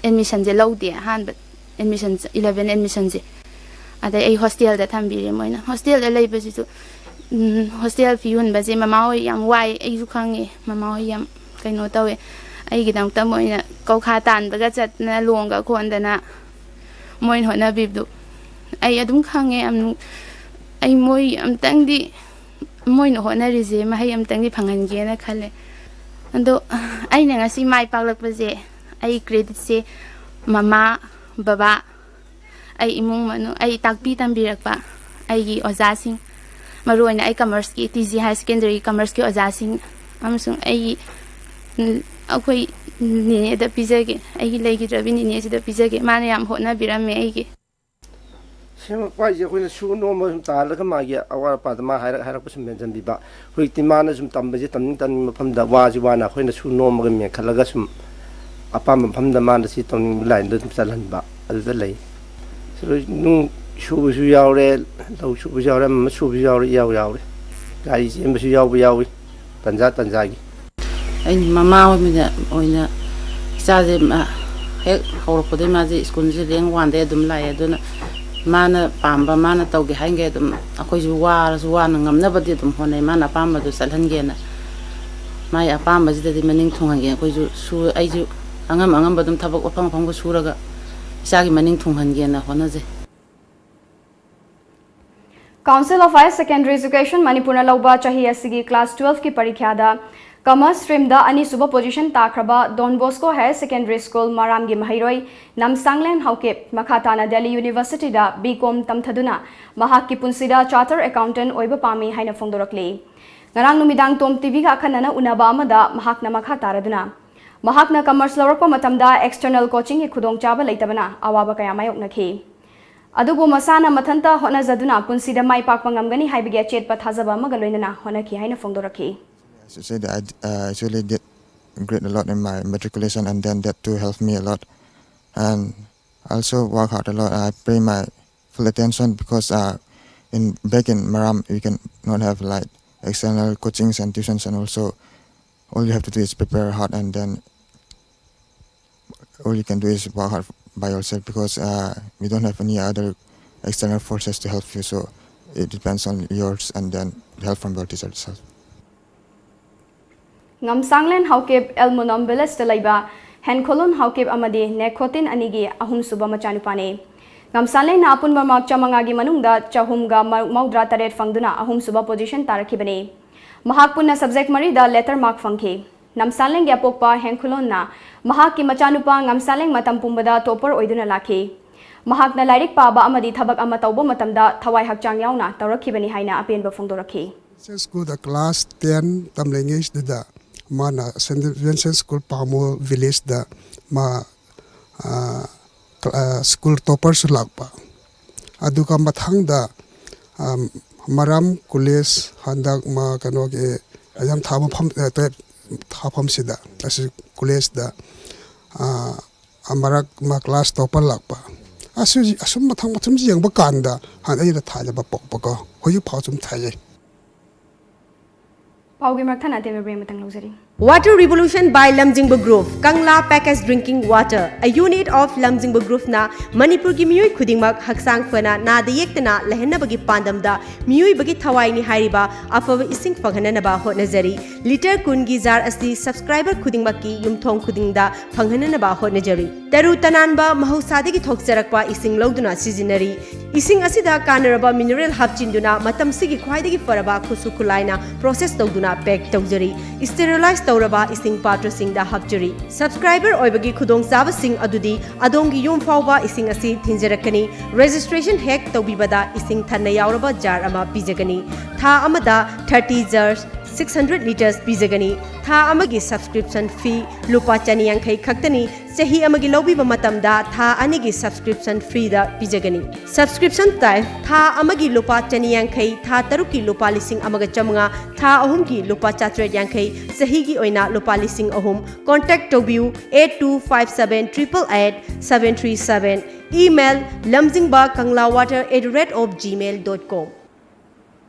admission ꯁꯦ ꯂꯧꯗꯦ꯫ ꯑꯍꯥꯟꯕ admission eleven admission ꯁꯦ꯫ ꯑꯗꯩ ꯑꯩ hostel ꯗ ꯊꯝꯕꯤꯔꯦ ꯃꯣꯏꯅ꯫ Hostel ꯗ ꯂꯩꯕꯁꯤꯁꯨ, ꯎꯝ, hostel fee ꯍꯨꯟꯕꯁꯦ ꯃꯃꯥ ꯍꯣꯏ ꯌꯥꯝ ꯋꯥꯏ, ꯑꯩꯁꯨ ꯈꯪꯉꯦ꯫ ꯃꯃꯥ ꯍꯣꯏ ꯌꯥꯝ ꯀꯩꯅꯣ ꯇꯧꯋꯦ꯫ ꯑꯩꯒꯤꯗꯃꯛꯇ ꯃꯣꯏꯅ ꯀꯧꯈꯥ ꯇꯥꯟꯕꯒ ꯆꯠꯇꯅ, ꯂꯣꯡꯒ ꯈꯣꯟꯗꯅ ꯃꯣꯏꯅ ꯍꯣꯠꯅꯕꯤꯕꯗꯨ ꯑꯩ ꯑꯗꯨꯝ ꯈꯪꯉꯦ꯫ ꯌꯥꯝ ꯅꯨꯡ-, ꯑꯩ ꯃꯣꯏ ꯑꯝꯇꯪꯗꯤ, ꯃꯣꯏꯅ ꯍꯣꯠꯅꯔꯤꯁꯦ ꯃꯍꯩ ꯑꯝꯇꯪꯗꯤ ꯐꯪꯍꯟꯒꯦꯅ ꯈꯜꯂꯦ꯫ ꯑꯗꯣ ꯑꯩꯅ ꯉꯁꯤ ꯃꯥꯏ ꯄꯥꯛꯂꯛꯄꯁꯦ, ꯑꯩ credit ꯁꯦ ꯃꯃꯥ, ꯕꯕꯥ, ꯑꯩ ꯏꯃꯨꯡ ꯃꯅꯨꯡ, ꯑꯩ ꯇꯥꯛꯄꯤ ꯇꯝꯕꯤꯔꯛꯄ ꯑꯩꯒꯤ ꯑꯣꯖꯥꯁꯤꯡ, ꯃꯔꯨꯑꯣꯏꯅ ꯑꯩ commerce ꯀꯤ, T G Higher Secondary commerce ꯀꯤ ꯑꯣꯖꯥꯁꯤꯡ, ꯑꯃꯁꯨꯡ ꯑꯩꯒꯤ, ꯎꯝ, ꯑꯩꯈꯣꯏ ꯅꯦꯅꯦꯗ ꯄꯤꯖꯒꯦ, ꯑꯩꯒꯤ ꯂꯩꯈꯤꯗ꯭ꯔꯕꯤ ꯅꯦꯅꯦꯁꯤꯗ ꯄꯤꯖꯒꯦ꯫ ꯃꯥꯅ ꯌꯥꯝ ꯍꯣꯠꯅꯕꯤꯔꯝꯃꯦ ꯑꯩꯒꯤ꯫ ꯁꯦꯝꯃꯛꯄ ꯍꯥꯏꯁꯦ ꯑꯩꯈꯣꯏꯅ ꯁꯨ ꯅꯣꯝꯕ ꯁꯨꯝ ꯇꯥꯍꯜꯂꯒ ꯃꯥꯒꯤ ꯑꯋꯥꯠ ꯑꯄꯥꯗ ꯃꯥ ꯍꯥꯏꯔꯛ-, ꯍꯥꯏꯔꯛꯄ ꯁꯨꯝ ꯃꯦꯟꯁꯤꯟꯕꯤꯕ꯫ ꯍꯧꯖꯤꯛꯇꯤ ꯃꯥꯅ ꯁꯨꯝ ꯇꯝꯕꯁꯦ ꯇꯝꯅꯤꯡ ꯇꯝꯅꯤꯡꯕ ꯃꯐꯝꯗ ꯋꯥꯁꯤ ꯋꯥꯅ ꯑꯩꯈꯣꯏꯅ ꯁꯨ ꯅꯣꯝꯃꯒ ꯃꯦꯟꯈꯠꯂꯒ ꯁꯨꯝ ꯑꯄꯥꯝꯕ ꯃꯐꯝꯗ ꯃꯥꯅ ꯁꯤ ꯇꯧꯅꯤꯡꯕ line ꯗ ꯑꯗꯨꯝ ꯆꯠꯍꯟꯕ ꯑꯗꯨꯗ ꯂꯩ꯫ ꯁꯤꯗ ꯅꯨꯡ ꯁꯨꯕꯁꯨ ꯌꯥꯎꯔꯦ, ꯂꯧ ꯁꯨꯕꯁꯨ ꯌꯥꯎꯔꯦ, ꯑꯃ ꯑꯃ ꯁꯨꯕꯁꯨ ꯌꯥꯎꯔꯦ, ꯏꯌꯥꯎ ꯌꯥꯎꯔꯦ꯫ ꯒꯥꯔꯤ ꯆꯦꯟꯕꯁꯨ ꯌꯥꯎꯕ ꯌꯥꯎꯏ, ꯇꯟꯖꯥ ꯇꯟꯖꯥꯒꯤ꯫ ꯑꯩꯅ ꯃꯃꯥ ꯑꯣꯏꯅ, ꯑꯣꯏꯅ ꯏꯆꯥꯁꯦ ꯃꯥ ꯍꯦꯛ ꯍꯧꯔꯛꯄꯗꯒꯤ ꯃꯥꯁꯦ school ꯁꯦ rank one ꯗꯩ ꯑꯗꯨꯝ ꯂꯥꯛꯑꯦ꯫ ꯑꯗꯨꯅ ꯃꯥꯅ ꯄꯥꯝꯕ, ꯃꯥꯅ ꯇꯧꯒꯦ ꯍꯥꯏꯈꯩ ꯑꯗꯨꯝ ꯑꯩꯈꯣꯏꯁꯨ ꯋꯥꯔꯁꯨ ꯋꯥꯅ ꯉꯝꯅꯕꯗꯤ ꯑꯗꯨꯝ ꯍꯣꯠꯅꯩ, ꯃꯥꯅ ꯑꯄꯥꯝꯕꯗꯨ ꯆꯠꯍꯟꯒꯦꯅ꯫ ꯃꯥꯒꯤ ꯑꯄꯥꯝꯕꯁꯤꯗꯗꯤ ꯃꯅꯤꯡ ꯊꯨꯡꯍꯟꯒꯦ꯫ ꯑꯩꯈꯣꯏꯁꯨ ꯁꯨ-, ꯑꯩꯁꯨ ꯑꯉꯝ ꯑꯉꯝꯕ ꯑꯗꯨꯝ ꯊꯕꯛ ꯑꯐꯪ ꯑꯐꯪꯕ ꯁꯨꯔꯒ ꯏꯆꯥꯒꯤ ꯃꯅꯤꯡ ꯊꯨꯡꯍꯟꯒꯦꯅ ꯍꯣꯠꯅꯖꯩ꯫ Council of Higher Secondary Education ꯃꯅꯤꯄꯨꯔꯅ ꯂꯧꯕ ꯆꯍꯤ ꯑꯁꯤꯒꯤ class twelve ꯀꯤ ꯄꯔꯤꯈ꯭ꯌꯥꯗ Commerce stream ꯗ ꯑꯅꯤꯁꯨꯕ position ꯇꯥꯈ꯭ꯔꯕ Don Bosco Higher Secondary School ꯃꯔꯥꯝꯒꯤ ꯃꯍꯩꯔꯣꯏ ꯅꯝꯁꯥꯡꯂꯦꯟ ꯍꯥꯎꯀꯤꯞ ꯃꯈꯥ ꯇꯥꯅ Delhi University ꯗ B Com ꯇꯝꯊꯗꯨꯅ ꯃꯍꯥꯛꯀꯤ ꯄꯨꯟꯁꯤꯗ chartered accountant ꯑꯣꯏꯕ ꯄꯥꯝꯃꯤ ꯍꯥꯏꯅ ꯐꯣꯡꯗꯣꯔꯛꯂꯤ꯫ ꯉꯔꯥꯡ ꯅꯨꯃꯤꯗꯥꯡ Tom T V ꯒ ꯑꯈꯟꯅꯅ ꯎꯅꯕ ꯑꯃꯗ ꯃꯍꯥꯛꯅ ꯃꯈꯥ ꯇꯥꯔꯗꯨꯅ, ꯃꯍꯥꯛꯅ Commerce ꯂꯧꯔꯛꯄ ꯃꯇꯝꯗ external coaching ꯒꯤ ꯈꯨꯗꯣꯡꯆꯥꯕ ꯂꯩꯇꯕꯅ ꯑꯋꯥꯕ ꯀꯌꯥ ꯃꯥꯌꯣꯛꯅꯈꯤ꯫ ꯑꯗꯨꯕꯨ ꯃꯁꯥꯅ ꯃꯊꯟꯇ ꯍꯣꯠꯅꯖꯗꯨꯅ ꯄꯨꯟꯁꯤꯗ ꯃꯥꯏ ꯄꯥꯛꯄ ꯉꯝꯒꯅꯤ ꯍꯥꯏꯕꯒꯤ ꯑꯆꯦꯠꯄ ꯊꯥꯖꯕ ꯑꯃꯒ ꯂꯣꯏꯅꯅ ꯍꯣꯠꯅꯈꯤ ꯍꯥꯏꯅ ꯐꯣꯡꯗꯣꯔꯛꯈꯤ꯫ I should say that I, uh, actually did great a lot in my matriculation, and then that too helped me a lot. And I also work hard a lot. I pay my full attention because uh, in back in Maram we can not have like external coachings and tuitions, and also all you have to do is prepare hard, and then all you can do is work hard by yourself because uh, we don't have any other external forces to help you. So it depends on yours and then help from your teacher itself. Ngamsanglen Haokip L Munom ꯚꯤꯂꯦꯖꯇ ꯂꯩꯕ ꯍꯦꯟꯈꯣꯂꯨꯟ ꯍꯥꯎꯀꯤꯞ ꯑꯃꯗꯤ ꯅꯦꯈꯣꯇꯤꯟ ꯑꯅꯤꯒꯤ ꯑꯍꯨꯝꯁꯨꯕ ꯃꯆꯥꯅꯨꯄꯥꯅꯤ꯫ ꯉꯝꯁꯥꯡꯂꯦꯟꯅ ꯑꯄꯨꯟꯕ mark ꯆꯥꯃꯉꯥꯒꯤ ꯃꯅꯨꯡꯗ ꯆꯍꯨꯝꯒ ꯃꯧꯗ꯭ꯔꯥ ꯇꯔꯦꯠ ꯐꯪꯗꯨꯅ ꯑꯍꯨꯝꯁꯨꯕ position ꯇꯥꯔꯛꯈꯤꯕꯅꯤ꯫ ꯃꯍꯥꯛ ꯄꯨꯟꯅ subject ꯃꯔꯤꯗ letter mark ꯐꯪꯈꯤ꯫ ꯅꯝꯁꯥꯂꯦꯡꯒꯤ ꯑꯄꯣꯛꯄ ꯍꯦꯡꯈꯨꯂꯣꯟꯅ ꯃꯍꯥꯛꯀꯤ ꯃꯆꯥꯅꯨꯄꯥ ꯉꯝꯁꯥꯂꯦꯡ ꯃꯇꯝ ꯄꯨꯝꯕꯗ topper ꯑꯣꯏꯗꯨꯅ ꯂꯥꯛꯈꯤ꯫ ꯃꯍꯥꯛꯅ ꯂꯥꯏꯔꯤꯛ ꯄꯥꯕ ꯑꯃꯗꯤ ꯊꯕꯛ ꯑꯃ ꯇꯧꯕ ꯃꯇꯝꯗ ꯊꯋꯥꯏ ꯍꯛꯆꯥꯡ ꯌꯥꯎꯅ ꯇꯧꯔꯛꯈꯤꯕꯅꯤ ꯍꯥꯏꯅ ꯑꯄꯦꯟꯕ ꯐꯣꯡꯗꯣꯔꯛꯈꯤ꯫ ꯁ꯭ꯀꯨꯜꯗ class ten ꯇꯝꯂꯤꯉꯩꯗꯨꯗ ꯃꯥꯅ ꯁꯦꯟꯠ ꯖꯣꯟꯁꯟ ꯁ꯭ꯀꯨꯜ ꯄꯥꯃꯣ ꯚꯤꯂꯦꯖꯇ ꯃꯥ ꯁ꯭ꯀꯨꯜ ꯇꯣꯄꯔꯁꯨ ꯂꯥꯛꯄ꯫ ꯑꯗꯨꯒ ꯃꯊꯪꯗ ꯃꯔꯥꯝ ꯀꯣꯂꯦꯖ ꯍꯟꯗꯛ ꯃꯥ ꯀꯩꯅꯣꯒꯤ exam ꯊꯥꯕ ꯃꯐꯝ ꯊꯥꯐꯝꯁꯤꯗ ꯑꯁꯤ ꯀꯣꯂꯦꯖꯇ ꯃꯔꯛ ꯃꯥ class topper ꯂꯥꯛꯄ꯫ ꯑꯁꯤ ꯑꯁꯨꯝ ꯃꯊꯪ ꯃꯊꯪ ꯌꯦꯡꯕ ꯀꯥꯟꯗ ꯍꯥꯟꯅ ꯑꯩꯅ ꯊꯥꯖꯕ ꯄꯣꯛꯄꯀꯣ, ꯍꯧꯖꯤꯛ ꯐꯥꯎ ꯁꯨꯝ ꯊꯥꯖꯩ꯫ ꯄꯥꯎꯒꯤ ꯃꯔꯛ ꯊꯠꯅ ꯑꯇꯦꯟꯕ break ꯑꯃꯇꯪ ꯂꯧꯖꯔꯤ꯫ Water Revolution by Lamjingba Group, Kangla Packaged Drinking Water, a unit of Lamjingba Group ꯅ ꯃꯅꯤꯄꯨꯔꯒꯤ ꯃꯤꯑꯣꯏ ꯈꯨꯗꯤꯡꯃꯛ ꯍꯛꯆꯥꯡ ꯐꯅ ꯅꯥꯗ ꯌꯦꯛꯇꯅ ꯂꯩꯍꯟꯅꯕꯒꯤ ꯄꯥꯟꯗꯝꯗ ꯃꯤꯑꯣꯏꯕꯒꯤ ꯊꯋꯥꯏꯅꯤ ꯍꯥꯏꯔꯤꯕ ꯑꯐꯕ ꯏꯁꯤꯡ ꯐꯪꯍꯟꯅꯅꯕ ꯍꯣꯠꯅꯖꯔꯤ꯫ ꯂꯤꯇꯔ ꯀꯨꯟꯒꯤ ꯖꯥꯔ ꯑꯁꯤ subscriber ꯈꯨꯗꯤꯡꯃꯛꯀꯤ ꯌꯨꯝꯊꯣꯡ ꯈꯨꯗꯤꯡꯗ ꯐꯪꯍꯟꯅꯅꯕ ꯍꯣꯠꯅꯖꯔꯤ꯫ ꯇꯔꯨ ꯇꯅꯥꯟꯕ ꯃꯍꯧꯁꯥꯗꯒꯤ ꯊꯣꯛꯆꯔꯛꯄ ꯏꯁꯤꯡ ꯂꯧꯗꯨꯅ ꯁꯤꯖꯤꯟꯅꯔꯤ꯫ ꯏꯁꯤꯡ ꯑꯁꯤꯗ ꯀꯥꯟꯅꯔꯕ mineral ꯍꯥꯞꯆꯤꯟꯗꯨꯅ ꯃꯇꯝꯁꯤꯒꯤ ꯈ꯭ꯋꯥꯏꯗꯒꯤ ꯐꯔꯕ ꯈꯨꯠꯁꯨ ꯈꯨꯠꯂꯥꯏꯅ process ꯇꯧꯗꯨꯅ pack ꯇꯧꯖꯔꯤ꯫ Sterilize ꯇꯧꯔꯕ ꯏꯁꯤꯡ ꯄꯥꯇ꯭ꯔꯁꯤꯡꯗ ꯍꯥꯞꯆꯔꯤ꯫ Subscriber ꯑꯣꯏꯕꯒꯤ ꯈꯨꯗꯣꯡꯆꯥꯕꯁꯤꯡ ꯑꯗꯨꯗꯤ ꯑꯗꯣꯝꯒꯤ ꯌꯨꯝ ꯐꯥꯎꯕ ꯏꯁꯤꯡ ꯑꯁꯤ ꯊꯤꯟꯖꯔꯛꯀꯅꯤ꯫ Registration ꯍꯦꯛ ꯇꯧꯕꯤꯕꯗ ꯏꯁꯤꯡ ꯊꯟꯅ ꯌꯥꯎꯔꯕ ꯖꯥꯔ ꯑꯃ ꯄꯤꯖꯒꯅꯤ꯫ ꯊꯥ ꯑꯃꯗ thirty jars, six hundred litres ꯄꯤꯖꯒꯅꯤ꯫ ꯊꯥ ꯑꯃꯒꯤ subscription fee ꯂꯨꯄꯥ ꯆꯅꯤ ꯌꯥꯡꯈꯩ ꯈꯛꯇꯅꯤ꯫ ꯆꯍꯤ ꯑꯃꯒꯤ ꯂꯧꯕꯤꯕ ꯃꯇꯝꯗ ꯊꯥ ꯑꯅꯤꯒꯤ subscription freeꯗ ꯄꯤꯖꯒꯅꯤ꯫ Subscription type: ꯊꯥ ꯑꯃꯒꯤ ꯂꯨꯄꯥ ꯆꯅꯤ ꯌꯥꯡꯈꯩ, ꯊꯥ ꯇꯔꯨꯛꯀꯤ ꯂꯨꯄꯥ ꯂꯤꯁꯤꯡ ꯑꯃꯒ ꯆꯥꯃꯉꯥ, ꯊꯥ ꯑꯍꯨꯝꯒꯤ ꯂꯨꯄꯥ ꯆꯥꯇ꯭ꯔꯦꯠ ꯌꯥꯡꯈꯩ, ꯆꯍꯤꯒꯤ ꯑꯣꯏꯅ ꯂꯨꯄꯥ ꯂꯤꯁꯤꯡ ꯑꯍꯨꯝ꯫ Contact ꯇꯧꯕꯤꯌꯨ eight two five seven triple eight seven three seven꯫ Email: lamjingba kangla water at the rate of gmail dot com꯫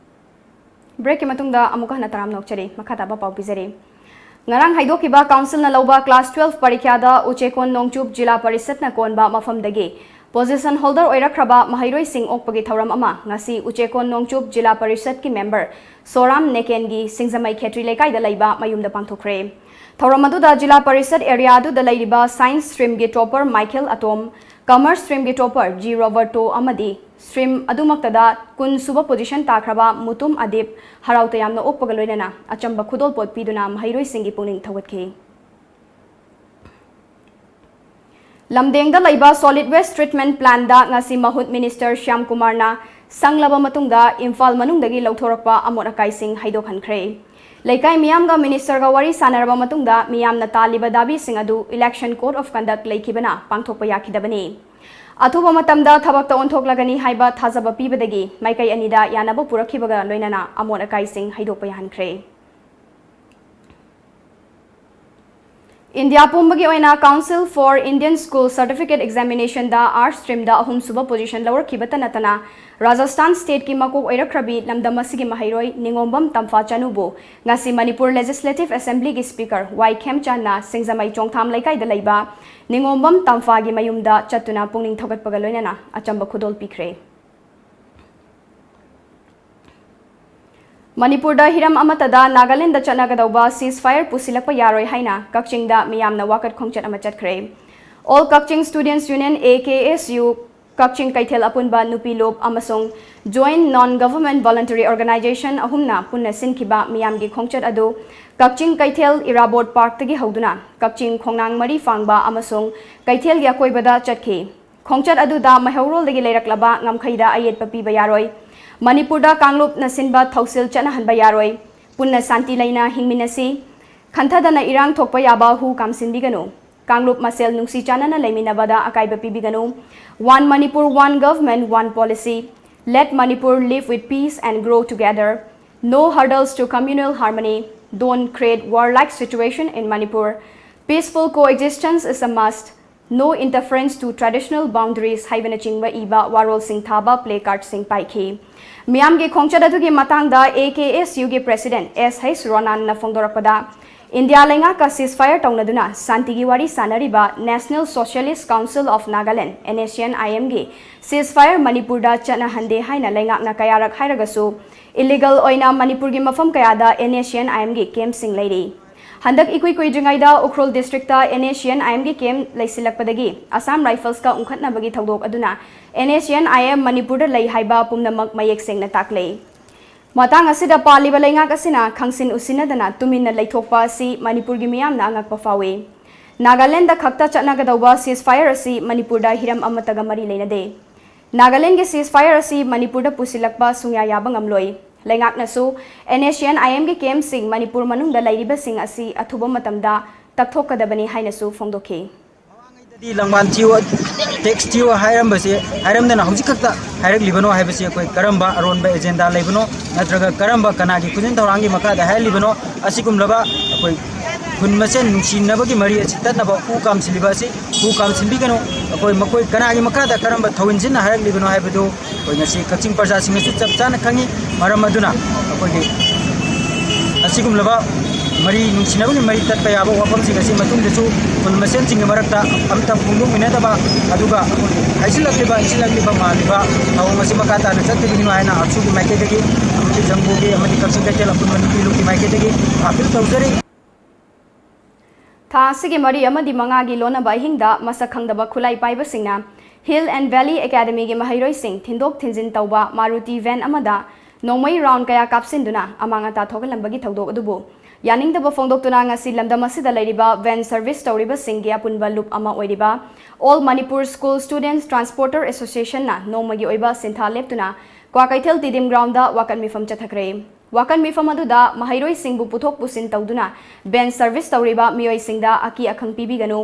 Breakꯀꯤ ꯃꯇꯨꯡꯗ ꯑꯃꯨꯛꯀ ꯍꯟꯅ ꯇꯔꯥꯝꯅ ꯑꯣꯛꯆꯔꯤ꯫ ꯃꯈꯥ ꯇꯥꯕ ꯄꯥꯎ ꯄꯤꯖꯔꯤ꯫ ꯉꯔꯥꯡ ꯍꯥꯏꯗꯣꯛꯈꯤꯕ councilꯅ ꯂꯧꯕ class twelve ꯄꯔꯤꯈ꯭ꯌꯥꯗ ꯎꯆꯦꯀꯣꯟ ꯅꯣꯡꯆꯨꯞ ꯖꯤꯂꯥ ꯄꯔꯤꯁꯠꯅ ꯀꯣꯟꯕ ꯃꯐꯝꯗꯒꯤ position holder ꯑꯣꯏꯔꯛꯈ꯭ꯔꯕ ꯃꯍꯩꯔꯣꯏꯁꯤꯡ ꯑꯣꯛꯄꯒꯤ ꯊꯧꯔꯝ ꯑꯃ ꯉꯁꯤ ꯎꯆꯦꯀꯣꯟ ꯅꯣꯡꯆꯨꯞ ꯖꯤꯂꯥ ꯄꯔꯤꯁꯠꯀꯤ member ꯁꯣꯔꯥꯝ ꯅꯦꯀꯦꯟꯒꯤ ꯁꯤꯡꯖꯃꯩ ꯈꯦꯇ꯭ꯔꯤ ꯂꯩꯀꯥꯏꯗ ꯂꯩꯕ ꯃꯌꯨꯝꯗ ꯄꯥꯡꯊꯣꯛꯈ꯭ꯔꯦ꯫ ꯊꯧꯔꯝ ꯑꯗꯨꯗ ꯖꯤꯂꯥ ꯄꯔꯤꯁꯠ area ꯑꯗꯨꯗ ꯂꯩꯔꯤꯕ science streamꯒꯤ topper ꯃꯥꯏꯀꯦꯜ ꯑꯇꯣꯝ, commerce streamꯒꯤ topper ꯖꯤ ꯔꯣꯕꯔꯇꯣ ꯑꯃꯗꯤ stream ꯑꯗꯨꯃꯛꯇꯗ ꯀꯨꯟ ꯁꯨꯕ position ꯇꯥꯈ꯭ꯔꯕ ꯃꯨꯇꯨꯝ ꯑꯗꯤꯞ ꯍꯔꯥꯎ ꯇꯌꯥꯝꯅ ꯑꯣꯛꯄꯒ ꯂꯣꯏꯅꯅ ꯑꯆꯝꯕ ꯈꯨꯗꯣꯜꯄꯣꯠ ꯄꯤꯗꯨꯅ ꯃꯍꯩꯔꯣꯏꯁꯤꯡꯒꯤ ꯄꯨꯛꯅꯤꯡ ꯊꯧꯒꯠꯈꯤ꯫ ꯂꯝꯗꯦꯡꯗ ꯂꯩꯕ solid waste treatment plantꯗ ꯉꯁꯤ ꯃꯍꯨꯠ minister ꯁ꯭ꯌꯥꯝ ꯀꯨꯃꯥꯔꯅ ꯁꯪꯂꯕ ꯃꯇꯨꯡꯗ ꯏꯝꯐꯥꯜ ꯃꯅꯨꯡꯗꯒꯤ ꯂꯧꯊꯣꯔꯛꯄ ꯑꯃꯣꯠ ꯑꯀꯥꯏꯁꯤꯡ ꯍꯩꯗꯣꯛꯍꯟꯈ꯭ꯔꯦ꯫ ꯂꯩꯀꯥꯏ ꯃꯤꯌꯥꯝꯒ ministerꯒ ꯋꯥꯔꯤ ꯁꯥꯟꯅꯔꯕ ꯃꯇꯨꯡꯗ ꯃꯤꯌꯥꯝꯅ ꯇꯥꯜꯂꯤꯕ ꯗꯥꯕꯤꯁꯤꯡ ꯑꯗꯨ election code of conduct ꯂꯩꯈꯤꯕꯅ ꯄꯥꯡꯊꯣꯛꯄ ꯌꯥꯈꯤꯗꯕꯅꯤ꯫ ꯑꯊꯨꯕ ꯃꯇꯝꯗ ꯊꯕꯛꯇ ꯑꯣꯟꯊꯣꯛꯂꯒꯅꯤ ꯍꯥꯏꯕ ꯊꯥꯖꯕ ꯄꯤꯕꯗꯒꯤ ꯃꯥꯏꯀꯩ ꯑꯅꯤꯗ ꯌꯥꯅꯕ ꯄꯨꯔꯛꯈꯤꯕꯒ ꯂꯣꯏꯅꯅ ꯑꯃꯣꯠ ꯑꯀꯥꯏꯁꯤꯡ ꯍꯩꯗꯣꯛꯄ ꯌꯥꯍꯟꯈ꯭ꯔꯦ꯫ ꯏꯟꯗꯤꯌꯥ ꯄꯨꯝꯕꯒꯤ ꯑꯣꯏꯅ Council for Indian School Certificate Examination the Arts stream ꯗ ꯑꯍꯨꯝꯁꯨꯕ position ꯂꯧꯔꯛꯈꯤꯕꯇ ꯅꯠꯇꯅ, ꯔꯥꯖꯁꯊꯥꯟ state ꯀꯤ ꯃꯀꯣꯛ ꯑꯣꯏꯔꯛꯈ꯭ꯔꯕꯤ ꯂꯝꯗꯝ ꯑꯁꯤꯒꯤ ꯃꯍꯩꯔꯣꯏ ꯅꯤꯉꯣꯝꯕꯝ ꯇꯝꯐꯥ ꯆꯅꯨꯕꯨ ꯉꯁꯤ ꯃꯅꯤꯄꯨꯔ Legislative Assembly ꯒꯤ Speaker ꯋꯥꯏ ꯈꯦꯝꯆꯥꯟꯅ ꯁꯤꯡꯖꯃꯩ ꯆꯣꯡꯊꯥꯝ ꯂꯩꯀꯥꯏꯗ ꯂꯩꯕ ꯅꯤꯉꯣꯝꯕꯝ ꯇꯝꯐꯥꯒꯤ ꯃꯌꯨꯝꯗ ꯆꯠꯇꯨꯅ ꯄꯨꯛꯅꯤꯡ ꯊꯧꯒꯠꯄꯒ ꯂꯣꯏꯅꯅ ꯑꯆꯝꯕ ꯈꯨꯗꯣꯜ ꯄꯤꯈ꯭ꯔꯦ꯫ ꯃꯅꯤꯄꯨꯔꯗ ꯍꯤꯔꯝ ꯑꯃꯠꯇꯗ ꯅꯥꯒꯥꯂꯦꯟꯗ ꯆꯠꯅꯒꯗꯧꯕ ceasefire ꯄꯨꯁꯤꯜꯂꯛꯄ ꯌꯥꯔꯣꯏ ꯍꯥꯏꯅ ꯀꯛꯆꯤꯡꯗ ꯃꯤꯌꯥꯝꯅ ꯋꯥꯀꯠ ꯈꯣꯡꯆꯠ ꯑꯃ ꯆꯠꯈ꯭ꯔꯦ꯫ All Kakching Students Union, A K S U, ꯀꯛꯆꯤꯡ ꯀꯩꯊꯦꯜ ꯑꯄꯨꯟꯕ ꯅꯨꯄꯤ ꯂꯨꯞ ꯑꯃꯁꯨꯡ Joint Non Government Voluntary Organization ꯑꯍꯨꯝꯅ ꯄꯨꯟꯅ ꯁꯤꯟꯈꯤꯕ ꯃꯤꯌꯥꯝꯒꯤ ꯈꯣꯡꯆꯠ ꯑꯗꯨ ꯀꯛꯆꯤꯡ ꯀꯩꯊꯦꯜ ꯏꯔꯥꯕꯣꯠ ꯄꯥꯔꯛꯇꯒꯤ ꯍꯧꯗꯨꯅ ꯀꯛꯆꯤꯡ ꯈꯣꯡꯅꯥꯡ ꯃꯔꯤ ꯐꯥꯡꯕ ꯑꯃꯁꯨꯡ ꯀꯩꯊꯦꯜꯒꯤ ꯑꯀꯣꯏꯕꯗ ꯆꯠꯈꯤ꯫ ꯈꯣꯡꯆꯠ ꯑꯗꯨꯗ ꯃꯩꯍꯧꯔꯣꯜꯗꯒꯤ ꯂꯩꯔꯛꯂꯕ ꯉꯝꯈꯩꯗ ꯑꯌꯦꯠꯄ ꯄꯤꯕ ꯌꯥꯔꯣꯏ꯫ ꯃꯅꯤꯄꯨꯔꯗ ꯀꯥꯡꯂꯨꯞꯅ ꯁꯤꯟꯕ ꯊꯧꯁꯤꯜ ꯆꯠꯅꯍꯟꯕ ꯌꯥꯔꯣꯏ꯫ ꯄꯨꯟꯅ ꯁꯥꯟꯇꯤ ꯂꯩꯅ ꯍꯤꯡꯃꯤꯟꯅꯁꯤ꯫ ꯈꯟꯊꯗꯅ ꯏꯔꯥꯡ ꯊꯣꯛꯄ ꯌꯥꯕ ꯍꯨ ꯀꯥꯝꯁꯤꯟꯕꯤꯒꯅꯨ꯫ ꯀꯥꯡꯂꯨꯞ ꯃꯁꯦꯜ ꯅꯨꯡꯁꯤ ꯆꯥꯟꯅꯅ ꯂꯩꯃꯤꯟꯅꯕꯗ ꯑꯀꯥꯏꯕ ꯄꯤꯕꯤꯒꯅꯨ꯫ One Manipur, One Government, One Policy. Let Manipur live with peace and grow together. No hurdles to communal harmony. Don't create warlike situation in Manipur. Peaceful coexistence is a must. No interference to traditional boundaries ꯍꯥꯏꯕꯅꯆꯤꯡꯕ ꯏꯕ ꯋꯥꯔꯣꯜꯁꯤꯡ ꯊꯥꯕ placard ꯁꯤꯡ ꯄꯥꯏꯈꯤ꯫ ꯃꯤꯌꯥꯝꯒꯤ ꯈꯣꯡꯆꯠ ꯑꯗꯨꯒꯤ ꯃꯇꯥꯡꯗ A K S U ꯒꯤ President S H ꯔꯣꯅꯥꯟꯅ ꯐꯣꯡꯗꯣꯔꯛꯄꯗ, ꯏꯟꯗꯤꯌꯥ ꯂꯩꯉꯥꯛꯀ ceasefire ꯇꯧꯅꯗꯨꯅ ꯁꯥꯟꯇꯤꯒꯤ ꯋꯥꯔꯤ ꯁꯥꯅꯔꯤꯕ National Socialist Council of Nagaland, N S C N I M ꯒꯤ ceasefire ꯃꯅꯤꯄꯨꯔꯗ ꯆꯠꯅꯍꯟꯗꯦ ꯍꯥꯏꯅ ꯂꯩꯉꯥꯛꯅ ꯀꯌꯥꯔꯛ ꯍꯥꯏꯔꯒꯁꯨ, illegal ꯑꯣꯏꯅ ꯃꯅꯤꯄꯨꯔꯒꯤ ꯃꯐꯝ ꯀꯌꯥꯗ N S C N I M ꯒꯤ camp ꯁꯤꯡ ꯂꯩꯔꯤ꯫ ꯍꯟꯗꯛ ꯏꯀꯨꯏ ꯀꯨꯏꯗ꯭ꯔꯤꯉꯩꯗ ꯎꯈ꯭ꯔꯨꯜ district ꯇ N S C N I M ꯒꯤ camp ꯂꯩꯁꯤꯜꯂꯛꯄꯗꯒꯤ Assam Rifles ꯀ ꯎꯪꯈꯠꯅꯕꯒꯤ ꯊꯧꯗꯣꯛ ꯑꯗꯨꯅ N S C N I M ꯃꯅꯤꯄꯨꯔꯗ ꯂꯩ ꯍꯥꯏꯕ ꯄꯨꯝꯅꯃꯛ ꯃꯌꯦꯛ ꯁꯦꯡꯅ ꯇꯥꯛꯂꯦ꯫ ꯃꯇꯥꯡ ꯑꯁꯤꯗ ꯄꯥꯜꯂꯤꯕ ꯂꯩꯉꯥꯛ ꯑꯁꯤꯅ ꯈꯪꯁꯤꯟ ꯎꯁꯤꯟꯅꯗꯅ ꯇꯨꯃꯤꯟꯅ ꯂꯩꯊꯣꯛꯄ ꯑꯁꯤ ꯃꯅꯤꯄꯨꯔꯒꯤ ꯃꯤꯌꯥꯝꯅ ꯑꯉꯛꯄ ꯐꯥꯎꯏ꯫ ꯅꯥꯒꯥꯂꯦꯟꯗ ꯈꯛꯇ ꯆꯠꯅꯒꯗꯧꯕ ceasefire ꯑꯁꯤ ꯃꯅꯤꯄꯨꯔꯗ ꯍꯤꯔꯝ ꯑꯃꯠꯇꯒ ꯃꯔꯤ ꯂꯩꯅꯗꯦ꯫ ꯅꯥꯒꯥꯂꯦꯟꯒꯤ ceasefire ꯑꯁꯤ ꯃꯅꯤꯄꯨꯔꯗ ꯄꯨꯁꯤꯜꯂꯛꯄ ꯁꯨꯡꯌꯥ ꯌꯥꯕ ꯉꯝꯂꯣꯏ꯫ ꯂꯩꯉꯥꯛꯅꯁꯨ N S C N I M ꯒꯤ camp ꯁꯤꯡ ꯃꯅꯤꯄꯨꯔ ꯃꯅꯨꯡꯗ ꯂꯩꯔꯤꯕꯁꯤꯡ ꯑꯁꯤ ꯑꯊꯨꯕ ꯃꯇꯝꯗ ꯇꯛꯊꯣꯛꯀꯗꯕꯅꯤ ꯍꯥꯏꯅꯁꯨ ꯐꯣꯡꯗꯣꯛꯈꯤ꯫ ꯃꯃꯥꯡꯉꯩꯗꯗꯤ ꯂꯥꯡꯕꯥꯟ ꯊꯤꯌꯨ, tax ꯊꯤꯌꯨ ꯍꯥꯏꯔꯝꯕꯁꯦ, ꯍꯥꯏꯔꯝꯗꯅ ꯍꯧꯖꯤꯛ ꯈꯛꯇ ꯍꯥꯏꯔꯛꯂꯤꯕꯅꯣ ꯍꯥꯏꯕꯁꯤ ꯑꯩꯈꯣꯏ ꯀꯔꯝꯕ ꯑꯔꯣꯟꯕ agenda ꯂꯩꯕꯅꯣ, ꯅꯠꯇ꯭ꯔꯒ ꯀꯔꯝꯕ ꯀꯅꯥꯒꯤ ꯈꯨꯖꯤꯟ ꯊꯧꯔꯥꯡꯒꯤ ꯃꯈꯥꯗ ꯍꯥꯏꯍꯜꯂꯤꯕꯅꯣ, ꯑꯁꯤꯒꯨꯝꯂꯕ ꯑꯩꯈꯣꯏ ꯈꯨꯟ ꯃꯁꯦꯟ ꯅꯨꯡꯁꯤꯅꯕꯒꯤ ꯃꯔꯤ ꯑꯁꯤ ꯇꯠꯅꯕ ꯍꯨ ꯀꯥꯝꯁꯤꯜꯂꯤꯕ ꯑꯁꯤ ꯍꯨ ꯀꯥꯝꯁꯤꯟꯕꯤꯒꯅꯨ꯫ ꯑꯩꯈꯣꯏ ꯃꯈꯣꯏ ꯀꯅꯥꯒꯤ ꯃꯈꯥꯗ ꯀꯔꯝꯕ ꯊꯧꯑꯣꯡꯁꯤꯟꯅ ꯍꯥꯏꯔꯛꯂꯤꯕꯅꯣ ꯍꯥꯏꯕꯗꯨ ꯑꯩꯈꯣꯏ ꯉꯁꯤ ꯀꯛꯆꯤꯡ ꯄ꯭ꯔꯖꯥꯁꯤꯡꯅꯁꯨ ꯆꯞ ꯆꯥꯅ ꯈꯪꯉꯤ꯫ ꯃꯔꯝ ꯑꯗꯨꯅ ꯑꯩꯈꯣꯏꯒꯤ ꯑꯁꯤꯒꯨꯝꯂꯕ ꯃꯔꯤ ꯅꯨꯡꯁꯤꯅꯕꯒꯤ ꯃꯔꯤ ꯇꯠꯄ ꯌꯥꯕ ꯋꯥꯐꯝꯁꯤꯡ ꯑꯁꯤ ꯃꯇꯨꯡꯗꯁꯨ ꯈꯨꯟ ꯃꯁꯦꯟꯁꯤꯡꯒꯤ ꯃꯔꯛꯇ ꯑꯃꯠꯇ ꯐꯣꯡꯗꯣꯛꯃꯤꯟꯅꯗꯕ, ꯑꯗꯨꯒ ꯍꯥꯏꯖꯤꯜꯂꯛꯂꯤꯕ, ꯏꯟꯁꯤꯜꯂꯛꯂꯤꯕ ꯃꯥꯜꯂꯤꯕ ꯊꯧꯑꯣꯡ ꯑꯁꯤ ꯃꯈꯥ ꯇꯥꯅ ꯆꯠꯇꯕꯤꯒꯤꯅꯣ ꯍꯥꯏꯅ ꯑꯁꯨꯒꯤ ꯃꯥꯏꯀꯩꯗꯒꯤ ꯑꯃꯗꯤ ꯖꯪꯒꯨꯒꯤ ꯑꯃꯗꯤ ꯀꯛꯆꯤꯡ ꯀꯩꯊꯦꯜ ꯑꯄꯨꯟꯕ ꯅꯨꯄꯤ ꯂꯨꯞꯀꯤ ꯃꯥꯏꯀꯩꯗꯒꯤ ꯑꯥꯄꯤꯜ ꯇꯧꯖꯔꯤ꯫ ꯊꯥ ꯑꯁꯤꯒꯤ ꯃꯔꯤ ꯑꯃꯗꯤ ꯃꯉꯥꯒꯤ ꯂꯣꯟꯅꯕ ꯑꯍꯤꯡꯗ ꯃꯁꯛ ꯈꯪꯗꯕ ꯈꯨꯠꯂꯥꯏ ꯄꯥꯏꯕꯁꯤꯡꯅ Hill and Valley Academyꯒꯤ ꯃꯍꯩꯔꯣꯏꯁꯤꯡ ꯊꯤꯟꯗꯣꯛ ꯊꯤꯟꯖꯤꯟ ꯇꯧꯕ ꯃꯥꯔꯨꯇꯤ ꯚꯦꯟ ꯑꯃꯗ ꯅꯣꯡꯃꯩ ꯔꯥꯎꯟ ꯀꯌꯥ ꯀꯥꯞꯁꯤꯟꯗꯨꯅ ꯑꯃꯥꯡ ꯑꯇꯥ ꯊꯣꯛꯍꯜꯂꯝꯕꯒꯤ ꯊꯧꯗꯣꯛ ꯑꯗꯨꯕꯨ ꯌꯥꯅꯤꯡꯗꯕ ꯐꯣꯡꯗꯣꯛꯇꯨꯅ ꯉꯁꯤ ꯂꯝꯗꯝ ꯑꯁꯤꯗ ꯂꯩꯔꯤꯕ ꯚꯦꯟ ꯁꯔꯚꯤꯁ ꯇꯧꯔꯤꯕꯁꯤꯡꯒꯤ ꯑꯄꯨꯟꯕ ꯂꯨꯞ ꯑꯃ ꯑꯣꯏꯔꯤꯕ All Manipur School Students Transporter Associationꯅ ꯅꯣꯡꯃꯒꯤ ꯑꯣꯏꯕ ꯁꯤꯟꯊꯥ ꯂꯦꯞꯇꯨꯅ ꯀ꯭ꯋꯥꯀꯩꯊꯦꯜ ꯇꯤꯗꯤꯝ ꯒ꯭ꯔꯥꯎꯟꯗ ꯋꯥꯀꯠ ꯃꯤꯐꯝ ꯆꯠꯊꯈ꯭ꯔꯦ꯫ ꯋꯥꯀꯠ ꯃꯤꯐꯝ ꯑꯗꯨꯗ ꯃꯍꯩꯔꯣꯏꯁꯤꯡꯕꯨ ꯄꯨꯊꯣꯛ ꯄꯨꯁꯤꯟ ꯇꯧꯗꯨꯅ ꯚꯦꯟ ꯁꯔꯚꯤꯁ ꯇꯧꯔꯤꯕ ꯃꯤꯑꯣꯏꯁꯤꯡꯗ ꯑꯀꯤ ꯑꯈꯪ ꯄꯤꯕꯤꯒꯅꯨ,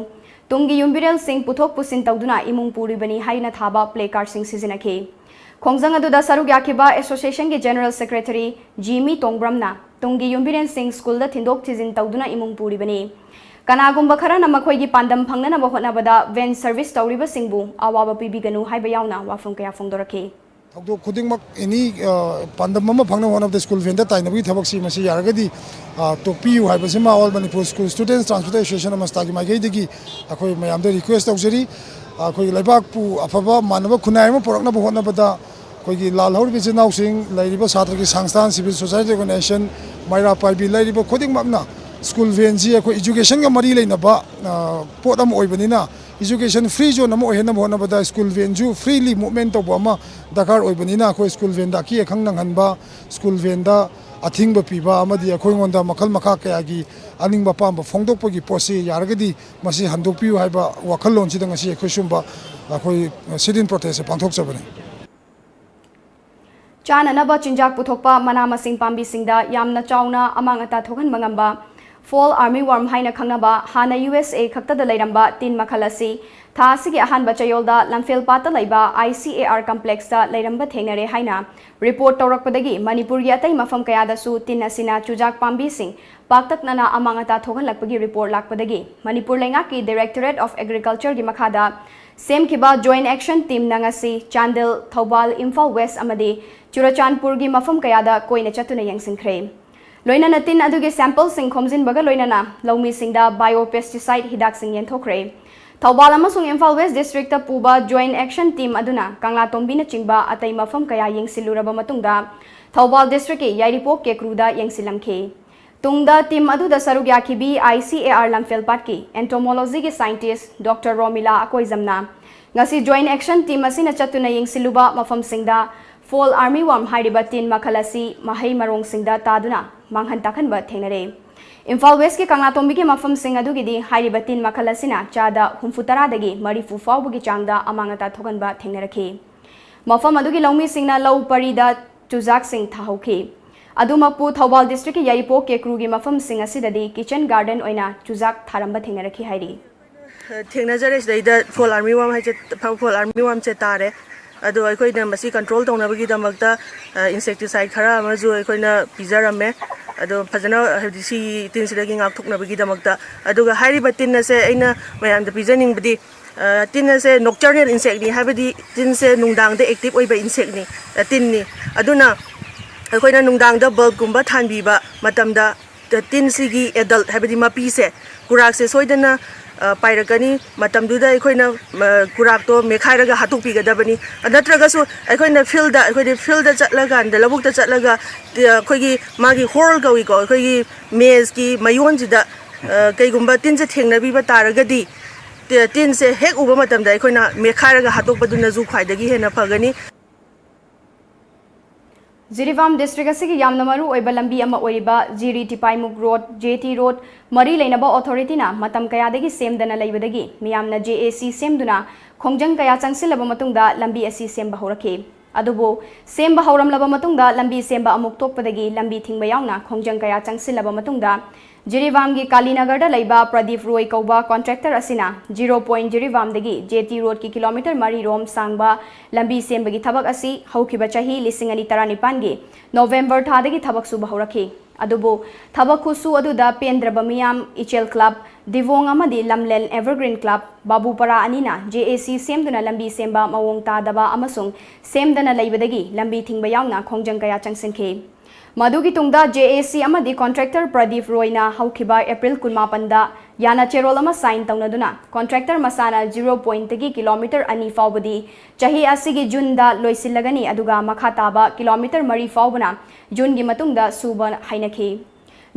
ꯇꯨꯡꯒꯤ ꯌꯨꯝꯕꯤꯔꯦꯜꯁꯤꯡ ꯄꯨꯊꯣꯛ ꯄꯨꯁꯤꯟ ꯇꯧꯗꯨꯅ ꯏꯃꯨꯡ ꯄꯨꯔꯤꯕꯅꯤ ꯍꯥꯏꯅ ꯊꯥꯕ ꯄ꯭ꯂꯦ ꯀꯥꯔꯗꯁꯤꯡ ꯁꯤꯖꯤꯟꯅꯈꯤ꯫ ꯈꯣꯡꯖꯪ ꯑꯗꯨꯗ ꯁꯔꯨꯛ ꯌꯥꯈꯤꯕ ꯑꯦꯁꯣꯁꯤꯌꯦꯁꯟꯒꯤ ꯖꯦꯅꯔꯦꯜ ꯁꯦꯀ꯭ꯔꯦꯇꯔꯤ ꯖꯤꯃꯤ ꯇꯣꯡꯕ꯭ꯔꯝꯅ ꯇꯨꯡꯒꯤ ꯌꯨꯝꯕꯤꯔꯦꯜꯁꯤꯡ ꯁ꯭ꯀꯨꯜꯗ ꯊꯤꯟꯗꯣꯛ ꯊꯤꯟꯖꯤꯟ ꯇꯧꯗꯨꯅ ꯏꯃꯨꯡ ꯄꯨꯔꯤꯕꯅꯤ꯫ ꯀꯅꯥꯒꯨꯝꯕ ꯈꯔꯅ ꯃꯈꯣꯏꯒꯤ ꯄꯥꯟꯗꯝ ꯐꯪꯅꯅꯕ ꯍꯣꯠꯅꯕꯗ ꯚꯦꯟ ꯁꯔꯚꯤꯁ ꯇꯧꯔꯤꯕꯁꯤꯡꯕꯨ ꯑꯋꯥꯕ ꯄꯤꯕꯤꯒꯅꯨ ꯍꯥꯏꯕ ꯌꯥꯎꯅ ꯋꯥꯐꯝ ꯀꯌꯥ ꯐꯣꯡꯗꯣꯔꯛꯈꯤ꯫ ꯊꯧꯗꯣꯛ ꯈꯨꯗꯤꯡꯃꯛ ꯑꯦꯅꯤ, ꯑ, ꯄꯥꯟꯗꯝ ꯑꯃ ꯐꯪꯅꯕ ꯍꯣꯠꯅꯕꯗ ꯁ꯭ꯀꯨꯜ ꯚꯦꯟꯗ ꯇꯥꯏꯅꯕꯒꯤ ꯊꯕꯛꯁꯤ ꯃꯁꯤ ꯌꯥꯔꯒꯗꯤ, ꯑ, ꯇꯣꯛꯄꯤꯌꯨ ꯍꯥꯏꯕꯁꯤꯃ All Manipur School Students Transport Association, ꯑꯃꯁꯇꯥꯒꯤ ꯃꯥꯏꯀꯩꯗꯒꯤ ꯑꯩꯈꯣꯏ ꯃꯌꯥꯝꯗ ꯔꯤꯀ꯭ꯋꯦꯁ ꯇꯧꯖꯔꯤ꯫ ꯑꯩꯈꯣꯏꯒꯤ ꯂꯩꯕꯥꯛꯄꯨ ꯑꯐꯕ ꯃꯥꯟꯅꯕ ꯈꯨꯟꯅꯥꯏ ꯑꯃ ꯄꯨꯔꯛꯅꯕ ꯍꯣꯠꯅꯕꯗ ꯑꯩꯈꯣꯏꯒꯤ ꯂꯥꯜꯍꯧꯔꯤꯕ ꯏꯆꯤꯜ ꯏꯅꯥꯎꯁꯤꯡ, ꯂꯩꯔꯤꯕ ꯁꯥꯇ꯭ꯔꯒꯤ ꯁꯪꯁꯊꯥꯟ, civil society organization, ꯃꯩꯔꯥ ꯄꯥꯏꯕꯤ ꯂꯩꯔꯤꯕ ꯈꯨꯗꯤꯡꯃꯛꯅ ꯁ꯭ꯀꯨꯜ ꯚꯦꯟꯁꯤ ꯑꯩꯈꯣꯏ ꯏꯖꯨꯀꯦꯁꯟꯒ ꯃꯔꯤ ꯂꯩꯅꯕ, ꯑ, ꯄꯣꯠ ꯑꯃ ꯑꯣꯏꯕꯅꯤꯅ, ꯏꯖꯨꯀꯦꯁꯟ ꯐ꯭ꯔꯤ ꯖꯣꯟ ꯑꯃ ꯑꯣꯏꯍꯟꯅꯕ ꯍꯣꯠꯅꯕꯗ ꯁ꯭ꯀꯨꯜ ꯚꯦꯟꯁꯨ ꯐ꯭ꯔꯤꯂꯤ ꯃꯨꯚꯃꯦꯟ ꯇꯧꯕ ꯑꯃ ꯗꯔꯀꯥꯔ ꯑꯣꯏꯕꯅꯤꯅ, ꯑꯩꯈꯣꯏ ꯁ꯭ꯀꯨꯜ ꯚꯦꯟꯗ ꯑꯀꯤ ꯑꯈꯪ ꯅꯪꯍꯟꯕ, ꯁ꯭ꯀꯨꯜ ꯚꯦꯟꯗ ꯑꯊꯤꯡꯕ ꯄꯤꯕ ꯑꯃꯗꯤ ꯑꯩꯈꯣꯏꯉꯣꯟꯗ ꯃꯈꯜ ꯃꯈꯥ ꯀꯌꯥꯒꯤ ꯑꯅꯤꯡꯕ ꯑꯄꯥꯝꯕ ꯐꯣꯡꯗꯣꯛꯄꯒꯤ ꯄꯣꯠꯁꯤ ꯌꯥꯔꯒꯗꯤ ꯃꯁꯤ ꯍꯟꯗꯣꯛꯄꯤꯌꯨ ꯍꯥꯏꯕ ꯋꯥꯈꯜꯂꯣꯟꯁꯤꯗ ꯉꯁꯤ ꯑꯩꯈꯣꯏ ꯁꯨꯝꯕ ꯑꯩꯈꯣꯏ sit-in protest ꯄꯥꯡꯊꯣꯛꯆꯕꯅꯤ꯫ ꯆꯥꯅꯅꯕ ꯆꯤꯟꯖꯥꯛ ꯄꯨꯊꯣꯛꯄ ꯃꯅꯥ ꯃꯁꯤꯡ ꯄꯥꯝꯕꯤꯁꯤꯡꯗ ꯌꯥꯝꯅ ꯆꯥꯎꯅ ꯑꯃꯥꯡ ꯑꯇꯥ ꯊꯣꯛꯍꯟꯕ ꯉꯝꯕ Fall army worm ꯍꯥꯏꯅ ꯈꯪꯅꯕ ꯍꯥꯟꯅ ꯌꯨ ꯑꯦꯁ ꯑꯦ ꯈꯛꯇꯗ ꯂꯩꯔꯝꯕ ꯇꯤꯟ ꯃꯈꯜ ꯑꯁꯤ ꯊꯥ ꯑꯁꯤꯒꯤ ꯑꯍꯥꯟꯕ ꯆꯌꯣꯜꯗ ꯂꯝꯐꯦꯜꯄꯥꯠꯇ ꯂꯩꯕ ꯑꯥꯏ ꯁꯤ ꯑꯦ ꯑꯥꯔ ꯀꯝꯄ꯭ꯂꯦꯛꯁꯇ ꯂꯩꯔꯝꯕ ꯊꯦꯡꯅꯔꯦ ꯍꯥꯏꯅ ꯔꯤꯄꯣꯔꯠ ꯇꯧꯔꯛꯄꯗꯒꯤ ꯃꯅꯤꯄꯨꯔꯒꯤ ꯑꯇꯩ ꯃꯐꯝ ꯀꯌꯥꯗꯁꯨ ꯇꯤꯟ ꯑꯁꯤꯅ ꯆꯨꯖꯥꯛ ꯄꯥꯝꯕꯤꯁꯤꯡ ꯄꯥꯛꯇꯛꯅꯅ ꯑꯃꯥꯡ ꯑꯇꯥ ꯊꯣꯛꯍꯜꯂꯛꯄꯒꯤ ꯔꯤꯄꯣꯔꯠ ꯂꯥꯛꯄꯗꯒꯤ ꯃꯅꯤꯄꯨꯔ ꯂꯩꯉꯥꯛꯀꯤ Directorate of Agricultureꯒꯤ ꯃꯈꯥꯗ ꯁꯦꯝꯈꯤꯕ Joint Action Teamꯅ ꯉꯁꯤ ꯆꯥꯟꯗꯦꯜ, ꯊꯧꯕꯥꯜ, ꯏꯝꯐꯥꯜ ꯋꯦꯁ ꯑꯃꯗꯤ ꯆꯨꯔꯆꯥꯟꯄꯨꯔꯒꯤ ꯃꯐꯝ ꯀꯌꯥꯗ ꯀꯣꯏꯅ ꯆꯠꯇꯨꯅ ꯌꯦꯡꯁꯤꯟꯈ꯭ꯔꯦ꯫ ꯂꯣꯏꯅꯅ ꯇꯤꯟ ꯑꯗꯨꯒꯤ sampleꯁꯤꯡ ꯈꯣꯝꯖꯤꯟꯕꯒ ꯂꯣꯏꯅꯅ ꯂꯧꯃꯤꯁꯤꯡꯗ biopesticide ꯍꯤꯗꯥꯛꯁꯤꯡ ꯌꯦꯟꯊꯣꯛꯈ꯭ꯔꯦ꯫ ꯊꯧꯕꯥꯜ ꯑꯃꯁꯨꯡ ꯏꯝꯐꯥꯜ ꯋꯦꯁ ꯗꯤꯁꯇ꯭ꯔꯤꯛꯇ ꯄꯨꯕ Joint Action Team ꯑꯗꯨꯅ ꯀꯪꯂꯥꯇꯣꯝꯕꯤꯅꯆꯤꯡꯕ ꯑꯇꯩ ꯃꯐꯝ ꯀꯌꯥ ꯌꯦꯡꯁꯤꯜꯂꯨꯔꯕ ꯃꯇꯨꯡꯗ ꯊꯧꯕꯥꯜ ꯗꯤꯁꯇ꯭ꯔꯤꯛꯀꯤ ꯌꯥꯏꯔꯤꯄꯣꯛ ꯀꯦꯀ꯭ꯔꯨꯗ ꯌꯦꯡꯁꯤꯜꯂꯝꯈꯤ꯫ ꯇꯨꯡꯗ ꯇꯤꯝ ꯑꯗꯨꯗ ꯁꯔꯨꯛ ꯌꯥꯈꯤꯕꯤ ꯑꯥꯏ ꯁꯤ ꯑꯦ ꯑꯥꯔ ꯂꯝꯐꯦꯜꯄꯥꯠꯀꯤ entomologyꯒꯤ scientist Doctor ꯔꯣꯃꯤꯂꯥ ꯑꯀꯣꯏꯖꯝꯅ ꯉꯁꯤ Joint Action Team ꯑꯁꯤꯅ ꯆꯠꯇꯨꯅ ꯌꯦꯡꯁꯤꯜꯂꯨꯕ ꯃꯐꯝꯁꯤꯡꯗ Fall army worm ꯍꯥꯏꯔꯤꯕ ꯇꯤꯟ ꯃꯈꯜ ꯑꯁꯤ ꯃꯍꯩ ꯃꯔꯣꯡꯁꯤꯡꯗ ꯇꯥꯗꯨꯅ ꯃꯥꯡꯍꯟ ꯇꯥꯛꯍꯟꯕ ꯊꯦꯡꯅꯔꯦ꯫ ꯏꯝꯐꯥꯜ ꯋꯦꯁꯀꯤ ꯀꯪꯂꯥꯇꯣꯝꯕꯤꯒꯤ ꯃꯐꯝꯁꯤꯡ ꯑꯗꯨꯒꯤꯗꯤ ꯍꯥꯏꯔꯤꯕ ꯇꯤꯟ ꯃꯈꯜ ꯑꯁꯤꯅ ꯆꯥꯗ ꯍꯨꯝꯐꯨ ꯇꯔꯥꯗꯒꯤ ꯃꯔꯤꯐꯨ ꯐꯥꯎꯕꯒꯤ ꯆꯥꯡꯗ ꯑꯃꯥꯡ ꯑꯇꯥ ꯊꯣꯛꯍꯟꯕ ꯊꯦꯡꯅꯔꯛꯈꯤ꯫ ꯃꯐꯝ ꯑꯗꯨꯒꯤ ꯂꯧꯃꯤꯁꯤꯡꯅ ꯂꯧ ꯄꯔꯤꯗ ꯆꯨꯖꯥꯛꯁꯤꯡ ꯊꯥꯍꯧꯈꯤ꯫ ꯑꯗꯨꯃꯛꯄꯨ ꯊꯧꯕꯥꯜ ꯗꯤꯁꯇ꯭ꯔꯤꯛꯀꯤ ꯌꯥꯏꯔꯤꯄꯣꯛ ꯀꯦꯀ꯭ꯔꯨꯒꯤ ꯃꯐꯝꯁꯤꯡ ꯑꯁꯤꯗꯗꯤ kitchen garden ꯑꯣꯏꯅ ꯆꯨꯖꯥꯛ ꯊꯥꯔꯝꯕ ꯊꯦꯡꯅꯔꯛꯈꯤ ꯍꯥꯏꯔꯤ꯫ ꯊꯦꯡꯅꯖꯔꯦ ꯁꯤꯗꯩꯗ fall army worm ꯍꯥꯏꯁꯦ, fall army wormꯁꯦ ꯇꯥꯔꯦ꯫ ꯑꯗꯣ ꯑꯩꯈꯣꯏꯅ ꯃꯁꯤ control ꯇꯧꯅꯕꯒꯤꯗꯃꯛꯇ insecticide ꯈꯔ ꯑꯃꯁꯨ ꯑꯩꯈꯣꯏꯅ ꯄꯤꯖꯔꯝꯃꯦ꯫ ꯑꯗꯣ ꯐꯖꯅ ꯍꯥꯏꯕꯗꯤ ꯁꯤ ꯇꯤꯟꯁꯤꯗꯒꯤ ꯉꯥꯛꯊꯣꯛꯅꯕꯒꯤꯗꯃꯛꯇ꯫ ꯑꯗꯨꯒ ꯍꯥꯏꯔꯤꯕ ꯇꯤꯟ ꯑꯁꯦ ꯑꯩꯅ ꯃꯌꯥꯝꯗ ꯄꯤꯖꯅꯤꯡꯕꯗꯤ, ꯇꯤꯟ ꯑꯁꯦ nocturnal insectꯅꯤ, ꯍꯥꯏꯕꯗꯤ ꯇꯤꯟꯁꯦ ꯅꯨꯡꯗꯥꯡꯗ active ꯑꯣꯏꯕ insecꯅꯤ, ꯇꯤꯟꯅꯤ꯫ ꯑꯗꯨꯅ ꯑꯩꯈꯣꯏꯅ ꯅꯨꯡꯗꯥꯡꯗ bulbꯀꯨꯝꯕ ꯊꯥꯟꯕꯤꯕ ꯃꯇꯝꯗ ꯇꯤꯟꯁꯤꯒꯤ adult ꯍꯥꯏꯕꯗꯤ ꯃꯄꯤꯁꯦ, ꯀꯨꯔꯥꯛꯁꯦ ꯁꯣꯏꯗꯅ ꯄꯥꯏꯔꯛꯀꯅꯤ꯫ ꯃꯇꯝꯗꯨꯗ ꯑꯩꯈꯣꯏꯅ ꯀꯨꯔꯥꯛꯇꯣ ꯃꯦꯠꯈꯥꯏꯔꯒ ꯍꯥꯠꯇꯣꯛꯄꯤꯒꯗꯕꯅꯤ꯫ ꯅꯠꯇ꯭ꯔꯒꯁꯨ ꯑꯩꯈꯣꯏꯅ fieldꯇ, ꯑꯩꯈꯣꯏꯗꯤ fieldꯇ ꯆꯠꯂꯀꯥꯟꯗ, ꯂꯧꯕꯨꯛꯇ ꯆꯠꯂꯒ ꯑꯩꯈꯣꯏꯒꯤ ꯃꯥꯒꯤ hole ꯀꯧꯏꯀꯣ, ꯑꯩꯈꯣꯏꯒꯤ mazeꯀꯤ ꯃꯌꯣꯟꯁꯤꯗ ꯀꯩꯒꯨꯝꯕ ꯇꯤꯟꯁꯦ ꯊꯦꯡꯅꯕꯤꯕ ꯇꯥꯔꯒꯗꯤ, ꯇꯤꯟꯁꯦ ꯍꯦꯛ ꯎꯕ ꯃꯇꯝꯗ ꯑꯩꯈꯣꯏꯅ ꯃꯦꯠꯈꯥꯏꯔꯒ ꯍꯥꯠꯇꯣꯛꯄꯗꯨꯅꯁꯨ ꯈ꯭ꯋꯥꯏꯗꯒꯤ ꯍꯦꯟꯅ ꯐꯒꯅꯤ꯫ ꯖꯤꯔꯤꯕꯥꯝ ꯗꯤꯁꯇ꯭ꯔꯤꯛ ꯑꯁꯤꯒꯤ ꯌꯥꯝꯅ ꯃꯔꯨ ꯑꯣꯏꯕ ꯂꯝꯕꯤ ꯑꯃ ꯑꯣꯏꯔꯤꯕ ꯖꯤꯔꯤ ꯇꯤꯄꯥꯏꯃꯨꯛ ꯔꯣꯗ, ꯖꯦ ꯇꯤ ꯔꯣꯗ, ꯃꯔꯤ ꯂꯩꯅꯕ ꯑꯣꯊꯣꯔꯤꯇꯤꯅ ꯃꯇꯝ ꯀꯌꯥꯗꯒꯤ ꯁꯦꯝꯗꯅ ꯂꯩꯕꯗꯒꯤ ꯃꯤꯌꯥꯝꯅ ꯖꯦ ꯑꯦ ꯁꯤ ꯁꯦꯝꯗꯨꯅ ꯈꯣꯡꯖꯪ ꯀꯌꯥ ꯆꯪꯁꯤꯜꯂꯕ ꯃꯇꯨꯡꯗ ꯂꯝꯕꯤ ꯑꯁꯤ ꯁꯦꯝꯕ ꯍꯧꯔꯛꯈꯤ꯫ ꯑꯗꯨꯕꯨ ꯁꯦꯝꯕ ꯍꯧꯔꯝꯂꯕ ꯃꯇꯨꯡꯗ ꯂꯝꯕꯤ ꯁꯦꯝꯕ ꯑꯃꯨꯛ ꯇꯣꯛꯄꯗꯒꯤ ꯂꯝꯕꯤ ꯊꯤꯡꯕ ꯌꯥꯎꯅ ꯈꯣꯡꯖꯪ ꯀꯌꯥ ꯆꯪꯁꯤꯜꯂꯕ ꯃꯇꯨꯡꯗ ꯖꯤꯔꯤꯕꯥꯝꯒꯤ ꯀꯥꯂꯤꯅꯒꯔꯗ ꯂꯩꯕ ꯄ꯭ꯔꯗꯤꯞ ꯔꯣꯏ ꯀꯧꯕ ꯀꯣꯟꯇ꯭ꯔꯦꯛꯇꯔ ꯑꯁꯤꯅ ꯖꯤꯔꯣ ꯄꯣꯏꯟꯠ ꯖꯤꯔꯤꯕꯥꯝꯗꯒꯤ ꯖꯦ ꯇꯤ ꯔꯣꯗꯀꯤ ꯀꯤꯂꯣꯃꯤꯇꯔ ꯃꯔꯤ ꯔꯣꯝ ꯁꯥꯡꯕ ꯂꯝꯕꯤ ꯁꯦꯝꯕꯒꯤ ꯊꯕꯛ ꯑꯁꯤ ꯍꯧꯈꯤꯕ ꯆꯍꯤ ꯂꯤꯁꯤꯡ ꯑꯅꯤ ꯇꯔꯥꯅꯤꯄꯥꯟꯒꯤ ꯅꯣꯕꯦꯝꯕꯔ ꯊꯥꯗꯒꯤ ꯊꯕꯛ ꯁꯨꯕ ꯍꯧꯔꯛꯈꯤ꯫ ꯑꯗꯨꯕꯨ ꯊꯕꯛ ꯈꯨꯠꯁꯨ ꯑꯗꯨꯗ ꯄꯦꯟꯗ꯭ꯔꯕ ꯃꯤꯌꯥꯝ ꯏꯆꯦꯜ ꯀ꯭ꯂꯕ, ꯗꯤꯕꯣꯡ ꯑꯃꯗꯤ ꯂꯝꯂꯦꯟ ꯑꯦꯚꯔꯒ꯭ꯔꯤꯟ ꯀ꯭ꯂꯕ, ꯕꯥꯕꯨꯄꯥꯔꯥ ꯑꯅꯤꯅ ꯖꯦ ꯑꯦ ꯁꯤ ꯁꯦꯝꯗꯨꯅ ꯂꯝꯕꯤ ꯁꯦꯝꯕ ꯃꯑꯣꯡ ꯇꯥꯗꯕ ꯑꯃꯁꯨꯡ ꯁꯦꯝꯗꯅ ꯂꯩꯕꯗꯒꯤ ꯂꯝꯕꯤ ꯊꯤꯡꯕ ꯌꯥꯎꯅ ꯈꯣꯡꯖꯪ ꯀꯌꯥ ꯆꯪꯁꯤꯟꯈꯤ꯫ ꯃꯗꯨꯒꯤ ꯇꯨꯡꯗ ꯖꯦ ꯑꯦ ꯁꯤ ꯑꯃꯗꯤ ꯀꯣꯟꯇ꯭ꯔꯦꯛꯇꯔ ꯄ꯭ꯔꯗꯤꯞ ꯔꯣꯏꯅ ꯍꯧꯈꯤꯕ ꯑꯦꯄ꯭ꯔꯤꯜ ꯀꯨꯟꯃꯥꯄꯟꯗ ꯌꯥꯅ ꯆꯦꯔꯣꯜ ꯑꯃ ꯁꯥꯏꯟ ꯇꯧꯅꯗꯨꯅ ꯀꯣꯟꯇ꯭ꯔꯦꯛꯇꯔ ꯃꯁꯥꯅ ꯖꯤꯔꯣ ꯄꯣꯏꯟꯠꯇꯒꯤ ꯀꯤꯂꯣꯃꯤꯇꯔ ꯑꯅꯤ ꯐꯥꯎꯕꯗꯤ ꯆꯍꯤ ꯑꯁꯤꯒꯤ ꯖꯨꯟꯗ ꯂꯣꯏꯁꯤꯜꯂꯒꯅꯤ, ꯑꯗꯨꯒ ꯃꯈꯥ ꯇꯥꯕ ꯀꯤꯂꯣꯃꯤꯇꯔ ꯃꯔꯤ ꯐꯥꯎꯕꯅ ꯖꯨꯟꯒꯤ ꯃꯇꯨꯡꯗ ꯁꯨꯕ ꯍꯥꯏꯅꯈꯤ꯫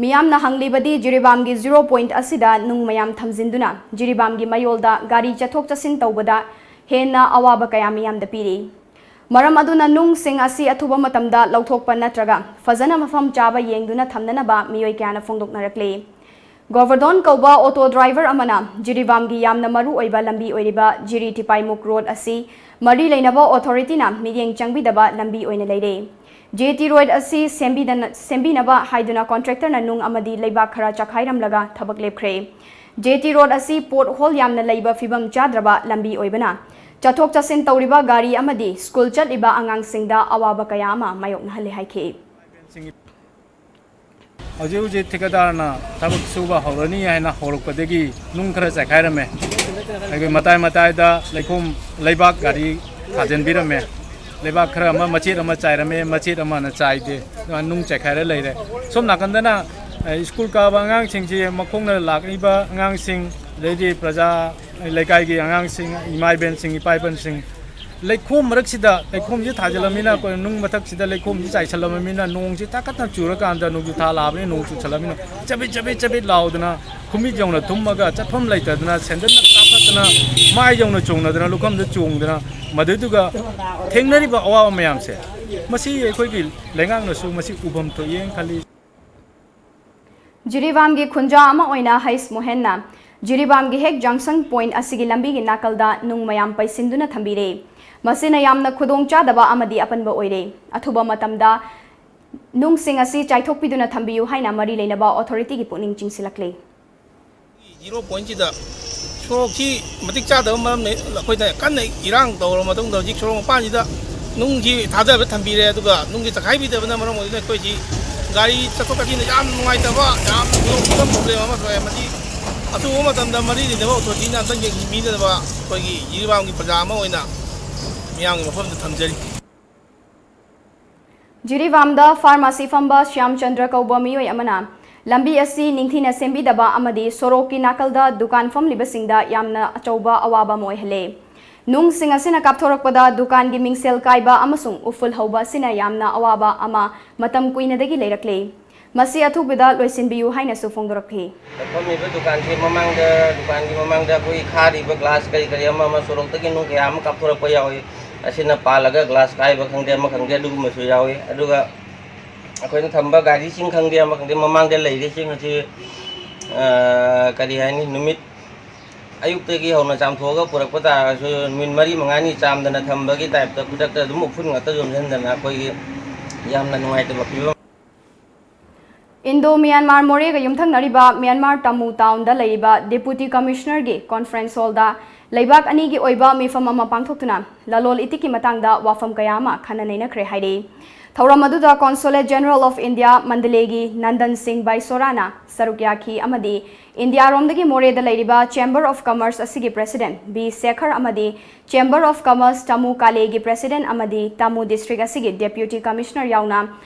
ꯃꯤꯌꯥꯝꯅ ꯍꯪꯂꯤꯕꯗꯤ ꯖꯤꯔꯤꯕꯥꯝꯒꯤ ꯖꯤꯔꯣ ꯄꯣꯏꯟꯠ ꯑꯁꯤꯗ ꯅꯨꯡ ꯃꯌꯥꯝ ꯊꯝꯖꯤꯟꯗꯨꯅ ꯖꯤꯔꯤꯕꯥꯝꯒꯤ ꯃꯌꯣꯜꯗ ꯒꯥꯔꯤ ꯆꯠꯊꯣꯛ ꯆꯠꯁꯤꯟ ꯇꯧꯕꯗ ꯍꯦꯟꯅ ꯑꯋꯥꯕ ꯀꯌꯥ ꯃꯤꯌꯥꯝꯗ ꯄꯤꯔꯤ꯫ ꯃꯔꯝ ꯑꯗꯨꯅ ꯅꯨꯡꯁꯤꯡ ꯑꯁꯤ ꯑꯊꯨꯕ ꯃꯇꯝꯗ ꯂꯧꯊꯣꯛꯄ ꯅꯠꯇ꯭ꯔꯒ ꯐꯖꯅ ꯃꯐꯝ ꯆꯥꯕ ꯌꯦꯡꯗꯨꯅ ꯊꯝꯅꯅꯕ ꯃꯤꯑꯣꯏ ꯀꯌꯥꯅ ꯐꯣꯡꯗꯣꯛꯅꯔꯛꯂꯤ꯫ ꯒꯣꯕꯔꯗꯣꯟ ꯀꯧꯕ ꯑꯣꯇꯣ ꯗ꯭ꯔꯥꯏꯚꯔ ꯑꯃꯅ ꯖꯤꯔꯤꯕꯥꯝꯒꯤ ꯌꯥꯝꯅ ꯃꯔꯨ ꯑꯣꯏꯕ ꯂꯝꯕꯤ ꯑꯣꯏꯔꯤꯕ ꯖꯤꯔꯤ ꯇꯤꯄꯥꯏꯃꯨꯛ ꯔꯣꯗ ꯑꯁꯤ ꯃꯔꯤ ꯂꯩꯅꯕ ꯑꯣꯊꯣꯔꯤꯇꯤꯅ ꯃꯤꯠꯌꯦꯡ ꯆꯪꯕꯤꯗꯕ ꯂꯝꯕꯤ ꯑꯣꯏꯅ ꯂꯩꯔꯦ꯫ ꯖꯦ ꯇꯤ ꯔꯣꯗ ꯑꯁꯤ ꯁꯦꯝꯕꯤꯗꯅ-, ꯁꯦꯝꯕꯤꯅꯕ ꯍꯥꯏꯗꯨꯅ ꯀꯣꯟꯇ꯭ꯔꯦꯛꯇꯔꯅ ꯅꯨꯡ ꯑꯃꯗꯤ ꯂꯩꯕꯥꯛ ꯈꯔ ꯆꯈꯥꯏꯔꯝꯂꯒ ꯊꯕꯛ ꯂꯦꯞꯈ꯭ꯔꯦ꯫ ꯖꯦ ꯇꯤ ꯔꯣꯗ ꯑꯁꯤ ꯄꯣꯠ ꯍꯣꯜ ꯌꯥꯝꯅ ꯂꯩꯕ ꯐꯤꯕꯝ ꯆꯥꯗ꯭ꯔꯕ ꯂꯝꯕꯤ ꯑꯣꯏꯕꯅ ꯆꯠꯊꯣꯛ ꯆꯠꯁꯤꯟ ꯇꯧꯔꯤꯕ ꯒꯥꯔꯤ ꯑꯃꯗꯤ ꯁ꯭ꯀꯨꯜ ꯆꯠꯂꯤꯕ ꯑꯉꯥꯡꯁꯤꯡꯗ ꯑꯋꯥꯕ ꯀꯌꯥ ꯑꯃ ꯃꯥꯌꯣꯛꯅꯍꯜꯂꯦ ꯍꯥꯏꯈꯤ꯫ ꯍꯧꯖꯤꯛ ꯍꯧꯖꯤꯛ ꯊꯤꯀꯥꯗꯥꯔꯅ ꯊꯕꯛ ꯁꯨꯕ ꯍꯧꯔꯅꯤ ꯍꯥꯏꯅ ꯍꯧꯔꯛꯄꯗꯒꯤ ꯅꯨꯡ ꯈꯔ ꯆꯥꯏꯈꯥꯏꯔꯝꯃꯦ꯫ ꯑꯩꯈꯣꯏ ꯃꯇꯥꯏ ꯃꯇꯥꯏꯗ ꯂꯩꯈꯣꯝ, ꯂꯩꯕꯥꯛ ꯒꯥꯔꯤ ꯊꯥꯖꯤꯟꯕꯤꯔꯝꯃꯦ꯫ ꯂꯩꯕꯥꯛ ꯈꯔ ꯑꯃ ꯃꯆꯦꯠ ꯑꯃ ꯆꯥꯏꯔꯝꯃꯦ, ꯃꯆꯦꯠ ꯑꯃꯅ ꯆꯥꯏꯗꯦ꯫ ꯑꯗꯨꯃꯥꯏꯅ ꯅꯨꯡ ꯆꯥꯏꯈꯥꯏꯔ ꯂꯩꯔꯦ꯫ ꯁꯣꯝ ꯅꯥꯀꯟꯗꯅ, ꯑ, ꯁ꯭ꯀꯨꯜ ꯀꯥꯕ ꯑꯉꯥꯡꯁꯤꯡꯁꯤ, ꯃꯈꯣꯡꯅ ꯂꯥꯛꯂꯤꯕ ꯑꯉꯥꯡꯁꯤꯡ, ꯑꯗꯩꯗꯤ ꯄ꯭ꯔꯖꯥ, ꯂꯩꯀꯥꯏꯒꯤ ꯑꯉꯥꯡꯁꯤꯡ, ꯏꯃꯥ ꯏꯕꯦꯟꯁꯤꯡ, ꯏꯄꯥ ꯏꯄꯟꯁꯤꯡ, ꯂꯩꯈꯣꯝ ꯃꯔꯛꯁꯤꯗ, ꯂꯩꯈꯣꯝꯁꯤ ꯊꯥꯖꯤꯜꯂꯝꯃꯤꯅ, ꯑꯩꯈꯣꯏ ꯅꯨꯡ ꯃꯊꯛꯁꯤꯗ ꯂꯩꯈꯣꯝꯁꯤ ꯆꯥꯏꯁꯜꯂꯝꯃꯤꯅ, ꯅꯣꯡꯁꯤ ꯇꯥꯈꯠꯇꯅ ꯆꯨꯔꯀꯥꯟꯗ, ꯅꯣꯡꯖꯨ ꯊꯥ ꯂꯥꯛꯑꯕꯅꯤꯅ, ꯅꯣꯡ ꯆꯨꯁꯜꯂꯝꯃꯤꯅ, ꯆꯕꯤꯠ ꯆꯕꯤꯠ ꯆꯕꯤꯠ ꯂꯥꯎꯗꯅ, ꯈꯨꯃꯤꯠ ꯌꯧꯅ ꯊꯨꯝꯃꯒ, ꯆꯠꯐꯝ ꯂꯩꯇꯗꯅ, ꯁꯦꯟꯗꯟꯅ ꯀꯥꯞꯈꯠꯇꯅ, ꯃꯥꯏ ꯌꯧꯅ ꯆꯣꯡꯅꯗꯅ, ꯂꯨꯈꯝꯗ ꯆꯣꯡꯗꯅ, ꯃꯗꯨꯗꯨꯒ ꯊꯦꯡꯅꯔꯤꯕ ꯑꯋꯥꯕ ꯃꯌꯥꯝꯁꯦ, ꯃꯁꯤ ꯑꯩꯈꯣꯏꯒꯤ ꯂꯩꯉꯥꯛꯅꯁꯨ ꯃꯁꯤ ꯎꯐꯝ ꯊꯣꯛꯑꯦꯅ ꯈꯜꯂꯤ꯫ ꯖꯤꯔꯤꯕꯥꯝꯒꯤ ꯈꯨꯟꯖꯥ ꯑꯃ ꯑꯣꯏꯅ ꯍꯩꯁ ꯃꯣꯍꯦꯟꯅ ꯖꯤꯔꯤꯕꯥꯝꯒꯤ ꯍꯦꯛ ꯖꯪꯁꯟ ꯄꯣꯏꯟꯠ ꯑꯁꯤꯒꯤ ꯂꯝꯕꯤꯒꯤ ꯅꯥꯀꯜꯗ ꯅꯨꯡ ꯃꯌꯥꯝ ꯄꯩꯁꯤꯟꯗꯨꯅ ꯊꯝꯕꯤꯔꯦ꯫ ꯃꯁꯤꯅ ꯌꯥꯝꯅ ꯈꯨꯗꯣꯡ ꯆꯥꯗꯕ ꯑꯃꯗꯤ ꯑꯄꯟꯕ ꯑꯣꯏꯔꯦ꯫ ꯑꯊꯨꯕ ꯃꯇꯝꯗ ꯅꯨꯡꯁꯤꯡ ꯑꯁꯤ ꯆꯥꯏꯊꯣꯛꯄꯤꯗꯨꯅ ꯊꯝꯕꯤꯌꯨ ꯍꯥꯏꯅ ꯃꯔꯤ ꯂꯩꯅꯕ ꯑꯣꯊꯣꯔꯤꯇꯤꯒꯤ ꯄꯨꯛꯅꯤꯡ ꯆꯤꯡꯁꯤꯜꯂꯛꯂꯤ꯫ ꯖꯤꯔꯣ ꯄꯣꯏꯟꯁꯤꯗ ꯁꯣꯔꯣꯛꯁꯤ ꯃꯇꯤꯛ ꯆꯥꯗꯕ ꯃꯔꯝꯅ ꯑꯩꯈꯣꯏꯅ ꯀꯟꯅ ꯏꯔꯥꯡ ꯇꯧꯔꯕ ꯃꯇꯨꯡꯗ ꯍꯧꯖꯤꯛ ꯁꯣꯔꯣꯛ ꯃꯄꯥꯟꯁꯤꯗ ꯅꯨꯡꯁꯤ ꯊꯥꯗꯕ ꯊꯝꯕꯤꯔꯦ꯫ ꯑꯗꯨꯒ ꯅꯨꯡꯁꯤ ꯆꯈꯥꯏꯕꯤꯗꯕꯅ ꯃꯔꯝ ꯑꯣꯏꯗꯨꯅ ꯑꯩꯈꯣꯏꯁꯤ ꯒꯥꯔꯤ ꯆꯠꯊꯣꯛ ꯆꯠꯁꯤꯟꯗ ꯌꯥꯝ ꯅꯨꯡꯉꯥꯏꯇꯕ, ꯌꯥꯝ ꯈꯨꯗꯣꯡꯊꯤꯕ ꯄ꯭ꯔꯣꯕ꯭ꯂꯦꯝ ꯑꯃ ꯊꯣꯛꯑꯦ꯫ ꯃꯁꯤ ꯑꯊꯨꯕ ꯃꯇꯝꯗ ꯃꯔꯤ ꯂꯩꯅꯕ ꯑꯣꯊꯣꯔꯤꯇꯤꯅ ꯑꯝꯇꯪ ꯌꯦꯡꯁꯤꯟꯕꯤꯗꯅꯕ ꯑꯩꯈꯣꯏꯒꯤ ꯖꯤꯔꯤꯕꯥꯝꯒꯤ ꯄ꯭ꯔꯖꯥ ꯑꯃ ꯑꯣꯏꯅ ꯃꯤꯌꯥꯝꯒꯤ ꯃꯐꯝꯗ ꯊꯝꯖꯔꯤ꯫ ꯖꯤꯔꯤꯕꯥꯝꯗ ꯐꯥꯔꯃꯥꯁꯤ ꯐꯝꯕ ꯁ꯭ꯌꯥꯝꯆꯟꯗ꯭ꯔ ꯀꯧꯕ ꯃꯤꯑꯣꯏ ꯑꯃꯅ ꯂꯝꯕꯤ ꯑꯁꯤ ꯅꯤꯡꯊꯤꯅ ꯁꯦꯝꯕꯤꯗꯕ ꯑꯃꯗꯤ ꯁꯣꯔꯣꯛꯀꯤ ꯅꯥꯀꯜꯗ ꯗꯨꯀꯥꯟ ꯐꯝꯂꯤꯕꯁꯤꯡꯗ ꯌꯥꯝꯅ ꯑꯆꯧꯕ ꯑꯋꯥꯕ ꯑꯃ ꯑꯣꯏꯍꯜꯂꯦ꯫ ꯅꯨꯡꯁꯤꯡ ꯑꯁꯤꯅ ꯀꯥꯞꯊꯣꯔꯛꯄꯗ ꯗꯨꯀꯥꯟꯒꯤ ꯃꯤꯡꯁꯦꯜ ꯀꯥꯏꯕ ꯑꯃꯁꯨꯡ ꯎꯐꯨꯜ ꯍꯧꯕ ꯑꯁꯤꯅ ꯌꯥꯝꯅ ꯑꯋꯥꯕ ꯑꯃ ꯃꯇꯝ ꯀꯨꯏꯅꯗꯒꯤ ꯂꯩꯔꯛꯂꯦ꯫ ꯃꯁꯤ ꯑꯊꯨꯕꯗ ꯂꯣꯏꯁꯤꯟꯕꯤꯌꯨ ꯍꯥꯏꯅꯁꯨ ꯐꯣꯡꯗꯣꯔꯛꯈꯤ꯫ ꯐꯝꯃꯤꯕ ꯗꯨꯀꯥꯟꯁꯤ ꯃꯃꯥꯡꯗ, ꯗꯨꯀꯥꯟꯒꯤ ꯃꯃꯥꯡꯗ ꯑꯩꯈꯣꯏ ꯈꯥꯔꯤꯕ ꯒ꯭ꯂꯥꯁ ꯀꯔꯤ ꯀꯔꯤ ꯑꯃ ꯑꯃ ꯁꯣꯔꯣꯛꯇꯒꯤ ꯅꯨꯡ ꯀꯌꯥ ꯑꯃ ꯀꯥꯞꯊꯣꯔꯛꯄ ꯌꯥꯎꯏ꯫ ꯑꯁꯤꯅ ꯄꯥꯜꯂꯒ ꯒ꯭ꯂꯥꯁ ꯀꯥꯏꯕ ꯈꯪꯗꯦ, ꯑꯃ ꯈꯪꯗꯦ, ꯑꯗꯨꯒꯨꯝꯕꯁꯨ ꯌꯥꯎꯏ꯫ ꯑꯗꯨꯒ ꯑꯩꯈꯣꯏꯅ ꯊꯝꯕ ꯒꯥꯔꯤꯁꯤꯡ ꯈꯪꯗꯦ, ꯑꯃ ꯈꯪꯗꯦ, ꯃꯃꯥꯡꯗ ꯂꯩꯔꯤꯁꯤꯡ ꯑꯁꯤ, ꯑ, ꯀꯔꯤ ꯍꯥꯏꯅꯤ, ꯅꯨꯃꯤꯠ ꯑꯌꯨꯛꯇꯒꯤ ꯍꯧꯅ ꯆꯥꯝꯊꯣꯛꯑꯒ ꯄꯨꯔꯛꯄ ꯇꯥꯔꯒꯁꯨ ꯅꯨꯃꯤꯠ ꯃꯔꯤ ꯃꯉꯥꯅꯤ ꯆꯥꯝꯗꯅ ꯊꯝꯕꯒꯤ ꯇꯥꯏꯞꯇ ꯈꯨꯗꯛꯇ ꯑꯗꯨꯝ ꯎꯐꯨꯟ ꯉꯥꯛꯇ ꯌꯣꯝꯁꯤꯟꯗꯅ ꯑꯩꯈꯣꯏꯒꯤ ꯌꯥꯝꯅ ꯅꯨꯡꯉꯥꯏꯇꯕ ꯐꯤꯕꯝ꯫ ꯏꯟꯗꯣ ꯃ꯭ꯌꯥꯟꯃꯥꯔ ꯃꯣꯔꯦꯒ ꯌꯨꯝꯊꯪꯅꯔꯤꯕ ꯃ꯭ꯌꯥꯟꯃꯥꯔ ꯇꯥꯃꯨ ꯇꯥꯎꯟꯗ ꯂꯩꯔꯤꯕ ꯗꯦꯄꯨꯇꯤ ꯀꯃꯤꯁꯅꯔꯒꯤ ꯀꯣꯟꯐꯔꯦꯟꯁ ꯍꯣꯜꯗ ꯂꯩꯕꯥꯛ ꯑꯅꯤꯒꯤ ꯑꯣꯏꯕ ꯃꯤꯐꯝ ꯑꯃ ꯄꯥꯡꯊꯣꯛꯇꯨꯅ ꯂꯂꯣꯟ ꯏꯇꯤꯛꯀꯤ ꯃꯇꯥꯡꯗ ꯋꯥꯐꯝ ꯀꯌꯥ ꯑꯃ ꯈꯟꯅ ꯅꯩꯅꯈ꯭ꯔꯦ ꯍꯥꯏꯔꯤ꯫ ꯊꯧꯔꯝ ꯑꯗꯨꯗ Consulate General of India ꯃꯟꯗꯂꯦꯒꯤ Nandan ꯁꯤꯡ ꯕꯥꯏꯁꯣꯔꯥꯅ ꯁꯔꯨꯛ ꯌꯥꯈꯤ ꯑꯃꯗꯤ ꯏꯟꯗꯤꯌꯥꯔꯣꯝꯗꯒꯤ ꯃꯣꯔꯦꯗ ꯂꯩꯔꯤꯕ Chamber of Commerce ꯑꯁꯤꯒꯤ President ꯕꯤ ꯁꯦꯈꯔ ꯑꯃꯗꯤ Chamber of Commerce Tamu ꯀꯥꯂꯦꯒꯤ President ꯑꯃꯗꯤ ꯇꯥꯃꯨ District ꯑꯁꯤꯒꯤ Deputy Commissioner ꯌꯥꯎꯅ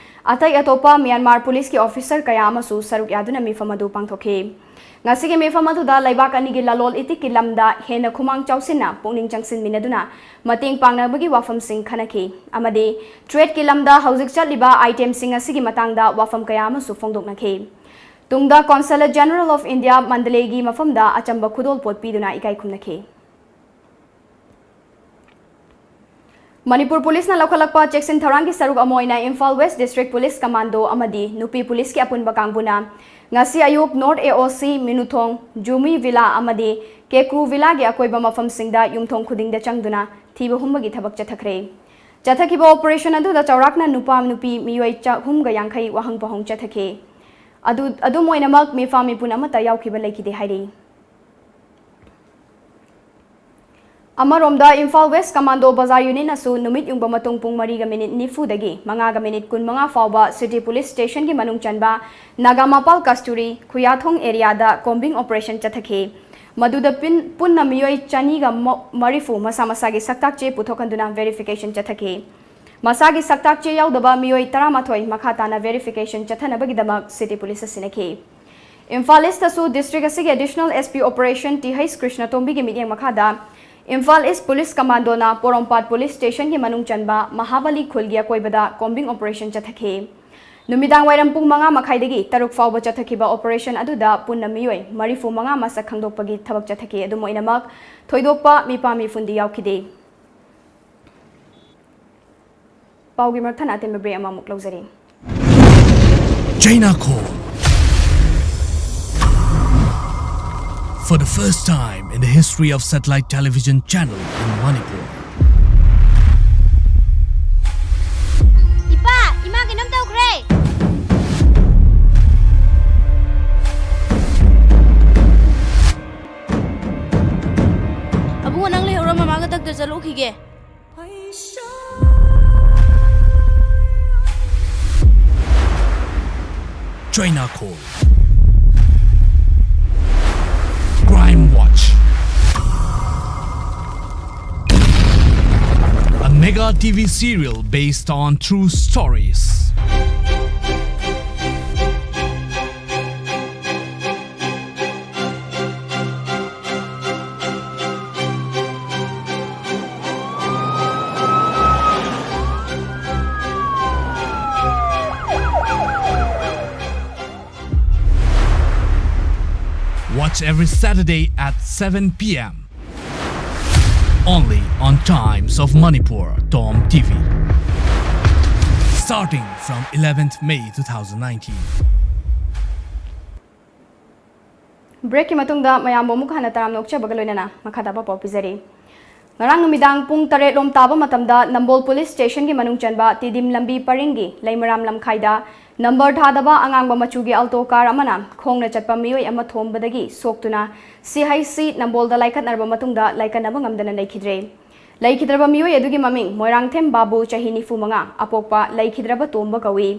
ꯑꯇꯩ ꯑꯇꯣꯞꯄ ꯃ꯭ꯌꯥꯟꯃꯥꯔ ꯄꯨꯂꯤꯁꯀꯤ officer ꯀꯌꯥ ꯑꯃꯁꯨ ꯁꯔꯨꯛ ꯌꯥꯗꯨꯅ ꯃꯤꯐꯝ ꯑꯗꯨ ꯄꯥꯡꯊꯣꯛꯈꯤ꯫ ꯉꯁꯤꯒꯤ ꯃꯤꯐꯝ ꯑꯗꯨꯗ ꯂꯩꯕꯥꯛ ꯑꯅꯤꯒꯤ ꯂꯂꯣꯟ ꯏꯇꯤꯛꯀꯤ ꯂꯝꯗ ꯍꯦꯟꯅ ꯈꯨꯃꯥꯡ ꯆꯥꯎꯁꯤꯟꯅ ꯄꯨꯛꯅꯤꯡ ꯆꯪꯁꯤꯟꯃꯤꯟꯅꯗꯨꯅ ꯃꯇꯦꯡ ꯄꯥꯡꯅꯕꯒꯤ ꯋꯥꯐꯝꯁꯤꯡ ꯈꯟꯅꯈꯤ ꯑꯃꯗꯤ tradeꯀꯤ ꯂꯝꯗ ꯍꯧꯖꯤꯛ ꯆꯠꯂꯤꯕ itemꯁꯤꯡ ꯑꯁꯤꯒꯤ ꯃꯇꯥꯡꯗ ꯋꯥꯐꯝ ꯀꯌꯥ ꯑꯃꯁꯨ ꯐꯣꯡꯗꯣꯛꯅꯈꯤ꯫ ꯇꯨꯡꯗ Consulate General of India ꯃꯟꯗꯂꯦꯒꯤ ꯃꯐꯝꯗ ꯑꯆꯝꯕ ꯈꯨꯗꯣꯜꯄꯣꯠ ꯄꯤꯗꯨꯅ ꯏꯀꯥꯏ ꯈꯨꯝꯅꯈꯤ꯫ ꯃꯅꯤꯄꯨꯔ ꯄꯨꯂꯤꯁꯅ ꯂꯧꯈꯠꯂꯛꯄ ꯆꯦꯛꯁꯤꯟ ꯊꯧꯔꯥꯡꯒꯤ ꯁꯔꯨꯛ ꯑꯃ ꯑꯣꯏꯅ Imphal west district police commando ꯑꯃꯗꯤ ꯅꯨꯄꯤ ꯄꯨꯂꯤꯁꯀꯤ ꯑꯄꯨꯟꯕ ꯀꯥꯡꯕꯨꯅ ꯉꯁꯤ ꯑꯌꯨꯛ ꯅꯣꯔꯠ ꯑꯦ ꯑꯣ ꯁꯤ ꯃꯤꯅꯨꯊꯣꯡ ꯖꯨꯃꯤ ꯚꯤꯂꯥ ꯑꯃꯗꯤ ꯀꯦꯀ꯭ꯔꯨ ꯚꯤꯂꯥꯒꯤ ꯑꯀꯣꯏꯕ ꯃꯐꯝꯁꯤꯡꯗ ꯌꯨꯝꯊꯣꯡ ꯈꯨꯗꯤꯡꯗ ꯆꯪꯗꯨꯅ ꯊꯤꯕ ꯍꯨꯝꯕꯒꯤ ꯊꯕꯛ ꯆꯠꯊꯈ꯭ꯔꯦ꯫ ꯆꯠꯊꯈꯤꯕ ꯑꯣꯄꯔꯦꯁꯟ ꯑꯗꯨꯗ ꯆꯥꯎꯔꯥꯛꯅ ꯅꯨꯄꯥ ꯅꯨꯄꯤ ꯃꯤꯑꯣꯏ ꯆꯍꯨꯝꯒ ꯌꯥꯡꯈꯩ ꯋꯥꯍꯪ ꯄꯥꯎꯍꯪ ꯆꯠꯊꯈꯤ꯫ ꯑꯗꯨ, ꯑꯗꯨꯝ ꯑꯣꯏꯅꯃꯛ ꯃꯤꯐꯥ ꯃꯤꯄꯨꯟ ꯑꯃꯠꯇ ꯌꯥꯎꯈꯤꯕ ꯂꯩꯈꯤꯗꯦ ꯍꯥꯏꯔꯤ꯫ ꯑꯃꯔꯣꯝꯗ, ꯏꯝꯐꯥꯜ ꯋꯦꯁ ꯀꯃꯥꯟꯗꯣ ꯕꯖꯥꯔ ꯌꯨꯅꯤꯠꯅꯁꯨ ꯅꯨꯃꯤꯠ ꯌꯨꯡꯕ ꯃꯇꯨꯡ ꯄꯨꯡ ꯃꯔꯤꯒ ꯃꯤꯅꯤꯠ ꯅꯤꯐꯨꯗꯒꯤ ꯃꯉꯥꯒ ꯃꯤꯅꯤꯠ ꯀꯨꯟꯃꯉꯥ ꯐꯥꯎꯕ ꯁꯤꯇꯤ ꯄꯨꯂꯤꯁ ꯁ꯭ꯇꯦꯁꯟꯒꯤ ꯃꯅꯨꯡ ꯆꯟꯕ ꯅꯥꯒꯥꯃꯄꯥꯜ ꯀꯁꯇꯨꯔꯤ ꯈꯨꯌꯥꯊꯣꯡ ꯑꯦꯔꯤꯌꯥꯗ ꯀꯣꯝꯕꯤꯡ ꯑꯣꯄꯔꯦꯁꯟ ꯆꯠꯊꯈꯤ꯫ ꯃꯗꯨꯗ ꯄꯤꯟ-, ꯄꯨꯟꯅ ꯃꯤꯑꯣꯏ ꯆꯅꯤꯒ ꯃ-, ꯃꯔꯤꯐꯨ ꯃꯁꯥ ꯃꯁꯥꯒꯤ ꯁꯛꯇꯥꯛ ꯆꯦ ꯄꯨꯊꯣꯛꯍꯟꯗꯨꯅ ꯚꯦꯔꯤꯐꯤꯀꯦꯁꯟ ꯆꯠꯊꯈꯤ꯫ ꯃꯁꯥꯒꯤ ꯁꯛꯇꯥꯛ ꯆꯦ ꯌꯥꯎꯗꯕ ꯃꯤꯑꯣꯏ ꯇꯔꯥꯃꯥꯊꯣꯏ ꯃꯈꯥ ꯇꯥꯅ ꯚꯦꯔꯤꯐꯤꯀꯦꯁꯟ ꯆꯠꯊꯅꯕꯒꯤꯗꯃꯛ ꯁꯤꯇꯤ ꯄꯨꯂꯤꯁꯇ ꯁꯤꯟꯅꯈꯤ꯫ ꯏꯝꯐꯥꯜ ꯏꯁꯇꯁꯨ ꯗꯤꯁꯇ꯭ꯔꯤꯛ ꯑꯁꯤꯒꯤ additional S P operation T H ꯀ꯭ꯔꯤꯁꯅꯇꯣꯝꯕꯤꯒꯤ ꯃꯤꯠꯌꯦꯡ ꯃꯈꯥꯗ ꯏꯝꯐꯥꯜ ꯏꯁ ꯄꯨꯂꯤꯁ ꯀꯃꯥꯟꯗꯣꯅ ꯄꯣꯔꯣꯝꯄꯥꯠ ꯄꯨꯂꯤꯁ ꯁ꯭ꯇꯦꯁꯟꯒꯤ ꯃꯅꯨꯡ ꯆꯟꯕ ꯃꯍꯥꯕꯂꯤ ꯈꯨꯜꯒꯤ ꯑꯀꯣꯏꯕꯗ ꯀꯣꯝꯕꯤꯡ ꯑꯣꯄꯔꯦꯁꯟ ꯆꯠꯊꯈꯤ꯫ ꯅꯨꯃꯤꯗꯥꯡ ꯋꯥꯏꯔꯝ ꯄꯨꯡ ꯃꯉꯥ ꯃꯈꯥꯏꯗꯒꯤ ꯇꯔꯨꯛ ꯐꯥꯎꯕ ꯆꯠꯊꯈꯤꯕ ꯑꯣꯄꯔꯦꯁꯟ ꯑꯗꯨꯗ ꯄꯨꯟꯅ ꯃꯤꯑꯣꯏ ꯃꯔꯤꯐꯨ ꯃꯉꯥ ꯃꯁꯛ ꯈꯪꯗꯣꯛꯄꯒꯤ ꯊꯕꯛ ꯆꯠꯊꯈꯤ꯫ ꯑꯗꯨꯝ ꯑꯣꯏꯅꯃꯛ, ꯊꯣꯏꯗꯣꯛꯄ ꯃꯤꯄꯥ ꯃꯤꯐꯨꯟꯗꯤ ꯌꯥꯎꯈꯤꯗꯦ꯫ ꯄꯥꯎꯒꯤ ꯃꯔꯛ ꯊꯠꯅ ꯑꯇꯦꯟꯕ ꯕ꯭ꯔꯦꯛ ꯑꯃꯃꯨꯛ ꯂꯧꯖꯔꯤ꯫ China Call. For the first time in the history of satellite television channel in Manipur. ꯏꯄꯥ, ꯏꯃꯥ ꯀꯩꯅꯣꯝ ꯇꯧꯈ꯭ꯔꯦ꯫ ꯑꯕꯨꯡꯉꯣ, ꯅꯪ ꯂꯩꯍꯧꯔꯣ, ꯃꯃꯥꯒ doctor ꯆꯠꯂꯨꯈꯤꯒꯦ꯫ China Call. Crime Watch. A mega T V serial based on true stories. Watch every Saturday at seven p m. Only on Times of Manipur, Tom T V. Starting from eleventh May two thousand nineteen. Breakꯀꯤ ꯃꯇꯨꯡꯗ ꯃꯌꯥꯝꯕꯨ ꯑꯃꯨꯛ ꯍꯟꯅ ꯇꯔꯥꯝꯅ ꯑꯣꯛꯆꯕꯒ ꯂꯣꯏꯅꯅ ꯃꯈꯥ ꯇꯥꯕ ꯄꯥꯎ ꯄꯤꯖꯔꯤ꯫ ꯉꯔꯥꯡ ꯅꯨꯃꯤꯗꯥꯡ ꯄꯨꯡ ꯇꯔꯦꯠ ꯂꯣꯝ ꯇꯥꯕ ꯃꯇꯝꯗ ꯅꯝꯕꯣꯜ ꯄꯨꯂꯤꯁ ꯁ꯭ꯇꯦꯁꯟꯒꯤ ꯃꯅꯨꯡ ꯆꯟꯕ ꯇꯤꯗꯤꯝ ꯂꯝꯕꯤ ꯄꯔꯤꯡꯒꯤ ꯂꯩꯃꯔꯥꯝ ꯂꯝꯈꯥꯏꯗ ꯅꯝꯕꯔ ꯊꯥꯗꯕ ꯑꯉꯥꯡꯕ ꯃꯆꯨꯒꯤ ꯑꯜꯇꯣ ꯀꯥꯔ ꯑꯃꯅ ꯈꯣꯡꯅ ꯆꯠꯄ ꯃꯤꯑꯣꯏ ꯑꯃ ꯊꯣꯝꯕꯗꯒꯤ ꯁꯣꯛꯇꯨꯅ ꯁꯤ ꯑꯩꯆ ꯁꯤ ꯅꯝꯕꯣꯜꯗ ꯂꯥꯏꯀꯠꯅꯔꯕ ꯃꯇꯨꯡꯗ ꯂꯥꯏꯀꯠꯅꯕ ꯉꯝꯗꯅ ꯂꯩꯈꯤꯗ꯭ꯔꯦ꯫ ꯂꯩꯈꯤꯗ꯭ꯔꯕ ꯃꯤꯑꯣꯏ ꯑꯗꯨꯒꯤ ꯃꯃꯤꯡ ꯃꯣꯏꯔꯥꯡꯊꯦꯝ ꯕꯥꯕꯨ, ꯆꯍꯤ ꯅꯤꯐꯨ ꯃꯉꯥ, ꯑꯄꯣꯛꯄ ꯂꯩꯈꯤꯗ꯭ꯔꯕ ꯇꯣꯝꯕ ꯀꯧꯏ꯫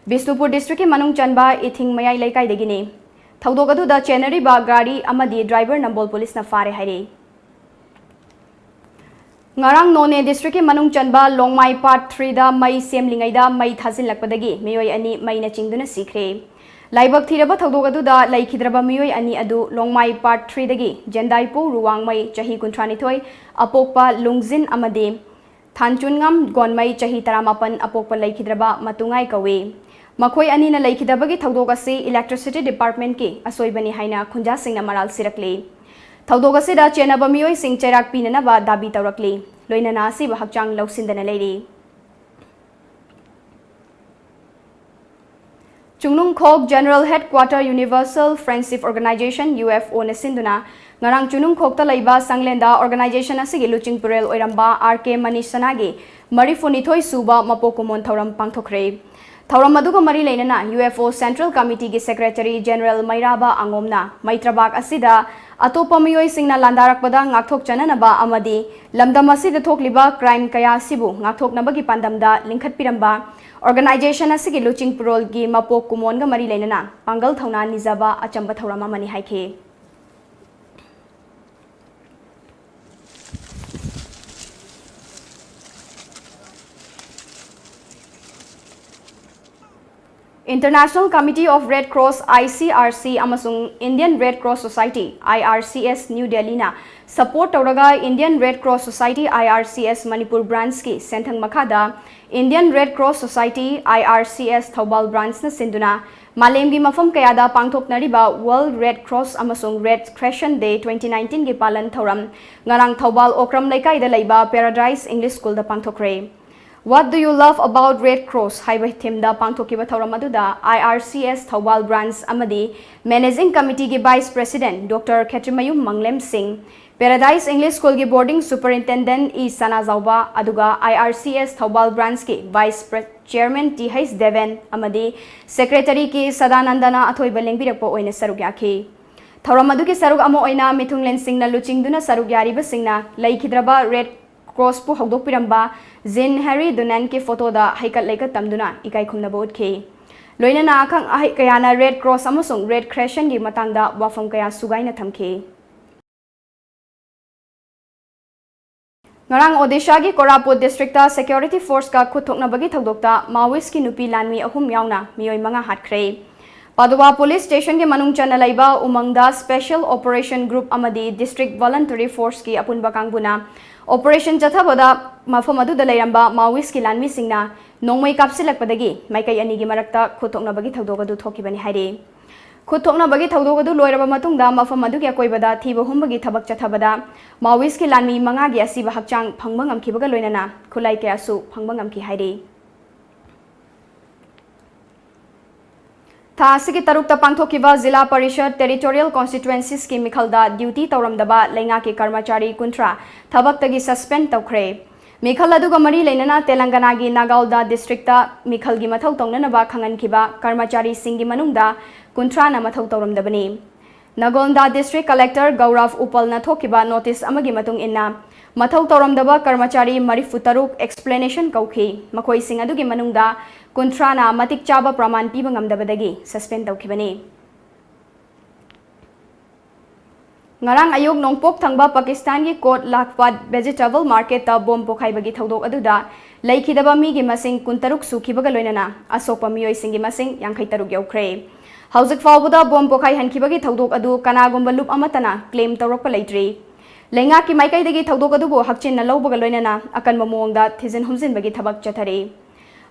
ꯕꯤꯁꯅꯨꯄꯨꯔ ꯗꯤꯁꯇ꯭ꯔꯤꯛꯀꯤ ꯃꯅꯨꯡ ꯆꯟꯕ ꯏꯊꯤꯡ ꯃꯌꯥꯏ ꯂꯩꯀꯥꯏꯗꯒꯤꯅꯤ꯫ ꯊꯧꯗꯣꯛ ꯑꯗꯨꯗ ꯆꯦꯟꯅꯔꯤꯕ ꯒꯥꯔꯤ ꯑꯃꯗꯤ ꯗ꯭ꯔꯥꯏꯚꯔ ꯅꯝꯕꯣꯜ ꯄꯨꯂꯤꯁꯅ ꯐꯥꯔꯦ ꯍꯥꯏꯔꯤ꯫ ꯉꯔꯥꯡ ꯅꯣꯅꯦ ꯗꯤꯁꯇ꯭ꯔꯤꯛꯀꯤ ꯃꯅꯨꯡ ꯆꯟꯕ ꯂꯣꯡꯃꯥꯏ ꯄꯥꯔꯠ ꯊ꯭ꯔꯤꯗ ꯃꯩ ꯁꯦꯝꯂꯤꯉꯩꯗ ꯃꯩ ꯊꯥꯖꯤꯜꯂꯛꯄꯗꯒꯤ ꯃꯤꯑꯣꯏ ꯑꯅꯤ ꯃꯩꯅ ꯆꯤꯡꯗꯨꯅ ꯁꯤꯈ꯭ꯔꯦ꯫ ꯂꯥꯏꯕꯛ ꯊꯤꯔꯕ ꯊꯧꯗꯣꯛ ꯑꯗꯨꯗ ꯂꯩꯈꯤꯗ꯭ꯔꯕ ꯃꯤꯑꯣꯏ ꯑꯅꯤ ꯑꯗꯨ ꯂꯣꯡꯃꯥꯏ ꯄꯥꯔꯠ ꯊ꯭ꯔꯤꯗꯒꯤ ꯖꯦꯟꯗꯥꯏꯄꯨ ꯔꯨꯋꯥꯡꯃꯩ, ꯆꯍꯤ ꯀꯨꯟꯊ꯭ꯔꯥꯅꯤꯊꯣꯏ, ꯑꯄꯣꯛꯄ ꯂꯨꯡꯖꯤꯟ ꯑꯃꯗꯤ ꯊꯥꯟꯆꯨꯟꯉꯝ ꯒꯣꯟꯃꯩ, ꯆꯍꯤ ꯇꯔꯥꯃꯥꯄꯟ, ꯑꯄꯣꯛꯄ ꯂꯩꯈꯤꯗ꯭ꯔꯕ ꯃꯇꯨꯉꯥꯏ ꯀꯧꯏ꯫ ꯃꯈꯣꯏ ꯑꯅꯤꯅ ꯂꯩꯈꯤꯗꯕꯒꯤ ꯊꯧꯗꯣꯛ ꯑꯁꯤ Electricity Departmentꯀꯤ ꯑꯁꯣꯏꯕꯅꯤ ꯍꯥꯏꯅ ꯈꯨꯟꯖꯥꯁꯤꯡꯅ ꯃꯔꯥꯜ ꯁꯤꯔꯛꯂꯤ꯫ ꯊꯧꯗꯣꯛ ꯑꯁꯤꯗ ꯆꯦꯟꯅꯕ ꯃꯤꯑꯣꯏꯁꯤꯡ ꯆꯩꯔꯥꯛ ꯄꯤꯅꯅꯕ ꯗꯥꯕꯤ ꯇꯧꯔꯛꯂꯤ꯫ ꯂꯣꯏꯅꯅ ꯑꯁꯤꯕ ꯍꯛꯆꯥꯡ ꯂꯧꯁꯤꯟꯗꯅ ꯂꯩꯔꯤ꯫ ꯆꯤꯡꯅꯨꯡꯈꯣꯛ General Headquarter Universal Friendship Organization, U F O ꯅ ꯁꯤꯟꯗꯨꯅ ꯉꯔꯥꯡ ꯆꯤꯡꯅꯨꯡꯈꯣꯛꯇ ꯂꯩꯕ ꯁꯪꯂꯦꯟꯗ organization ꯑꯁꯤꯒꯤ ꯂꯨꯆꯤꯡꯄꯨꯔꯦꯜ ꯑꯣꯏꯔꯝꯕ R K ꯃꯅꯤꯁꯅꯥꯒꯤ ꯃꯔꯤꯐꯨꯅꯤꯊꯣꯏ ꯁꯨꯕ ꯃꯄꯣꯛ ꯀꯨꯝꯑꯣꯟ ꯊꯧꯔꯝ ꯄꯥꯡꯊꯣꯛꯈ꯭ꯔꯦ꯫ ꯊꯧꯔꯝ ꯑꯗꯨꯒ ꯃꯔꯤ ꯂꯩꯅꯅ U F O Central Committeeꯒꯤ Secretary General ꯃꯩꯔꯥꯕ ꯑꯉꯣꯝꯅ ꯃꯩꯇ꯭ꯔꯕꯥꯛ ꯑꯁꯤꯗ ꯑꯇꯣꯞꯄ ꯃꯤꯑꯣꯏꯁꯤꯡꯅ ꯂꯥꯟꯗꯥꯔꯛꯄꯗ ꯉꯥꯛꯊꯣꯛꯆꯅꯅꯕ ꯑꯃꯗꯤ ꯂꯝꯗꯝ ꯑꯁꯤꯗ ꯊꯣꯛꯂꯤꯕ crime ꯀꯌꯥ ꯑꯁꯤꯕꯨ ꯉꯥꯛꯊꯣꯛꯅꯕꯒꯤ ꯄꯥꯟꯗꯝꯗ ꯂꯤꯡꯈꯠꯄꯤꯔꯝꯕ organization ꯑꯁꯤꯒꯤ ꯂꯨꯆꯤꯡꯄꯨꯔꯣꯜꯒꯤ ꯃꯄꯣꯛ ꯀꯨꯝꯑꯣꯟꯒ ꯃꯔꯤ ꯂꯩꯅꯅ ꯄꯥꯡꯒꯜ ꯊꯧꯅꯥ ꯅꯤꯖꯕ ꯑꯆꯝꯕ ꯊꯧꯔꯝ ꯑꯃꯅꯤ ꯍꯥꯏꯈꯤ꯫ International Committee of Red Cross, I C R C, ꯑꯃꯁꯨꯡ Indian Red Cross Society, I R C S, New Delhi ꯅ Support ꯇꯧꯔꯒ Indian Red Cross Society, I R C S, Manipur branchꯀꯤ ꯁꯦꯟꯊꯪ ꯃꯈꯥꯗ Indian Red Cross Society, I R C S, Thoubal branchꯅ ꯁꯤꯟꯗꯨꯅ ꯃꯥꯂꯦꯝꯒꯤ ꯃꯐꯝ ꯀꯌꯥꯗ ꯄꯥꯡꯊꯣꯛꯅꯔꯤꯕ World Red Cross ꯑꯃꯁꯨꯡ Red Crescent Day twenty nineteenꯒꯤ ꯄꯥꯂꯟ ꯊꯧꯔꯝ ꯉꯔꯥꯡ ꯊꯧꯕꯥꯜ ꯑꯣꯀ꯭ꯔꯝ ꯂꯩꯀꯥꯏꯗ ꯂꯩꯕ Paradise English Schoolꯗ ꯄꯥꯡꯊꯣꯛꯈ꯭ꯔꯦ꯫ What do you love about Red Cross ꯍꯥꯏꯕ themeꯗ ꯄꯥꯡꯊꯣꯛꯈꯤꯕ ꯊꯧꯔꯝ ꯑꯗꯨꯗ I R C S Thoubal branch ꯑꯃꯗꯤ Managing Committeeꯒꯤ Vice President Doctor ꯈꯦꯇ꯭ꯔꯤꯃꯌꯨꯝ ꯃꯪꯂꯦꯝ ꯁꯤꯡ, Paradise English Schoolꯒꯤ Boarding Superintendent ꯏ ꯁꯅꯥꯖꯥꯎꯕ, ꯑꯗꯨꯒ I R C S Thoubal branchꯀꯤ Vice Pre-, Chairman T H Deben ꯑꯃꯗꯤ Secretary ꯀꯦ ꯁꯗꯥꯅꯟꯗꯅ ꯑꯊꯣꯏꯕ ꯂꯦꯡꯕꯤꯔꯛꯄ ꯑꯣꯏꯅ ꯁꯔꯨꯛ ꯌꯥꯈꯤ꯫ ꯊꯧꯔꯝ ꯑꯗꯨꯒꯤ ꯁꯔꯨꯛ ꯑꯃ ꯑꯣꯏꯅ ꯃꯤꯊꯨꯡꯂꯦꯟꯁꯤꯡꯅ ꯂꯨꯆꯤꯡꯗꯨꯅ ꯁꯔꯨꯛ ꯌꯥꯔꯤꯕꯁꯤꯡꯅ ꯂꯩꯈꯤꯗ꯭ꯔꯕ Red Crossꯄꯨ ꯍꯧꯗꯣꯛꯄꯤꯔꯝꯕ ꯖꯤꯟ ꯍꯦꯔꯤ ꯗꯨꯅꯦꯟꯀꯤ photoꯗ ꯍꯩꯀꯠ ꯂꯩꯀꯠ ꯇꯝꯗꯨꯅ ꯏꯀꯥꯏ ꯈꯨꯝꯅꯕ ꯎꯠꯈꯤ꯫ ꯂꯣꯏꯅꯅ ꯑꯈꯪ ꯑꯍꯩ ꯀꯌꯥꯅ Red Cross ꯑꯃꯁꯨꯡ Red Crescentꯒꯤ ꯃꯇꯥꯡꯗ ꯋꯥꯐꯝ ꯀꯌꯥ ꯁꯨꯒꯥꯏꯅ ꯊꯝꯈꯤ꯫ ꯉꯔꯥꯡ ꯑꯣꯗꯤꯁꯥꯒꯤ ꯀꯣꯔꯥꯄꯨꯠ districtꯇ security forceꯀ ꯈꯨꯠ ꯊꯣꯛꯅꯕꯒꯤ ꯊꯧꯗꯣꯛꯇ Maoistꯀꯤ ꯅꯨꯄꯤ ꯂꯥꯟꯃꯤ ꯑꯍꯨꯝ ꯌꯥꯎꯅ ꯃꯤꯑꯣꯏ ꯃꯉꯥ ꯍꯥꯠꯈ꯭ꯔꯦ꯫ ꯄꯥꯗꯨꯋꯥ police stationꯒꯤ ꯃꯅꯨꯡ ꯆꯟꯅ ꯂꯩꯕ ꯎꯃꯪꯗ Special Operation Group ꯑꯃꯗꯤ District Voluntary Forceꯀꯤ ꯑꯄꯨꯟꯕ ꯀꯥꯡꯕꯨꯅ operation ꯆꯠꯊꯕꯗ ꯃꯐꯝ ꯑꯗꯨꯗ ꯂꯩꯔꯝꯕ Maoistꯀꯤ ꯂꯥꯟꯃꯤꯁꯤꯡꯅ ꯅꯣꯡꯃꯩ ꯀꯥꯞꯁꯤꯜꯂꯛꯄꯗꯒꯤ ꯃꯥꯏꯀꯩ ꯑꯅꯤꯒꯤ ꯃꯔꯛꯇ ꯈꯨꯠ ꯊꯣꯛꯅꯕꯒꯤ ꯊꯧꯗꯣꯛ ꯑꯗꯨ ꯊꯣꯛꯈꯤꯕꯅꯤ ꯍꯥꯏꯔꯤ꯫ ꯈꯨꯠ ꯊꯣꯛꯅꯕꯒꯤ ꯊꯧꯗꯣꯛ ꯑꯗꯨ ꯂꯣꯏꯔꯕ ꯃꯇꯨꯡꯗ ꯃꯐꯝ ꯑꯗꯨꯒꯤ ꯑꯀꯣꯏꯕꯗ ꯊꯤꯕ ꯍꯨꯝꯕꯒꯤ ꯊꯕꯛ ꯆꯠꯊꯕꯗ Maoistꯀꯤ ꯂꯥꯟꯃꯤ ꯃꯉꯥꯒꯤ ꯑꯁꯤꯕ ꯍꯛꯆꯥꯡ ꯐꯪꯕ ꯉꯝꯈꯤꯕꯒ ꯂꯣꯏꯅꯅ ꯈꯨꯠꯂꯥꯏ ꯀꯌꯥꯁꯨ ꯐꯪꯕ ꯉꯝꯈꯤ ꯍꯥꯏꯔꯤ꯫ ꯊꯥ ꯑꯁꯤꯒꯤ ꯇꯔꯨꯛꯇ ꯄꯥꯡꯊꯣꯛꯈꯤꯕ ꯖꯤꯂꯥ ꯄꯔꯤꯁꯗ territorial constituenciesꯀꯤ ꯃꯤꯈꯜꯗ duty ꯇꯧꯔꯝꯗꯕ ꯂꯩꯉꯥꯛꯀꯤ ꯀꯔꯃꯆꯥꯔꯤ ꯀꯨꯟꯊ꯭ꯔꯥ ꯊꯕꯛꯇꯒꯤ suspend ꯇꯧꯈ꯭ꯔꯦ꯫ ꯃꯤꯈꯜ ꯑꯗꯨꯒ ꯃꯔꯤ ꯂꯩꯅꯅ ꯇꯦꯂꯪꯒꯅꯥꯒꯤ ꯅꯥꯒꯥꯎꯟꯗ districtꯇ ꯃꯤꯈꯜꯒꯤ ꯃꯊꯧ ꯇꯧꯅꯅꯕ ꯈꯪꯍꯟꯈꯤꯕ ꯀꯔꯃꯆꯥꯔꯤꯁꯤꯡꯒꯤ ꯃꯅꯨꯡꯗ ꯀꯨꯟꯊ꯭ꯔꯥꯅ ꯃꯊꯧ ꯇꯧꯔꯝꯗꯕꯅꯤ꯫ ꯅꯥꯒꯥꯎꯟꯗ district collector ꯒꯧꯔꯚ ꯎꯄꯜꯅ ꯊꯣꯛꯈꯤꯕ notice ꯑꯃꯒꯤ ꯃꯇꯨꯡ ꯏꯟꯅ, ꯃꯊꯧ ꯇꯧꯔꯝꯗꯕ ꯀꯔꯃꯆꯥꯔꯤ ꯃꯔꯤꯐꯨ ꯇꯔꯨꯛ explanation ꯀꯧꯈꯤ꯫ ꯃꯈꯣꯏꯁꯤꯡ ꯑꯗꯨꯒꯤ ꯃꯅꯨꯡꯗ ꯀꯨꯟꯊ꯭ꯔꯥꯅ ꯃꯇꯤꯛ ꯆꯥꯕ ꯄ꯭ꯔꯃꯥꯟ ꯄꯤꯕ ꯉꯝꯗꯕꯗꯒꯤ suspend ꯇꯧꯈꯤꯕꯅꯤ꯫ ꯉꯔꯥꯡ ꯑꯌꯨꯛ ꯅꯣꯡꯄꯣꯛ ꯊꯪꯕ ꯄꯥꯀꯤꯁꯇꯥꯟꯒꯤ ꯀꯣꯠ ꯂꯥꯈꯄꯥꯠ vegetable marketꯇ bomb ꯄꯣꯈꯥꯏꯕꯒꯤ ꯊꯧꯗꯣꯛ ꯑꯗꯨꯗ ꯂꯩꯈꯤꯗꯕ ꯃꯤꯒꯤ ꯃꯁꯤꯡ ꯀꯨꯟꯇꯔꯨꯛ ꯁꯨꯈꯤꯕꯒ ꯂꯣꯏꯅꯅ ꯑꯁꯣꯛꯄ ꯃꯤꯑꯣꯏꯁꯤꯡꯒꯤ ꯃꯁꯤꯡ ꯌꯥꯡꯈꯩ ꯇꯔꯨꯛ ꯌꯧꯈ꯭ꯔꯦ꯫ ꯍꯧꯖꯤꯛ ꯐꯥꯎꯕꯗ bomb ꯄꯣꯈꯥꯏꯍꯟꯈꯤꯕꯒꯤ ꯊꯧꯗꯣꯛ ꯑꯗꯨ ꯀꯅꯥꯒꯨꯝꯕ ꯂꯨꯞ ꯑꯃꯠꯇꯅ claim ꯇꯧꯔꯛꯄ ꯂꯩꯇ꯭ꯔꯤ꯫ ꯂꯩꯉꯥꯛꯀꯤ ꯃꯥꯏꯀꯩꯗꯒꯤ ꯊꯧꯗꯣꯛ ꯑꯗꯨꯕꯨ ꯍꯛꯆꯤꯟꯅ ꯂꯧꯕꯒ ꯂꯣꯏꯅꯅ ꯑꯀꯟꯕ ꯃꯑꯣꯡꯗ ꯊꯤꯖꯤꯟ ꯍꯨꯝꯖꯤꯟꯕꯒꯤ ꯊꯕꯛ ꯆꯠꯊꯔꯤ꯫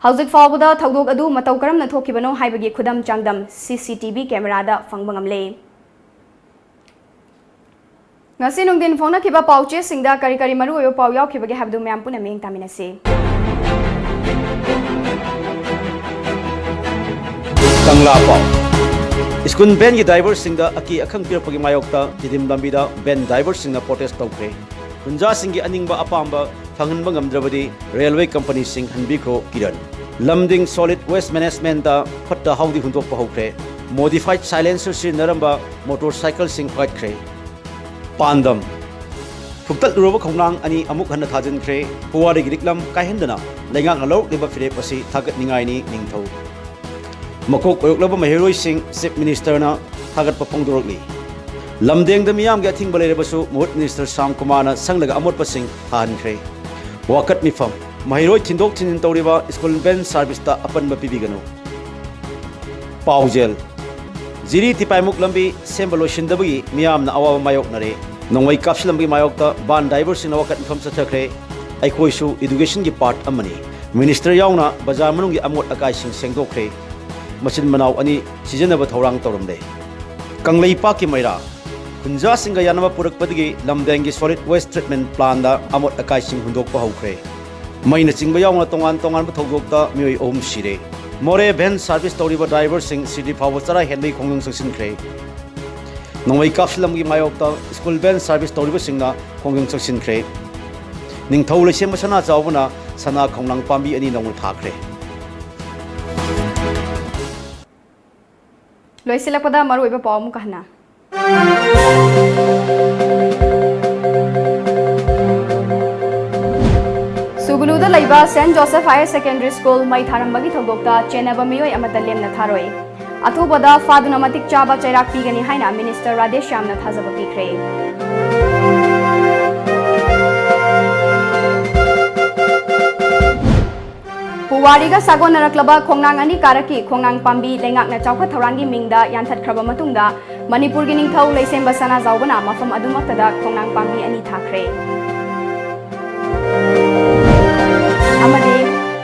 ꯍꯧꯖꯤꯛ ꯐꯥꯎꯕꯗ ꯊꯧꯗꯣꯛ ꯑꯗꯨ ꯃꯇꯧ ꯀꯔꯝꯅ ꯊꯣꯛꯈꯤꯕꯅꯣ ꯍꯥꯏꯕꯒꯤ ꯈꯨꯗꯝ ꯆꯥꯡꯗꯝ ꯁꯤ ꯁꯤ ꯇꯤ ꯚꯤ ꯀꯦꯃꯦꯔꯥꯗ ꯐꯪꯕ ꯉꯝꯂꯦ꯫ ꯉꯁꯤ ꯅꯨꯡꯊꯤꯟ ꯐꯣꯡꯅꯈꯤꯕ ꯄꯥꯎꯆꯦꯁꯤꯡꯗ ꯀꯔꯤ ꯀꯔꯤ ꯃꯔꯨꯑꯣꯏꯕ ꯄꯥꯎ ꯌꯥꯎꯈꯤꯕꯒꯦ ꯍꯥꯏꯕꯗꯨ ꯃꯌꯥꯝ ꯄꯨꯟꯅ ꯃꯤꯠꯌꯦꯡ ꯇꯥꯃꯤꯟꯅꯁꯤ꯫ ꯀꯪꯂꯥ ꯄꯥꯎ꯫ ꯁ꯭ꯀꯨꯜ ꯚꯦꯟꯒꯤ ꯗ꯭ꯔꯥꯏꯚꯔꯁꯤꯡꯗ ꯑꯀꯤ ꯑꯈꯪ ꯄꯤꯔꯛꯄꯒꯤ ꯃꯥꯌꯣꯛꯇ ꯇꯤꯗꯤꯝ ꯂꯝꯕꯤꯗ ꯚꯦꯟ ꯗ꯭ꯔꯥꯏꯚꯔꯁꯤꯡꯅ ꯄ꯭ꯔꯣꯇꯦꯁ ꯇꯧꯈ꯭ꯔꯦ꯫ ꯈꯨꯟꯖꯥꯁꯤꯡꯒꯤ ꯑꯅꯤꯡꯕ ꯑꯄꯥꯝꯕ ꯐꯪꯍꯟꯕ ꯉꯝꯗ꯭ꯔꯕꯗꯤ ꯔꯦꯜꯋꯦ ꯀꯝꯄꯅꯤꯁꯤꯡ ꯍꯟꯕꯤꯈ꯭ꯔꯣ ꯀꯤꯔꯟ꯫ ꯂꯝꯗꯤꯡ ꯁꯣꯂꯤꯗ ꯋꯦꯁ ꯃꯦꯅꯦꯖꯃꯦꯟꯇ ꯐꯠꯇ ꯍꯥꯎꯗꯤ ꯍꯨꯟꯗꯣꯛꯄ ꯍꯧꯈ꯭ꯔꯦ꯫ ꯃꯣꯗꯤꯐꯥꯏꯗ ꯁꯥꯏꯂꯦꯟꯁꯔ ꯁꯤꯖꯤꯟꯅꯔꯝꯕ ꯃꯣꯇꯣꯔ ꯁꯥꯏꯀꯜꯁꯤꯡ ꯐꯒꯠꯈ꯭ꯔꯦ꯫ ꯄꯥꯟꯗꯝ: ꯐꯨꯛꯇꯠꯂꯨꯔꯕ ꯈꯣꯡꯅꯥꯡ ꯑꯅꯤ ꯑꯃꯨꯛ ꯍꯟꯅ ꯊꯥꯖꯤꯟꯈ꯭ꯔꯦ꯫ ꯄꯨꯋꯥꯔꯤꯒꯤ ꯂꯤꯛꯂꯝ ꯀꯥꯏꯍꯟꯗꯅ ꯂꯩꯉꯥꯛꯅ ꯂꯧꯔꯛꯂꯤꯕ ꯐꯤꯔꯦꯞ ꯑꯁꯤ ꯊꯥꯒꯠꯅꯤꯡꯉꯥꯏꯅꯤ꯫ ꯅꯤꯡꯊꯧ ꯃꯀꯣꯛ ꯑꯣꯏꯔꯛꯂꯕ ꯃꯍꯩꯔꯣꯏꯁꯤꯡ ꯆꯤꯐ ꯃꯤꯅꯤꯁꯇꯔꯅ ꯊꯥꯒꯠꯄ ꯐꯣꯡꯗꯣꯔꯛꯂꯤ꯫ ꯂꯝꯗꯦꯡꯗ ꯃꯤꯌꯥꯝꯒꯤ ꯑꯊꯤꯡꯕ ꯂꯩꯔꯕꯁꯨ ꯃꯍꯨꯠ ꯃꯤꯅꯤꯁꯇꯔ ꯁ꯭ꯌꯥꯝ ꯀꯨꯃꯥꯔꯅ ꯁꯪꯂꯒ ꯑꯃꯣꯠꯄꯁꯤꯡ ꯊꯥꯍꯟꯈ꯭ꯔꯦ꯫ ꯋꯥꯀꯠ ꯃꯤꯐꯝ: ꯃꯍꯩꯔꯣꯏ ꯊꯤꯟꯗꯣꯛ ꯊꯤꯟꯖꯤꯟ ꯇꯧꯔꯤꯕ ꯁ꯭ꯀꯨꯜ ꯚꯦꯟ ꯁꯥꯔꯚꯤꯁꯇ ꯑꯄꯟꯕ ꯄꯤꯕꯤꯒꯅꯨ꯫ ꯄꯥꯎꯖꯦꯜ: ꯖꯤꯔꯤ ꯇꯤꯄꯥꯏꯃꯨꯛ ꯂꯝꯕꯤ ꯁꯦꯝꯕ ꯂꯣꯏꯁꯤꯟꯗꯕꯒꯤ ꯃꯤꯌꯥꯝꯅ ꯑꯋꯥꯕ ꯃꯥꯌꯣꯛꯅꯔꯦ꯫ ꯅꯣꯡꯃꯩ ꯀꯥꯞꯁꯤꯜꯂꯝꯕꯒꯤ ꯃꯥꯌꯣꯛꯇ ꯚꯥꯟ ꯗ꯭ꯔꯥꯏꯚꯔꯁꯤꯡꯅ ꯋꯥꯀꯠ ꯃꯤꯐꯝ ꯆꯠꯊꯈ꯭ꯔꯦ꯫ ꯑꯩꯈꯣꯏꯁꯨ ꯏꯗꯨꯀꯦꯁꯟꯒꯤ ꯄꯥꯔꯠ ꯑꯃꯅꯤ꯫ ꯃꯤꯅꯤꯁꯇꯔ ꯌꯥꯎꯅ ꯕꯖꯥꯔ ꯃꯅꯨꯡꯒꯤ ꯑꯃꯣꯠ ꯑꯀꯥꯏꯁꯤꯡ ꯁꯦꯡꯗꯣꯛꯈ꯭ꯔꯦ꯫ ꯃꯆꯤꯟ ꯃꯅꯥꯎ ꯑꯅꯤ ꯁꯤꯖꯤꯟꯅꯕ ꯊꯧꯔꯥꯡ ꯇꯧꯔꯝꯂꯦ꯫ ꯀꯪꯂꯩꯄꯥꯛꯀꯤ ꯃꯩꯔꯥ: ꯈꯨꯟꯖꯥꯁꯤꯡꯒ ꯌꯥꯅꯕ ꯄꯨꯔꯛꯄꯗꯒꯤ ꯂꯝꯗꯦꯡꯒꯤ ꯁꯣꯂꯤꯗ ꯋꯦꯁ ꯇ꯭ꯔꯤꯠꯃꯦꯟ ꯄ꯭ꯂꯥꯟꯗ ꯑꯃꯣꯠ ꯑꯀꯥꯏꯁꯤꯡ ꯍꯨꯟꯗꯣꯛꯄ ꯍꯧꯈ꯭ꯔꯦ꯫ ꯃꯩꯅ ꯆꯤꯡꯕ ꯌꯥꯎꯅ ꯇꯣꯉꯥꯟ ꯇꯣꯉꯥꯟꯕ ꯊꯧꯗꯣꯛꯇ ꯃꯤꯑꯣꯏ ꯑꯍꯨꯝ ꯁꯤꯔꯦ꯫ ꯃꯣꯔꯦ ꯚꯦꯟ ꯁꯥꯔꯚꯤꯁ ꯇꯧꯔꯤꯕ ꯗ꯭ꯔꯥꯏꯚꯔꯁꯤꯡ ꯁꯤꯗ꯭ꯔꯤ ꯐꯥꯎꯕ ꯆꯔꯥ ꯍꯦꯟꯕꯒꯤ ꯈꯣꯡꯖꯪ ꯆꯪꯁꯤꯟꯈ꯭ꯔꯦ꯫ ꯅꯣꯡꯃꯩ ꯀꯥꯞꯁꯤꯜꯂꯝꯕꯒꯤ ꯃꯥꯌꯣꯛꯇ ꯁ꯭ꯀꯨꯜ ꯚꯦꯟ ꯁꯥꯔꯚꯤꯁ ꯇꯧꯔꯤꯕꯁꯤꯡꯅ ꯈꯣꯡꯖꯪ ꯆꯪꯁꯤꯟꯈ꯭ꯔꯦ꯫ ꯅꯤꯡꯊꯧ ꯂꯩꯁꯦꯝꯕ ꯁꯅꯥ ꯆꯥꯎꯕꯅ ꯁꯅꯥ ꯈꯣꯡꯅꯥꯡ ꯄꯥꯝꯕꯤ ꯑꯅꯤ ꯅꯧꯅ ꯊꯥꯈ꯭ꯔꯦ꯫ ꯂꯣꯏꯁꯤꯜꯂꯛꯄꯗ ꯃꯔꯨꯑꯣꯏꯕ ꯄꯥꯎ ꯑꯃꯨꯛꯀ ꯍꯟꯅ꯫ ꯁꯨꯒꯅꯨꯗ ꯂꯩꯕ saint Joseph higher secondary school ꯃꯩ ꯊꯥꯔꯝꯕꯒꯤ ꯊꯧꯗꯣꯛꯇ ꯆꯦꯟꯅꯕ ꯃꯤꯑꯣꯏ ꯑꯃꯠꯇ ꯂꯦꯝꯅ ꯊꯥꯔꯣꯏ꯫ ꯑꯊꯨꯕꯗ ꯐꯥꯗꯨꯅ ꯃꯇꯤꯛ ꯆꯥꯕ ꯆꯩꯔꯥꯛ ꯄꯤꯒꯅꯤ ꯍꯥꯏꯅ ꯃꯤꯅꯤꯁꯇꯔ ꯔꯥꯙꯦꯁ꯭ꯌꯥꯝꯅ ꯊꯥꯖꯕ ꯄꯤꯈ꯭ꯔꯦ꯫ ꯄꯨꯋꯥꯔꯤꯒ ꯁꯥꯒꯣꯟꯅꯔꯛꯂꯕ ꯈꯣꯡꯅꯥꯡ ꯑꯅꯤ ꯀꯥꯔꯛꯀꯤ ꯈꯣꯡꯅꯥꯡ ꯄꯥꯝꯕꯤ ꯂꯩꯉꯥꯛꯅ ꯆꯥꯎꯈꯠ ꯊꯧꯔꯥꯡꯒꯤ ꯃꯤꯡꯗ ꯌꯥꯟꯊꯠꯈ꯭ꯔꯕ ꯃꯇꯨꯡꯗ, ꯃꯅꯤꯄꯨꯔꯒꯤ ꯅꯤꯡꯊꯧ ꯂꯩꯁꯦꯝꯕ ꯁꯅꯥꯖꯥꯎꯕꯅ ꯃꯐꯝ ꯑꯗꯨꯃꯛꯇꯗ ꯈꯣꯡꯅꯥꯡ ꯄꯥꯝꯕꯤ ꯑꯅꯤ ꯊꯥꯈ꯭ꯔꯦ꯫ ꯑꯃꯗꯤ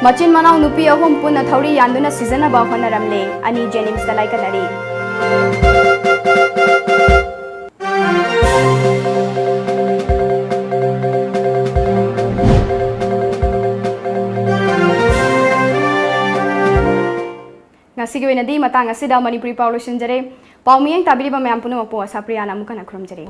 ꯃꯆꯤꯟ ꯃꯅꯥꯎ ꯅꯨꯄꯤ ꯑꯍꯨꯝ ꯄꯨꯟꯅ ꯊꯧꯔꯤ ꯌꯥꯟꯗꯨꯅ ꯁꯤꯖꯅꯕ ꯍꯣꯠꯅꯔꯝꯂꯦ꯫ ꯑꯅꯤ ꯖꯦꯅꯤꯝꯁꯇ ꯂꯥꯏꯀꯠꯅꯔꯤ꯫ ꯉꯁꯤꯒꯤ ꯑꯣꯏꯅꯗꯤ ꯃꯇꯥꯡ ꯑꯁꯤꯗ ꯃꯅꯤꯄꯨꯔꯤ ꯄꯥꯎ ꯂꯣꯏꯁꯤꯟꯖꯔꯦ꯫ ꯄꯥꯎ ꯃꯤꯠꯌꯦꯡ ꯇꯥꯕꯤꯔꯤꯕ ꯃꯌꯥꯝ ꯄꯨꯝꯅꯃꯛꯄꯨ ꯑꯁꯥꯄ꯭ꯔꯤꯌꯥꯅ ꯑꯃꯨꯛ ꯍꯟꯅ ꯈꯨꯔꯨꯝꯖꯔꯤ꯫